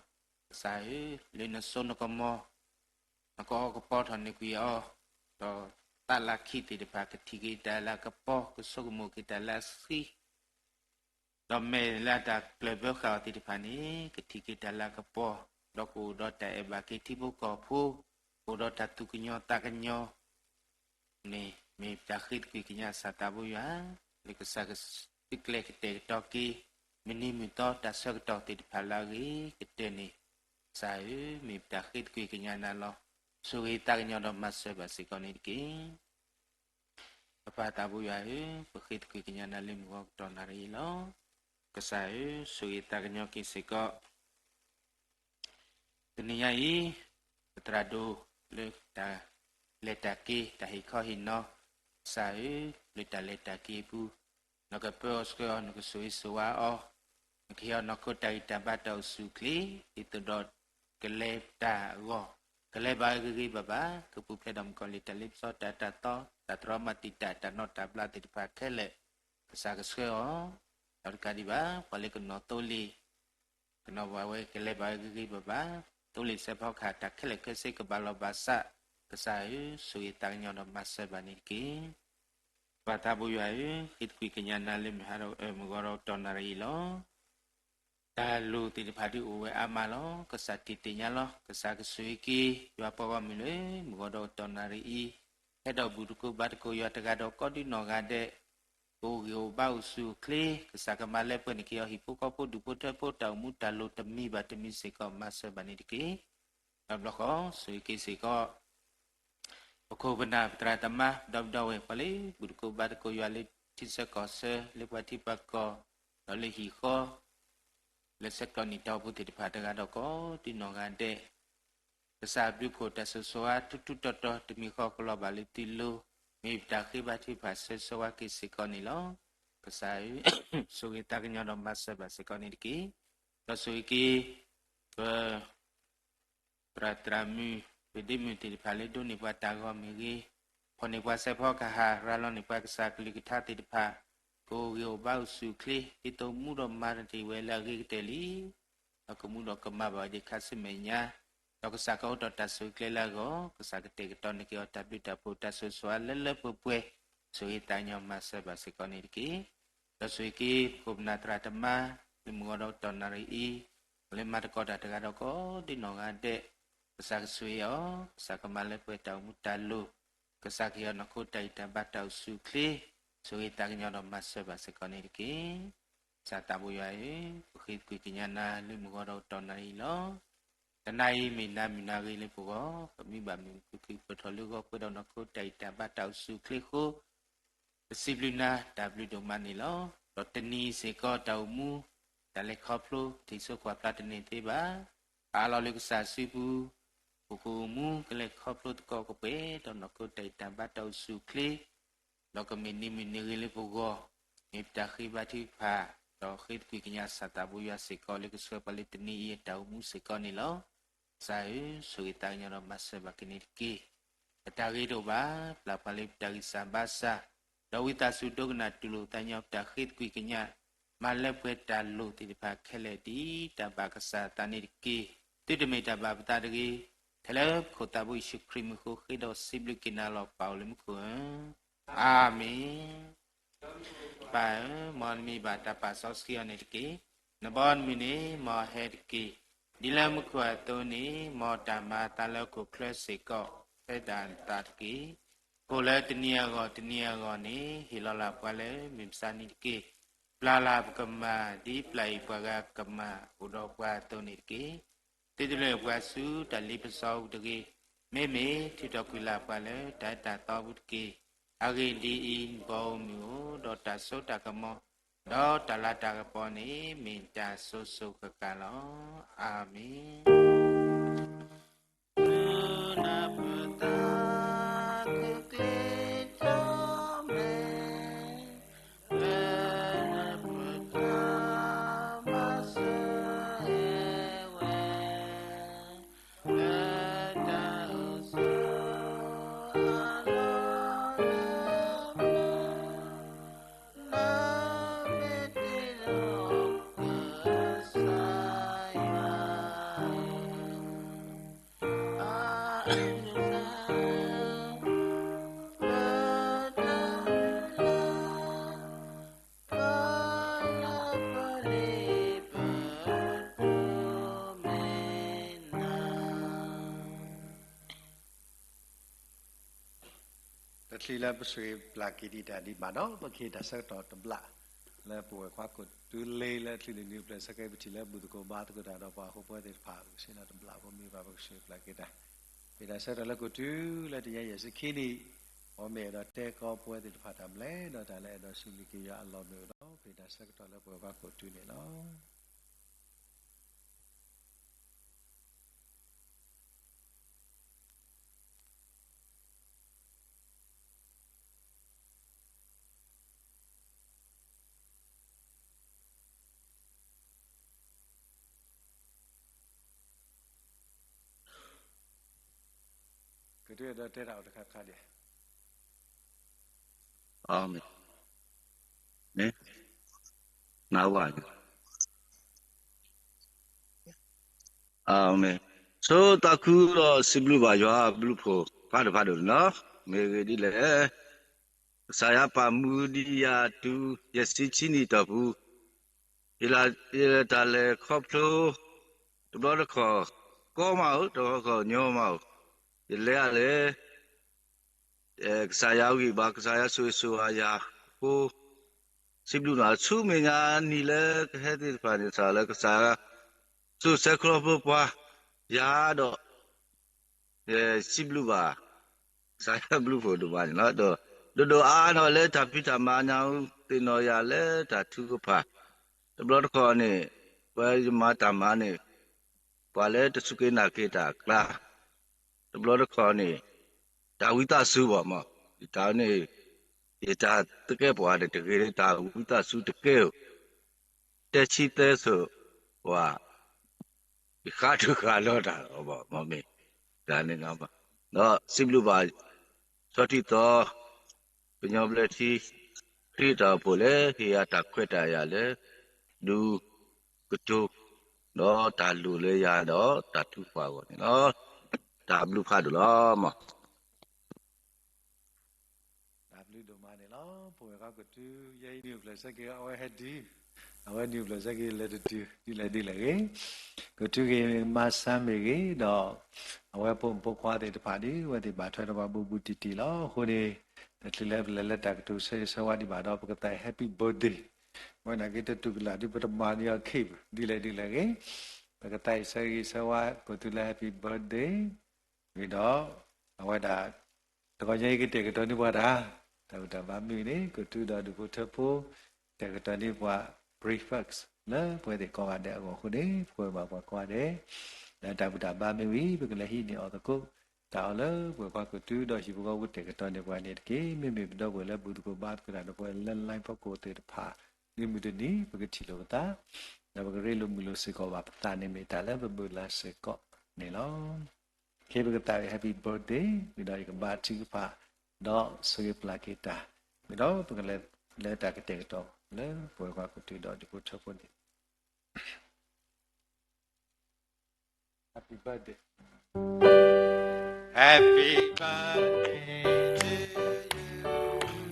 ကစၢ်ဧၢ, လၢနစိနကမီၤ နကအီကပီၤထီၣ်န့ၢ်ကွံာ်အီၤ, ဒီးသးလၢအခံသ့ၣ်တဖၣ် ကထံၣ်က့ၤတၢ်လၢအကပီၤ ကဆိကမိၣ်က့ၤတၢ်လၢအဆှံ ဒီးမဲာ်လၢအတၢ်ကျၢၢ်ဘၢဃာ်အီၤသ့ၣ်တဖၣ်န့ၣ် ကထံၣ်က့ၤတၢ်လၢအကပီၤ, ဒီးကအိၣ်ဒီးတၢ်အဲၣ်ဘၣ်က့ၤထံဖိကီၢ်ဖိ, ကအိၣ်ဒီးတၢ်သူၣ်ကညီၤသးကညီၤန့ၣ် မ့ၢ်ပတၢ်ဃ့သကွံာ်ကညး ကစၢ်သးဘိယွၤ, လၢကစၢ်ကသုးကျဲၤကတဲာ်ကတီၤက့ၤ မုၢ်နံၤမုၢ်သီတၢ်ဆၢကတီၢ်သ့ၣ်တဖၣ်လၢအဂ့ၤကတၢၢ်န့ၣ်, ကစၢ်ဧၢ, မ့ၢ်ပတၢ်ဃ့သကွံာ်ကညးနၤလီၤ. ဆိၣ်ဂ့ၤသးကညီၤဒီးမၤစၢၤဘၣ်စ့ၢ်ကီးန့ၣ်တက့ၢ်. ပပၢ်သးဘိယွၤဧၢ, ပဃ့သကွံာ်ကညးနၤလၢမုၢ်ဂီၤကတီၢ်နၣ်ရံၣ်အံၤလီၤ. ကစၢ်ဧၢ, ဆိၣ်ဂ့ၤသးကညီၤက့ၤစ့ၢ်ကီး တနံၤညါအံၤ ပသရၣ်ဒိၣ်လၢတၢ်လဲၤတၢ်က့ၤ တၢ်ဟ့ၣ်ခီဟ့ၣ်နီၤ, ကစၢ်ဧၢ, လၢတၢ်လဲၤတၢ်က့ၤအပူၤ နကပၢအီၤဆှၢအီၤ နကဆိၣ်ဂ့ၤဆိၣ်ဝါအီၤ, နကဟ့ၣ်အီၤနီၢ်ခိတၢ်ဂံၢ်တၢ်ဘါတၢ်အိၣ်ဆူၣ်အိၣ်ချ့, ဒ်သိးဒီးကလဲၤတၢ်အဂီၢ်, ကလဲၤဘၣ်ဝဲဂ့ၤဂ့ၤဘၣ်ဘၣ်, ကပူၤဖျဲးဒီးမုၣ်ကီၤလံၢ်တၢ်လ့ပစီတၢ်အၢတၢ်သီ, တၢ်တြီမၤတံာ်တာ်တၢ်နီၣ်တၢ်ဘျါသ့ၣ်တဖၣ်ခဲလၢာ်, ကစၢ်ကဆှၢအီၤ, ဒီးတကးဒံးဘၣ် ပှၤလၢကနီၣ်သိလ့ၣ် ကနီၣ်ဘၣ်ဝဲကလဲၤဘၣ်ဝဲဂ့ၤဂ့ၤဘၣ်ဘၣ်, သိလ့ၣ်စဲးဖီကဟၣ်တၢ်ခဲလၢာ်ခဲဆ့ကဘၣ်လီၤဘၣ်စး, ကစၢ်ဧၢ, ဆိၣ်ဂ့ၤသးကညီၤဒီးမၤစၢၤဘၣ်န့ၣ်တက့ၢ်. ပၢ်သးဘိယွၤဧၢ, ဃ့သကွံာ်ကညးနၤလၢမုၢ်ဟါဒီးမုၢ်ဂီၤဒီးကတီၢ်နၣ်ရံၣ်အံၤလီၤ. တၢ်လိၣ်သ့ၣ်တဖၣ်ဒုးအိၣ်ဝဲအါမးလီၤ. ကစၢ်တ့ၢ်သ့ၣ်ညါလီၤ. ကစၢ်ကဆိၣ်ဂ့ၤက့ၤ ယွၤပှၤဂီၢ်မုၢ်လၢ မုၢ်ဂီၤဒီးကတီၢ်နၣ်ရံၣ်အံၤ, ဟဲဒီးဘူၣ်သကိးဘါသကိးယွၤတဂၤဒီးကိးဒံနီၢ်ဂၤဒဲး, ကအိၣ်ဂံၢ်အိၣ်ဘါအိၣ်ဆူၣ်အိၣ်ချ့, ကစၢ်ကမၤလၢပှဲၤန့ၢ်က့ၤအီၤဟံၣ်ဖိဃီဖိဒူၣ်ဖိထၢဖိတၢ်အိၣ်မူတၢ်လိၣ်တမံၤဘၣ်တမံၤစ့ၢ်ကီး မၤစၢၤဘၣ်န့ၣ်တက့ၢ်. ဒီးဘျီဃီ ဆိၣ်ဂ့ၤက့ၤစ့ၢ်ကီး ပခိၣ်ပနၢ်ပသရၣ်သမါ ဒီပုၢ်ဒီဝဲၢ် ပှၤလၢဘူၣ်သကိးဘါသကိးယွၤလၢထံဆၢကီၢ်ဆၢ လၢပှၤထံပှၤကီၢ်, ဒီးလၢဟံၣ်ဃီ, လၢဆဲးကျိးနံၣ်တၢ်အိၣ်ဖှိၣ်သ့ၣ်တဖၣ်တဂၤဒီးကိးဒံနီၢ်ဂၤဒဲး, ကစၢ်အဘျုးအဖှိၣ်တၢ်ဆိၣ်ဂ့ၤဆိၣ်ဝါထူးထူးတီၤတီၤ တမံၤဃီကလီၤဘၣ်လၢသုလိၤ, မ့ၢ်ပတၢ်ဃ့ဘါထုကဖၣ်ဆၢဂ့ၤဆၢဝါက့ၤစ့ၢ်ကီးန့ၣ်လီၤ. ကစၢ်ဧၢ, ဆိၣ်ဂ့ၤသးကညီၤဒီးမၤစၢၤဘၣ်စ့ၢ်ကီးန့ၣ်တက့ၢ်. ဒီးဆိၣ်ဂ့ၤက့ၤ ပ သရၣ်သရၣ်မုၣ် ပဒ့မုၣ်သ့ၣ်တဖၣ်လၢဒိးန့ၢ်ပှၤတၢ်ဂီၤမ့ၢ်ဂ့ၤ, ဖီၣ်န့ၢ်ပှၤစဲးဖီကဟၣ် ရၤလီၤန့ၢ်ပှၤကစၢ်ကလုၢ်ကထါသ့ၣ်တဖၣ်, ကအိၣ်ဂံၢ်အိၣ်ဘါအိၣ်ဆူၣ်အိၣ်ချ့ ဒ်သိးမူဒီးမၤတ့ၢ်ဝဲလၢအဂ့ၤကတၢၢ်လံ, ဒီးကမူဒီးကမၤဘၣ်ဝဲဒၣ်ခါဆူမဲာ်ညါ, ဒီးကစၢ်ကအိးထီၣ်တၢ်ဆိၣ်ဂ့ၤကျဲလၢအဂီၢ်, ကစၢ်ကတဲာ်ကတီၤန့ၢ်က့ၤအီၤတၢ်ဘျုးတၢ်ဖှိၣ်တၢ်ဆိၣ်ဂ့ၤဆိၣ်ဝါလၢလၢပှဲၤပှဲၤ, ဆိၣ်ဂ့ၤသးကညီၤမၤစၢၤဘၣ်စ့ၢ်ကီးန့ၣ်တက့ၢ်. ဒီးဆိၣ်ဂ့ၤက့ၤ ပခိၣ်ပနၢ်သရၣ်သမါ လၢမုၢ်ဂီၤဒီးကတီၢ်နၣ်ရံၣ်အံၤ, လၢမၤသကိးတၢ်တဂၤဒီးကိးဒံနီၢ်ဂၤဒဲး, ကစၢ်ကဆိၣ်ဂ့ၤအီၤ, ကစၢ်ကမၤလၢပှဲၤတၢ်အိၣ်မူတၢ်လိၤ, ကစၢ်ကဟ့ၣ်အီၤနီၢ်ခိတၢ်ဂံၢ်တၢ်ဘါတၢ်အိၣ်ဆူၣ်အိၣ်ချ့, ဆိၣ်ဂ့ၤသးကညီၤဒီးမၤစၢၤဘၣ်စ့ၢ်ကီးန့ၣ်တက့ၢ်. ကစၢ်သးဘိယွၤဧၢ, ပဃ့သကွံာ်ကညးနၤလၢမုၢ်ဂီၤဒီးကတီၢ်နၣ်ရံၣ်အံၤလီၤ. တနၤအံၤမ့ၢ်နၤမုၢ်နၤဂ့ၤလၢပဂီၢ်, ပမံဘၣ်မုာ်ခုၣ်ခုၣ်ပၢၢ်ထီၣ်လၢဂီၤပှဲၤဒီးနီၢ်ခိတၢ်ဂံၢ်တၢ်ဘါတၢ်အိၣ်ဆူၣ်အိၣ်ချ့အဃိ, ပစံးဘျုးနၤတၢ်ဘျုးဒိၣ်မးန့ၣ်လီၤ. ဒီးတနံၤစ့ၢ်ကီးတၢ်အိၣ်မူ, တၢ်လဲၤခီဖျိ ထံၣ်စိကွၢ်ဖျါတန့ၢ်သ့ဘၣ်. အါလီၤလၢကစၢ်စုပူၤ, ပအိၣ်မူကလဲၤခီဖျိသကိးကပှဲၤဒီးနီၢ်ခိတၢ်ဂံၢ်တၢ်ဘါတၢ်အိၣ်ဆူၣ်အိၣ်ချ့, ဒီးကမ့ၢ်နံၤမုၢ်နံၤဂ့ၤလၢပဂီၢ်, မ့ၢ်ပတၢ်ဃ့ဘါထုကဖၣ်, ဒီးဃ့သကွံာ်ကညးကစၢ်သးဘိယွၤစ့ၢ်ကီးလၢကဆှၢပှၤလၢတနံၤအံၤအတၢ်အိၣ်မူစ့ၢ်ကီးန့ၣ်လီၤ. ကစၢ်ဧၢ, ဆိၣ်ဂ့ၤသးကညီၤဒီးမၤစၢၤဘၣ်က့ၤန့ၣ်တက့ၢ်. ပတၢ်ဂ့ၤတအိၣ်ဘၣ်, ပျၢ်ပှၤလၢပတၢ်ဂံၢ်စၢ်ဘါစၢ်, ဒီးဝံသးစူၤဒိကနၣ်တူၢ်လိာ်သးညီပတၢ်ဃ့သကွံာ်ကညး, မၤလၢပှဲၤတၢ်လိၣ်သ့ၣ်တဖၣ်ခဲလၢာ်ဒ်တၢ်ဘၣ်ကစၢ်အသးန့ၣ်တက့ၢ်. သုတမ့ၢ်တၢ်ဘၣ်ပသးတဂ့ၤ, ထဲလၢပခိၣ်သးဘိယ့ၣ်ၡူးခရံာ်မံၤအဃိ ဃ့ဒီးစံးဘျုးက့ၤနၤလီၤ ပၢ်အိၣ်လၢမူခိၣ်ဧၢ. အၤမ့ၣ်. ပၢ်ဧၢ, မ်နမံၤဘၣ်တၢ်ပာ်စီဆှံအီၤန့ၣ်တက့ၢ်. နဘီနမုၢ်န့ၣ် မ်အဟဲတက့ၢ်. ဒ်လၢမူခိၣ်အသိးန့ၣ် မ်တၢ်မၤအသးလၢဟီၣ်ခိၣ်ချၢစ့ၢ်ကီး ဖဲဒၣ်နသးတက့ၢ်. ကိၣ်လၢတနံၤအဂီၢ်တနံၤအဂီၢ်န့ၣ် ဟ့ၣ်လီၤလၢ်ပှၤလၢမုၢ်မဆါနံၤတက့ၢ်. ပျၢ်လၢ်ပကမၢ် ဒ်ပျၢ်အံၤပှၤဂၤကမၢ်အိၣ်ဒီးပှၤအသိးန့ၣ်တက့ၢ်. သုတလၢပှၤဆူတၢ်လ့ပစီပူၤတဂ့ၤ, မ့မ့ၢ်ထုးထီၣ်ကွံာ်လၢ်ပှၤလၢတၢ်အၢတၢ်သီပူၤတက့ၢ်. အဂ့ၢ်ဒ်အံၤ, နဘီအမုၢ်အိၣ်ဒီးတၢ်စိတၢ်ကမီၤ, ဒီးတၢ်လၤတၢ်ကပီၤန့ၣ် မ့ၢ်တၢ်စိၤစိၤဃၣ်ဃၣ်လီၤ. အၤမ့ၣ်. တချုးလၢပဆိၣ်ဂ့ၤပျၢ်က့ၤဒံးတၢ်ဒံးဘၣ်ဒီး ပကဟ့ၣ်တၢ်ဆၢကတီၢ်တဘျီ လၢပဝဲၢ်ခွါကိးတုၤလ့လၢချုးန့ၣ်နံၤပျဲၢ်ဆၢက့ၤ ပထံၣ်လၢဘူၣ်သကိးဘါသကိးတၢ်ဒီးပှၤဟီၣ်ခိၣ်ဖိသ့ၣ်တဖၣ် ပကဆ့ၣ်နီၤတဘျီ ပမ့ၢ်ဘၣ်ပကဆိၣ်ဂ့ၤပျၢ်က့ၤတၢ် ပဟ့ၣ်တၢ်ဆၢကတီၢ်လၢကိးတုၤလၢတနံၤယဲၢ်ဆံခံနံၣ် ပမ့ၢ်အဲၣ်ဒိးတဲကီးပဝဲသ့ၣ်တဖၣ်တၢ်ဘျၢ ဒီးတၢ်လၢအဲၣ်ဒိးစူးလံၤက့ၤယွၤအလီၢ်မ့ၢ်အိၣ်ဒီး ပဟ့ၣ်တၢ်ဆၢကတီၢ်လၢပဝဲၢ်ခွါကိးတုၤန့ၣ်လီၤ. ကတဲဒီးတဲတၢ်အိၣ်တခါခါဒံး မ့ၢ် နဝၤ မ့ၢ် ဆိသးခုဒီးစံးဘျုးဘၣ်ယွၤအဘျုးအဖှိၣ်ဖးဒိၣ်ဖးဒိၣ်န့ၣ်လီၤ. မ့ၢ်ဂ့ၢ်ဒ်လဲၣ် ကစၢ်ယွၤပာ်မူဒံးယၤတုၤယဲၢ်ဆံခံနံၣ်တီၢ်ပူၤ, ယလဲၤတၢ်လဲၤခီဖျိ တဘျီတခီၣ် ကီမးဧိၤ တဘျီတခီၣ်ညီမးဧိၤ, ယလဲၤဒၣ်လဲာ် ကစၢ်ယွၤဂံၢ်ဘါ ကစၢ်ယွၤဆိၣ်ဂ့ၤဆိၣ်ဝါယၤအဃိ စံးဘျုးနၤဆူမဲာ်ညါနံၤလၢကဟဲသ့ၣ်တဖၣ်န့ၣ် ကစၢ်လၢကစၢ်ယွၤ စိာ်ဆှၢခီဖျိပှၤ ယၤဒီး စံးဘျုးဘၣ် ကစၢ်ယွၤဘျုးဖှိၣ်ဒိၣ်မးန့ၣ်လီၤ. ဒီးဒိၣ်ဒိၣ်အါအါန့ၣ်လၢတၢ်ဖံးတၢ်မၤညါ သ့ၣ်နီၣ်ယၤလၢတၢ်ထုကဖၣ်, တဘျီတခီၣ်န့ၣ် ပှၤယမၤတၢ်မၤန့ၣ် ပှၤလၢတစူၢ်က့ၤနာ်က့ၤတၢ်အကျါ, တဘျီတခီၣ်န့ၣ် တၢ်ဝံသးစူၤဘၣ်မး, ယတၢ်န့ၣ် ယတၢ်သကဲးပဝးန့ၣ် တဂ့ၤလၢတၢ်ဝံသးစူၤတကဲဧိၤ, တဲဆံသၢစိၤ ပှၤ ယဃၣ်ထုဃၣ်လီၤတၢ်လီၤဘၣ် မ့ၢ်တၢ်န့ၣ်လီၤ. ဒီးစံးဘျုးဘၣ် ဆီထံသီ ကညီဘျၢထံ ခရံာ်တၢ်အိၣ်ဖှိၣ်လၢဟ့ၣ်ယၤတၢ်ခွဲးတၢ်ယာ်လၢ ဒူ ကတိၤ ဒီးတၢ်လိၣ်လၢယၤဒီးတၢ်ထုကဖၣ်အဂီၢ်န့ၣ်လီၤ. တၢ်ဘျုးဖးဒိၣ်လီၤမး. တၢ်ဘျုးဒိၣ်မးန့ၣ်လီၤ. ပဝဲၢ်ခွါကိးတုၤ ယဲအံၤနံၣ်အိၣ်ဖျဲၣ်ဆၢက့ၤ အဝဲဟဲဒုး, အဝဲနံၣ်အိၣ်ဖျဲၣ်ဆၢက့ၤ လဲၤတတုၤ ဒ်လဲၣ်ဒ်လဲၣ်ဂ့ၤ, ကိးတုၤဂ့ၤ မါဆါမ့ၢ်ဂ့ၤဒီး အဝဲဖိမုၣ်ဖိခွါသ့ၣ်တဖၣ်ဒီး အဝဲသ့ၣ်ဘၣ်ထွဲဒီးပှၤဘူးဘူးတံၢ်တံၢ်လီၤ. အဃိန့ၣ် တချုးလၢပလဲၤလၢတၢ်ကတိၤဆၢဂ့ၤဆၢဝါဒံးဘၣ်ဒီး ပကသးအံၤ Happy Birthday ဝဲနာ်က့တတူၢ်ကလာ်ဒုး ပတမၤန့ၢ်အီၤခံဘၣ် ဒ်လဲၣ်ဒ်လဲၣ်ဂ့ၤ, ပကသးအံၤဆၢဂ့ၤဆၢဝါ ကိးတုၤလၢ Happy Birthday ဝံၤဒီး အဝဲဒၣ် တဂီၤညါအံၤကတဲာ်ကတီၤန့ၢ်ပှၤတၢ် တၢ်ဘူၣ်တၢ်ဘါမ့ၢ်ဂ့ၤန့ၣ် ကိးတုၤဒီးဒူၣ်ဖိထၢဖိ တဲာ်ကတီၤန့ၢ်ပှၤ breakfast လၢပဝဲသ့ၣ်ကိးဂၤဒဲးအဂီၢ်အဃိန့ၣ် ပကွဲးဘၣ်ပှၤကိးဂၤဒဲး လၢတၢ်ဘူၣ်တၢ်ဘါမ့ၢ်ဝံၤ ပကလဲၤဟံးန့ၢ်အီၤသကိး တၢ်အီၣ်လၢပဝဲၢ်ခွါကိးတုၤဒီးဟံၣ်ဖိဃီဖိတဲာ်ကတီၤန့ၢ်ပှၤန့ၣ်တက့ၢ်. မ့မ့ၢ်ပဒီပုၢ်ဝဲၢ်လၢဘူၣ်သကိးဘါသကိးတၢ်ဒီးပဝဲလၢ line ဖီခိၣ်သ့ၣ်တဖၣ် ဒ်မုၢ်တနံၤ ပကထံၣ်လိာ်ပသး ဒီးပကရ့လိာ်မုာ်လိာ်စ့ၢ်ကီးဘၣ်ပသးန့ၣ်မ့ၢ်တၢ်လၢပဘၣ်လၢ်စ့ၢ်ကီးန့ၣ်လီၤ. ခဲပကသးဝံၣ် Happy Birthday ဝံၤဒီးယကဘါထုကဖၣ် ဒီးဆိၣ်ဂ့ၤပျၢ်က့ၤတၢ် ဝံၤဒီးပကလဲၤလၢတၢ်ကတဲာ်ကတီၤလၢပဝဲၢ်ခွါကိးတုၤဒီးဒူၣ်ဖိထၢဖိန့ၣ် Happy birthday to you.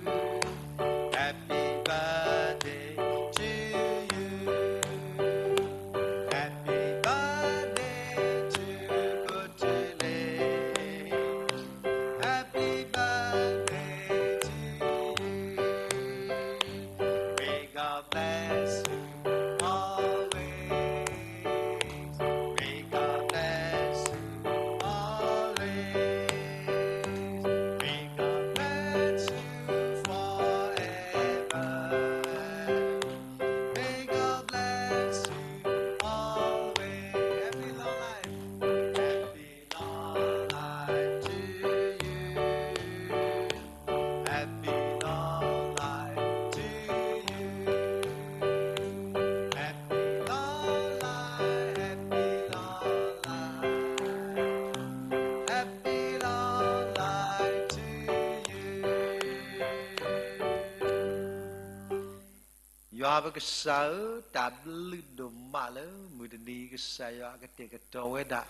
ယွၤပကစၢ်ဧၢ, တၢ်ဘျုးဒိၣ်မးလၢမုၢ်တနံၤ ကစၢ်ယွၤကတဲာ်ကတီၤဝဲဒၣ်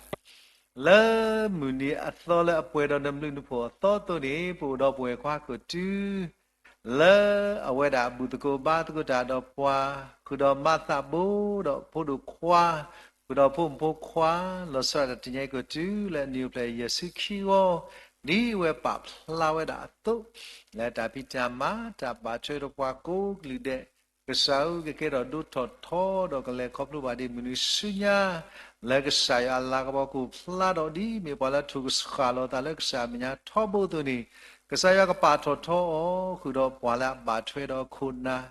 လၢမုၢ်နံၤအသီလၢအပှဲၤဒီးနဘျုးနဖှိၣ်အသီအသိးန့ၣ် ပအိၣ်ဒီးပဝဲၢ်ခွါခိၣ်တု လၢအဝဲဒၣ်ဘူၣ်သကိးဘါသကိးတၢ်ဒီးပှၤ, ဃုာ်ဒီးမၤသးဘိဒီးဖိဒိၣ်ခွါ, ဃုာ်ဒီးဖိမုၣ်ဖိခွါ, လီၤဆီဒၣ်တၢ်တနံၤအံၤကီၢ်တု လၢအနံၣ်အိၣ်ဖျဲၣ်ယဲၢ်ဆံခံဂီၤ, ဒ်အဝဲပာ်ဖျါဝဲဒၣ်အသိး, လၢတၢ်ဖံးတၢ်မၤ တၢ်ဘၣ်ထွဲဒီးပှၤကိးကလုာ်ဒဲး, ကစၢ်ဧၢ ကကဲထီၣ်ဒိၣ်ထီၣ်ထီဒီးကလဲၤခီဖျိဘၣ်ဒ်မုၢ်နံၤဆူညါ, လၢကစၢ်ယွၤအလၤကပီၤကအိၣ်ဖျါထီၣ်ဒ်မ့ၢ်ပှၤလၢအထူၣ်ကဆှီလီၤအသးလၢကစၢ်အမဲာ်ညါထီဘိအသိးန့ၣ်, ကစၢ်ယွၤကပာ်ထီၣ်ထီအီၤ ဃုာ်ဒီးပှၤလၢအဘၣ်ထွဲဒီးခိၣ်နၢ်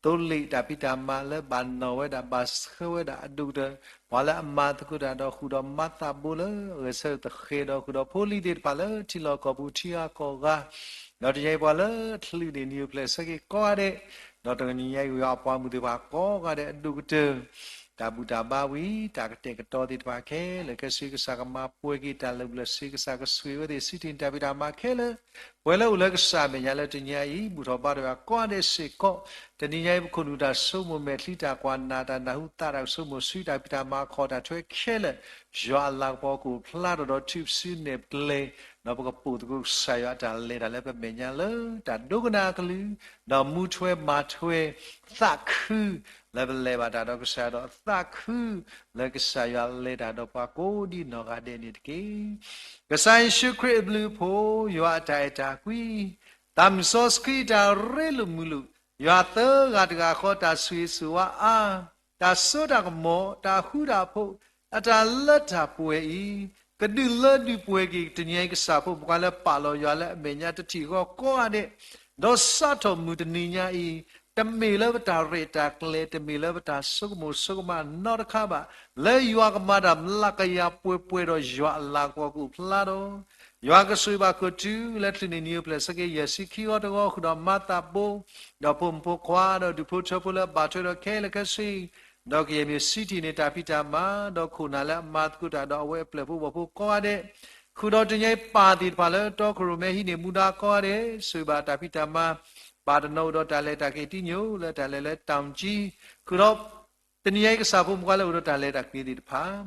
သိလ့ၣ်တၢ်ဖံးတၢ်မၤလၢဘၣ်နီၣ်ဝဲဒၣ် ဘၣ်ဆှၢဝဲဒၣ်အဒိၣ်ကတၢၢ်, ပှၤလၢအမၤသကိးတၢ်ဒီးဃုာ်ဒီးမၤသးဘိလၢအဂဲၤဆၢထၢၣ်သဃဲးဒီးဃုာ်ဒီးဖိလံၤသ့ၣ်တဖၣ်လၢထံလီၢ်ကီၢ်ပူၤထံဂၤကီၢ်ဂၤ, ဒီးတနံၤအံၤပှၤလၢအချုးန့ၣ် နံၣ်အိၣ်ဖျဲၣ်ဆၢက့ၤကိးဂၤဒဲး, ဒီးတနံၤညါအံၤယွၤအပှၤမုၣ်သ့ၣ်တဖၣ်ကိးဂၤဒဲးအဒိၣ်ကတၢၢ် တၢ်ဘူၣ်တၢ်ဘါဝံၤ တၢ်ကတဲာ်ကတီၤသ့ၣ်တဖၣ်ခဲလၢာ်ခဲဆ့ ကစၢ်ကမၤပှဲၤက့ၤတၢ်လၢာ်ဘူၣ်လၢာ်စ့ ကစၢ်ကဆိၣ်ဂ့ၤဝဲသ့ၣ်ဆံးတ့ၢ်တၢ်ဖံးတၢ်မၤခဲလၢာ်, ပှဲၤလၢအိၣ်လၢကစၢ်အမဲာ်ညါလၢတနံၤညါအံၤ ဘူၣ်ထီၣ်ဘါထီၣ်ဝဲကိးဂၤဒဲးစ့ၢ်ကီး, တနံၤညါအံၤ ပခိၣ်နူာ်တၢ်ဆိကမိၣ် မဲာ်ချံတၢ်ကွၢ်နာ် တၢ်နၢ်ဟူသးတၢ်ကဆိကမိၣ် စုတၢ်ဖံးတၢ်မၤအခီၣ်တၢ်ထွဲခဲလၢာ်, ယွၤအလၤကပီၤကအိၣ်ဖျါထီၣ်ဒီးထုးဖစုနဲၣ်ပကျဲၤ, ဒီးပကပိာ်သကိးကစၢ်ယွၤအတၢ်လဲၤတၢ်လၢပမဲာ်ညါလၢ တၢ်ဒိကနၣ်အကလုၢ်, ဒီးမူထွဲမၤထွဲ သးခု လၢပလဲၤဘၣ်တၢ်ဒီးကစၢ်ယွၤဒီးသးခု လၢကစၢ်ယွၤလဲၤတၢ်ဒီးပှၤကိးဒ်နီၢ်ဂၤဒဲးန့ၣ်တက့ၢ်. ကစၢ်ယ့ၣ်ၡူးခရံာ်အဘျုးအဖှိၣ်, ယွၤအတၢ်အဲၣ်တၢ်ကွံ, သးမုၢ်စီဆှံတၢ်ရ့လိာ်မုာ်လိာ်, ယွၤသၢဂၤတဂၤဃီတၢ်ဆိၣ်ဂ့ၤဆိၣ်ဝါအါ, တၢ်စိတၢ်ကမီၤ, တၢ်ဃူတၢ်ဖိး, အတၢ်လၢတၢ်ပှဲၤအံၤ, ကဒုးလၢဒုးပှဲၤက့ၤ တနံၤညါအံၤ ကစၢ်ဖိမုၣ်ခွါလၢပာ်လီၤယွၤလၢအမဲာ်ညါတထံၣ်ဃီကိးဂၤဒဲး, ဒီးစးထီၣ်မုၢ်တနံၤညါအံၤ, တမ့ၢ်လၢပတၢ်ရဲၣ်တၢ်ကျဲၤ တမ့ၢ်လၢပတၢ်ဆိကမိၣ်ဆိကမးနီတခါဘၣ်, လၢယွၤကမၤတၢ်မျးကယၤပှဲၤပှဲၤဒီးယွၤအလၤကပီၤကအိၣ်ဖျါဒီး ယွၤကဆိၣ်ဂ့ၤဘၣ်ခိၣ်တု လၢချုးန့ၣ်နံၣ်အိၣ်ဖျဲၣ်ဆၢက့ၤယဲၢ်ဆံခံဂီၤတဂီၤ ဃုာ်ဒီးမၤသးဘိ, ဒီးဖိမုၣ်ဖိခွါ ဒီးဒူၣ်ဖိထၢဖိလၢအဘၣ်ထွဲဒီးခဲလၢာ်ခဲဆ့, ဒီးကယဲၢ်မ့ၢ်ဆံးတ့ၢ်န့ၢ်တၢ်ဖံးတၢ်မၤ, ဒီးခိၣ်နၢ်လၢအမၤသကိးတၢ်ဒီးအဝဲအပျဲၢ်ဖိဘီၣ်ဖိကိးဂၤဒဲး, ဃုာ်ဒီးတနံၤညါအံၤပၢ်သ့ၣ်တဖၣ်လၢတီခိၣ်ရိၣ်မဲဟံးန့ၢ်မူဒါကိးဂၤဒဲး, ဆိၣ်ဂ့ၤဘၣ်တၢ်ဖံးတၢ်မၤ, ပၢ်တနီၤအိၣ်ဒီးတၢ်လဲၤတၢ်က့ၤတံၢ်ညိၣ် လၢတၢ်လဲၤလၢတၢ်ကံၣ်, ဃုာ်ဒီး တနံၤညါအံၤကစၢ်ဖိမုၣ်ခွါလၢအိၣ်ဒီးတၢ်လဲၤတၢ်က့ၤသ့ၣ်တဖၣ်,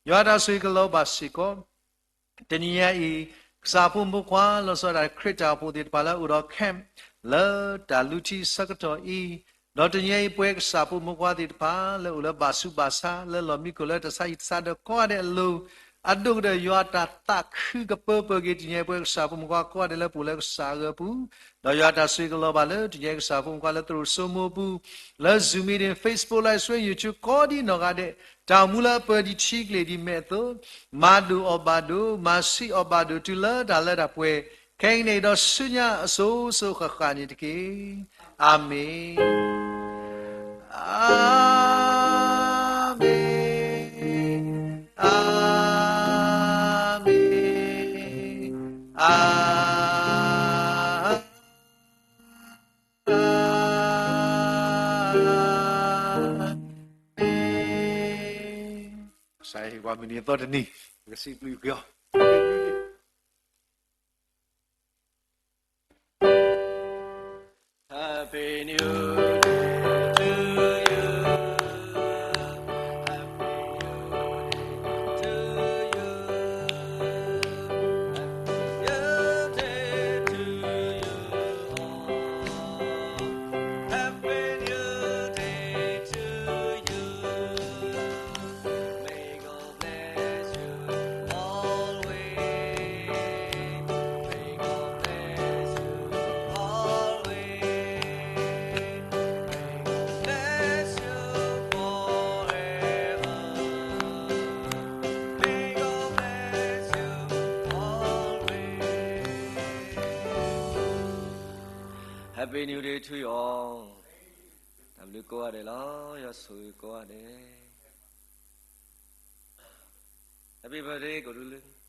ယွၤတၢ်ဆိၣ်ဂ့ၤကလီၤဘၣ်စ့ၢ်ကီး တနံၤညါအံၤ, ကစၢ်ဖိမုၣ်ဖိခွါ လီၤဆီဒၣ်တၢ်ခရံာ်တၢ်အိၣ်ဖှိၣ်သ့ၣ်တဖၣ်လၢအအိၣ်ဒီး camp လၢတၢ်လူထံဆၢကတီၢ်အံၤ, ဒီးတနံၤညါအံၤပဝဲကစၢ်ဖိမုၣ်ဖိခွါသ့ၣ်တဖၣ် လၢအိၣ်လၢဘၣ်ဆူးဘၣ်ဆါ လၢလီၢ်မံခိၣ်လၢတၢ်ဆါဟံၣ်တၢ်ဆါဒီးကိးဂၤဒဲးအလိၤ, အဒိၣ်ကတၢၢ်ယွၤတၢ်သးခုကပၢပၢၤက့ၤ တနံၤညါအံၤပဝဲကစၢ်ဖိမုၣ်ဖိခွါကိးဂၤဒဲးလၢပအိၣ်လၢကစၢ်အဂီၢ်ပူၤ, ဒီးယွၤတၢ်ဆိၣ်ဂ့ၤကလီၤဘၣ်လၢ တနံၤညါအံၤကစၢ်ဖိမုၣ်ဖိခွါလၢသရိာ်စိမိပူၤ, လၢ Zoom meeting, Facebook Live Stream, YouTube ကိးဒ်နီၢ်ဂၤဒဲး, တၢ်အိၣ်မူလၢအပၢၤဒံးထံကျ့ၤဒ်မဲာ်အသိး, မၤဒိၣ်အီၣ်ဘၣ်ဒိၣ်, မၤဆံးအီၣ်ဘၣ်ဒိၣ် တုၤလၢတၢ်လၢတၢ်ပှဲၤ, ခဲအံၤန့ၣ်ဒီးဆူညါအစိၤစိၤဃၣ်ဃၣ်န့ၣ်တက့ၢ်. အၤမ့ၣ်, အၤမ့ၣ်, အၤမ့ၣ်, အၤ ကစၢ်ယွၤဟ့ၣ်ပှၤမုၢ်နံၤအသီတနံၤ, ပကစံးဘျုးက့ၤအီၤ. Happy New Year to you. Happy New Year to you. Happy New Year to you all. Happy New Year to you. May God bless you always. May God bless you always. May God bless you forever. May God bless you always. Happy New Year to you all. တၢ်ဘျုးကိးဂၤဒဲးလီၤ, ယွၤဆိၣ်ဂ့ၤကိးဂၤဒဲး. Happy birthday ကိးဒူလၢ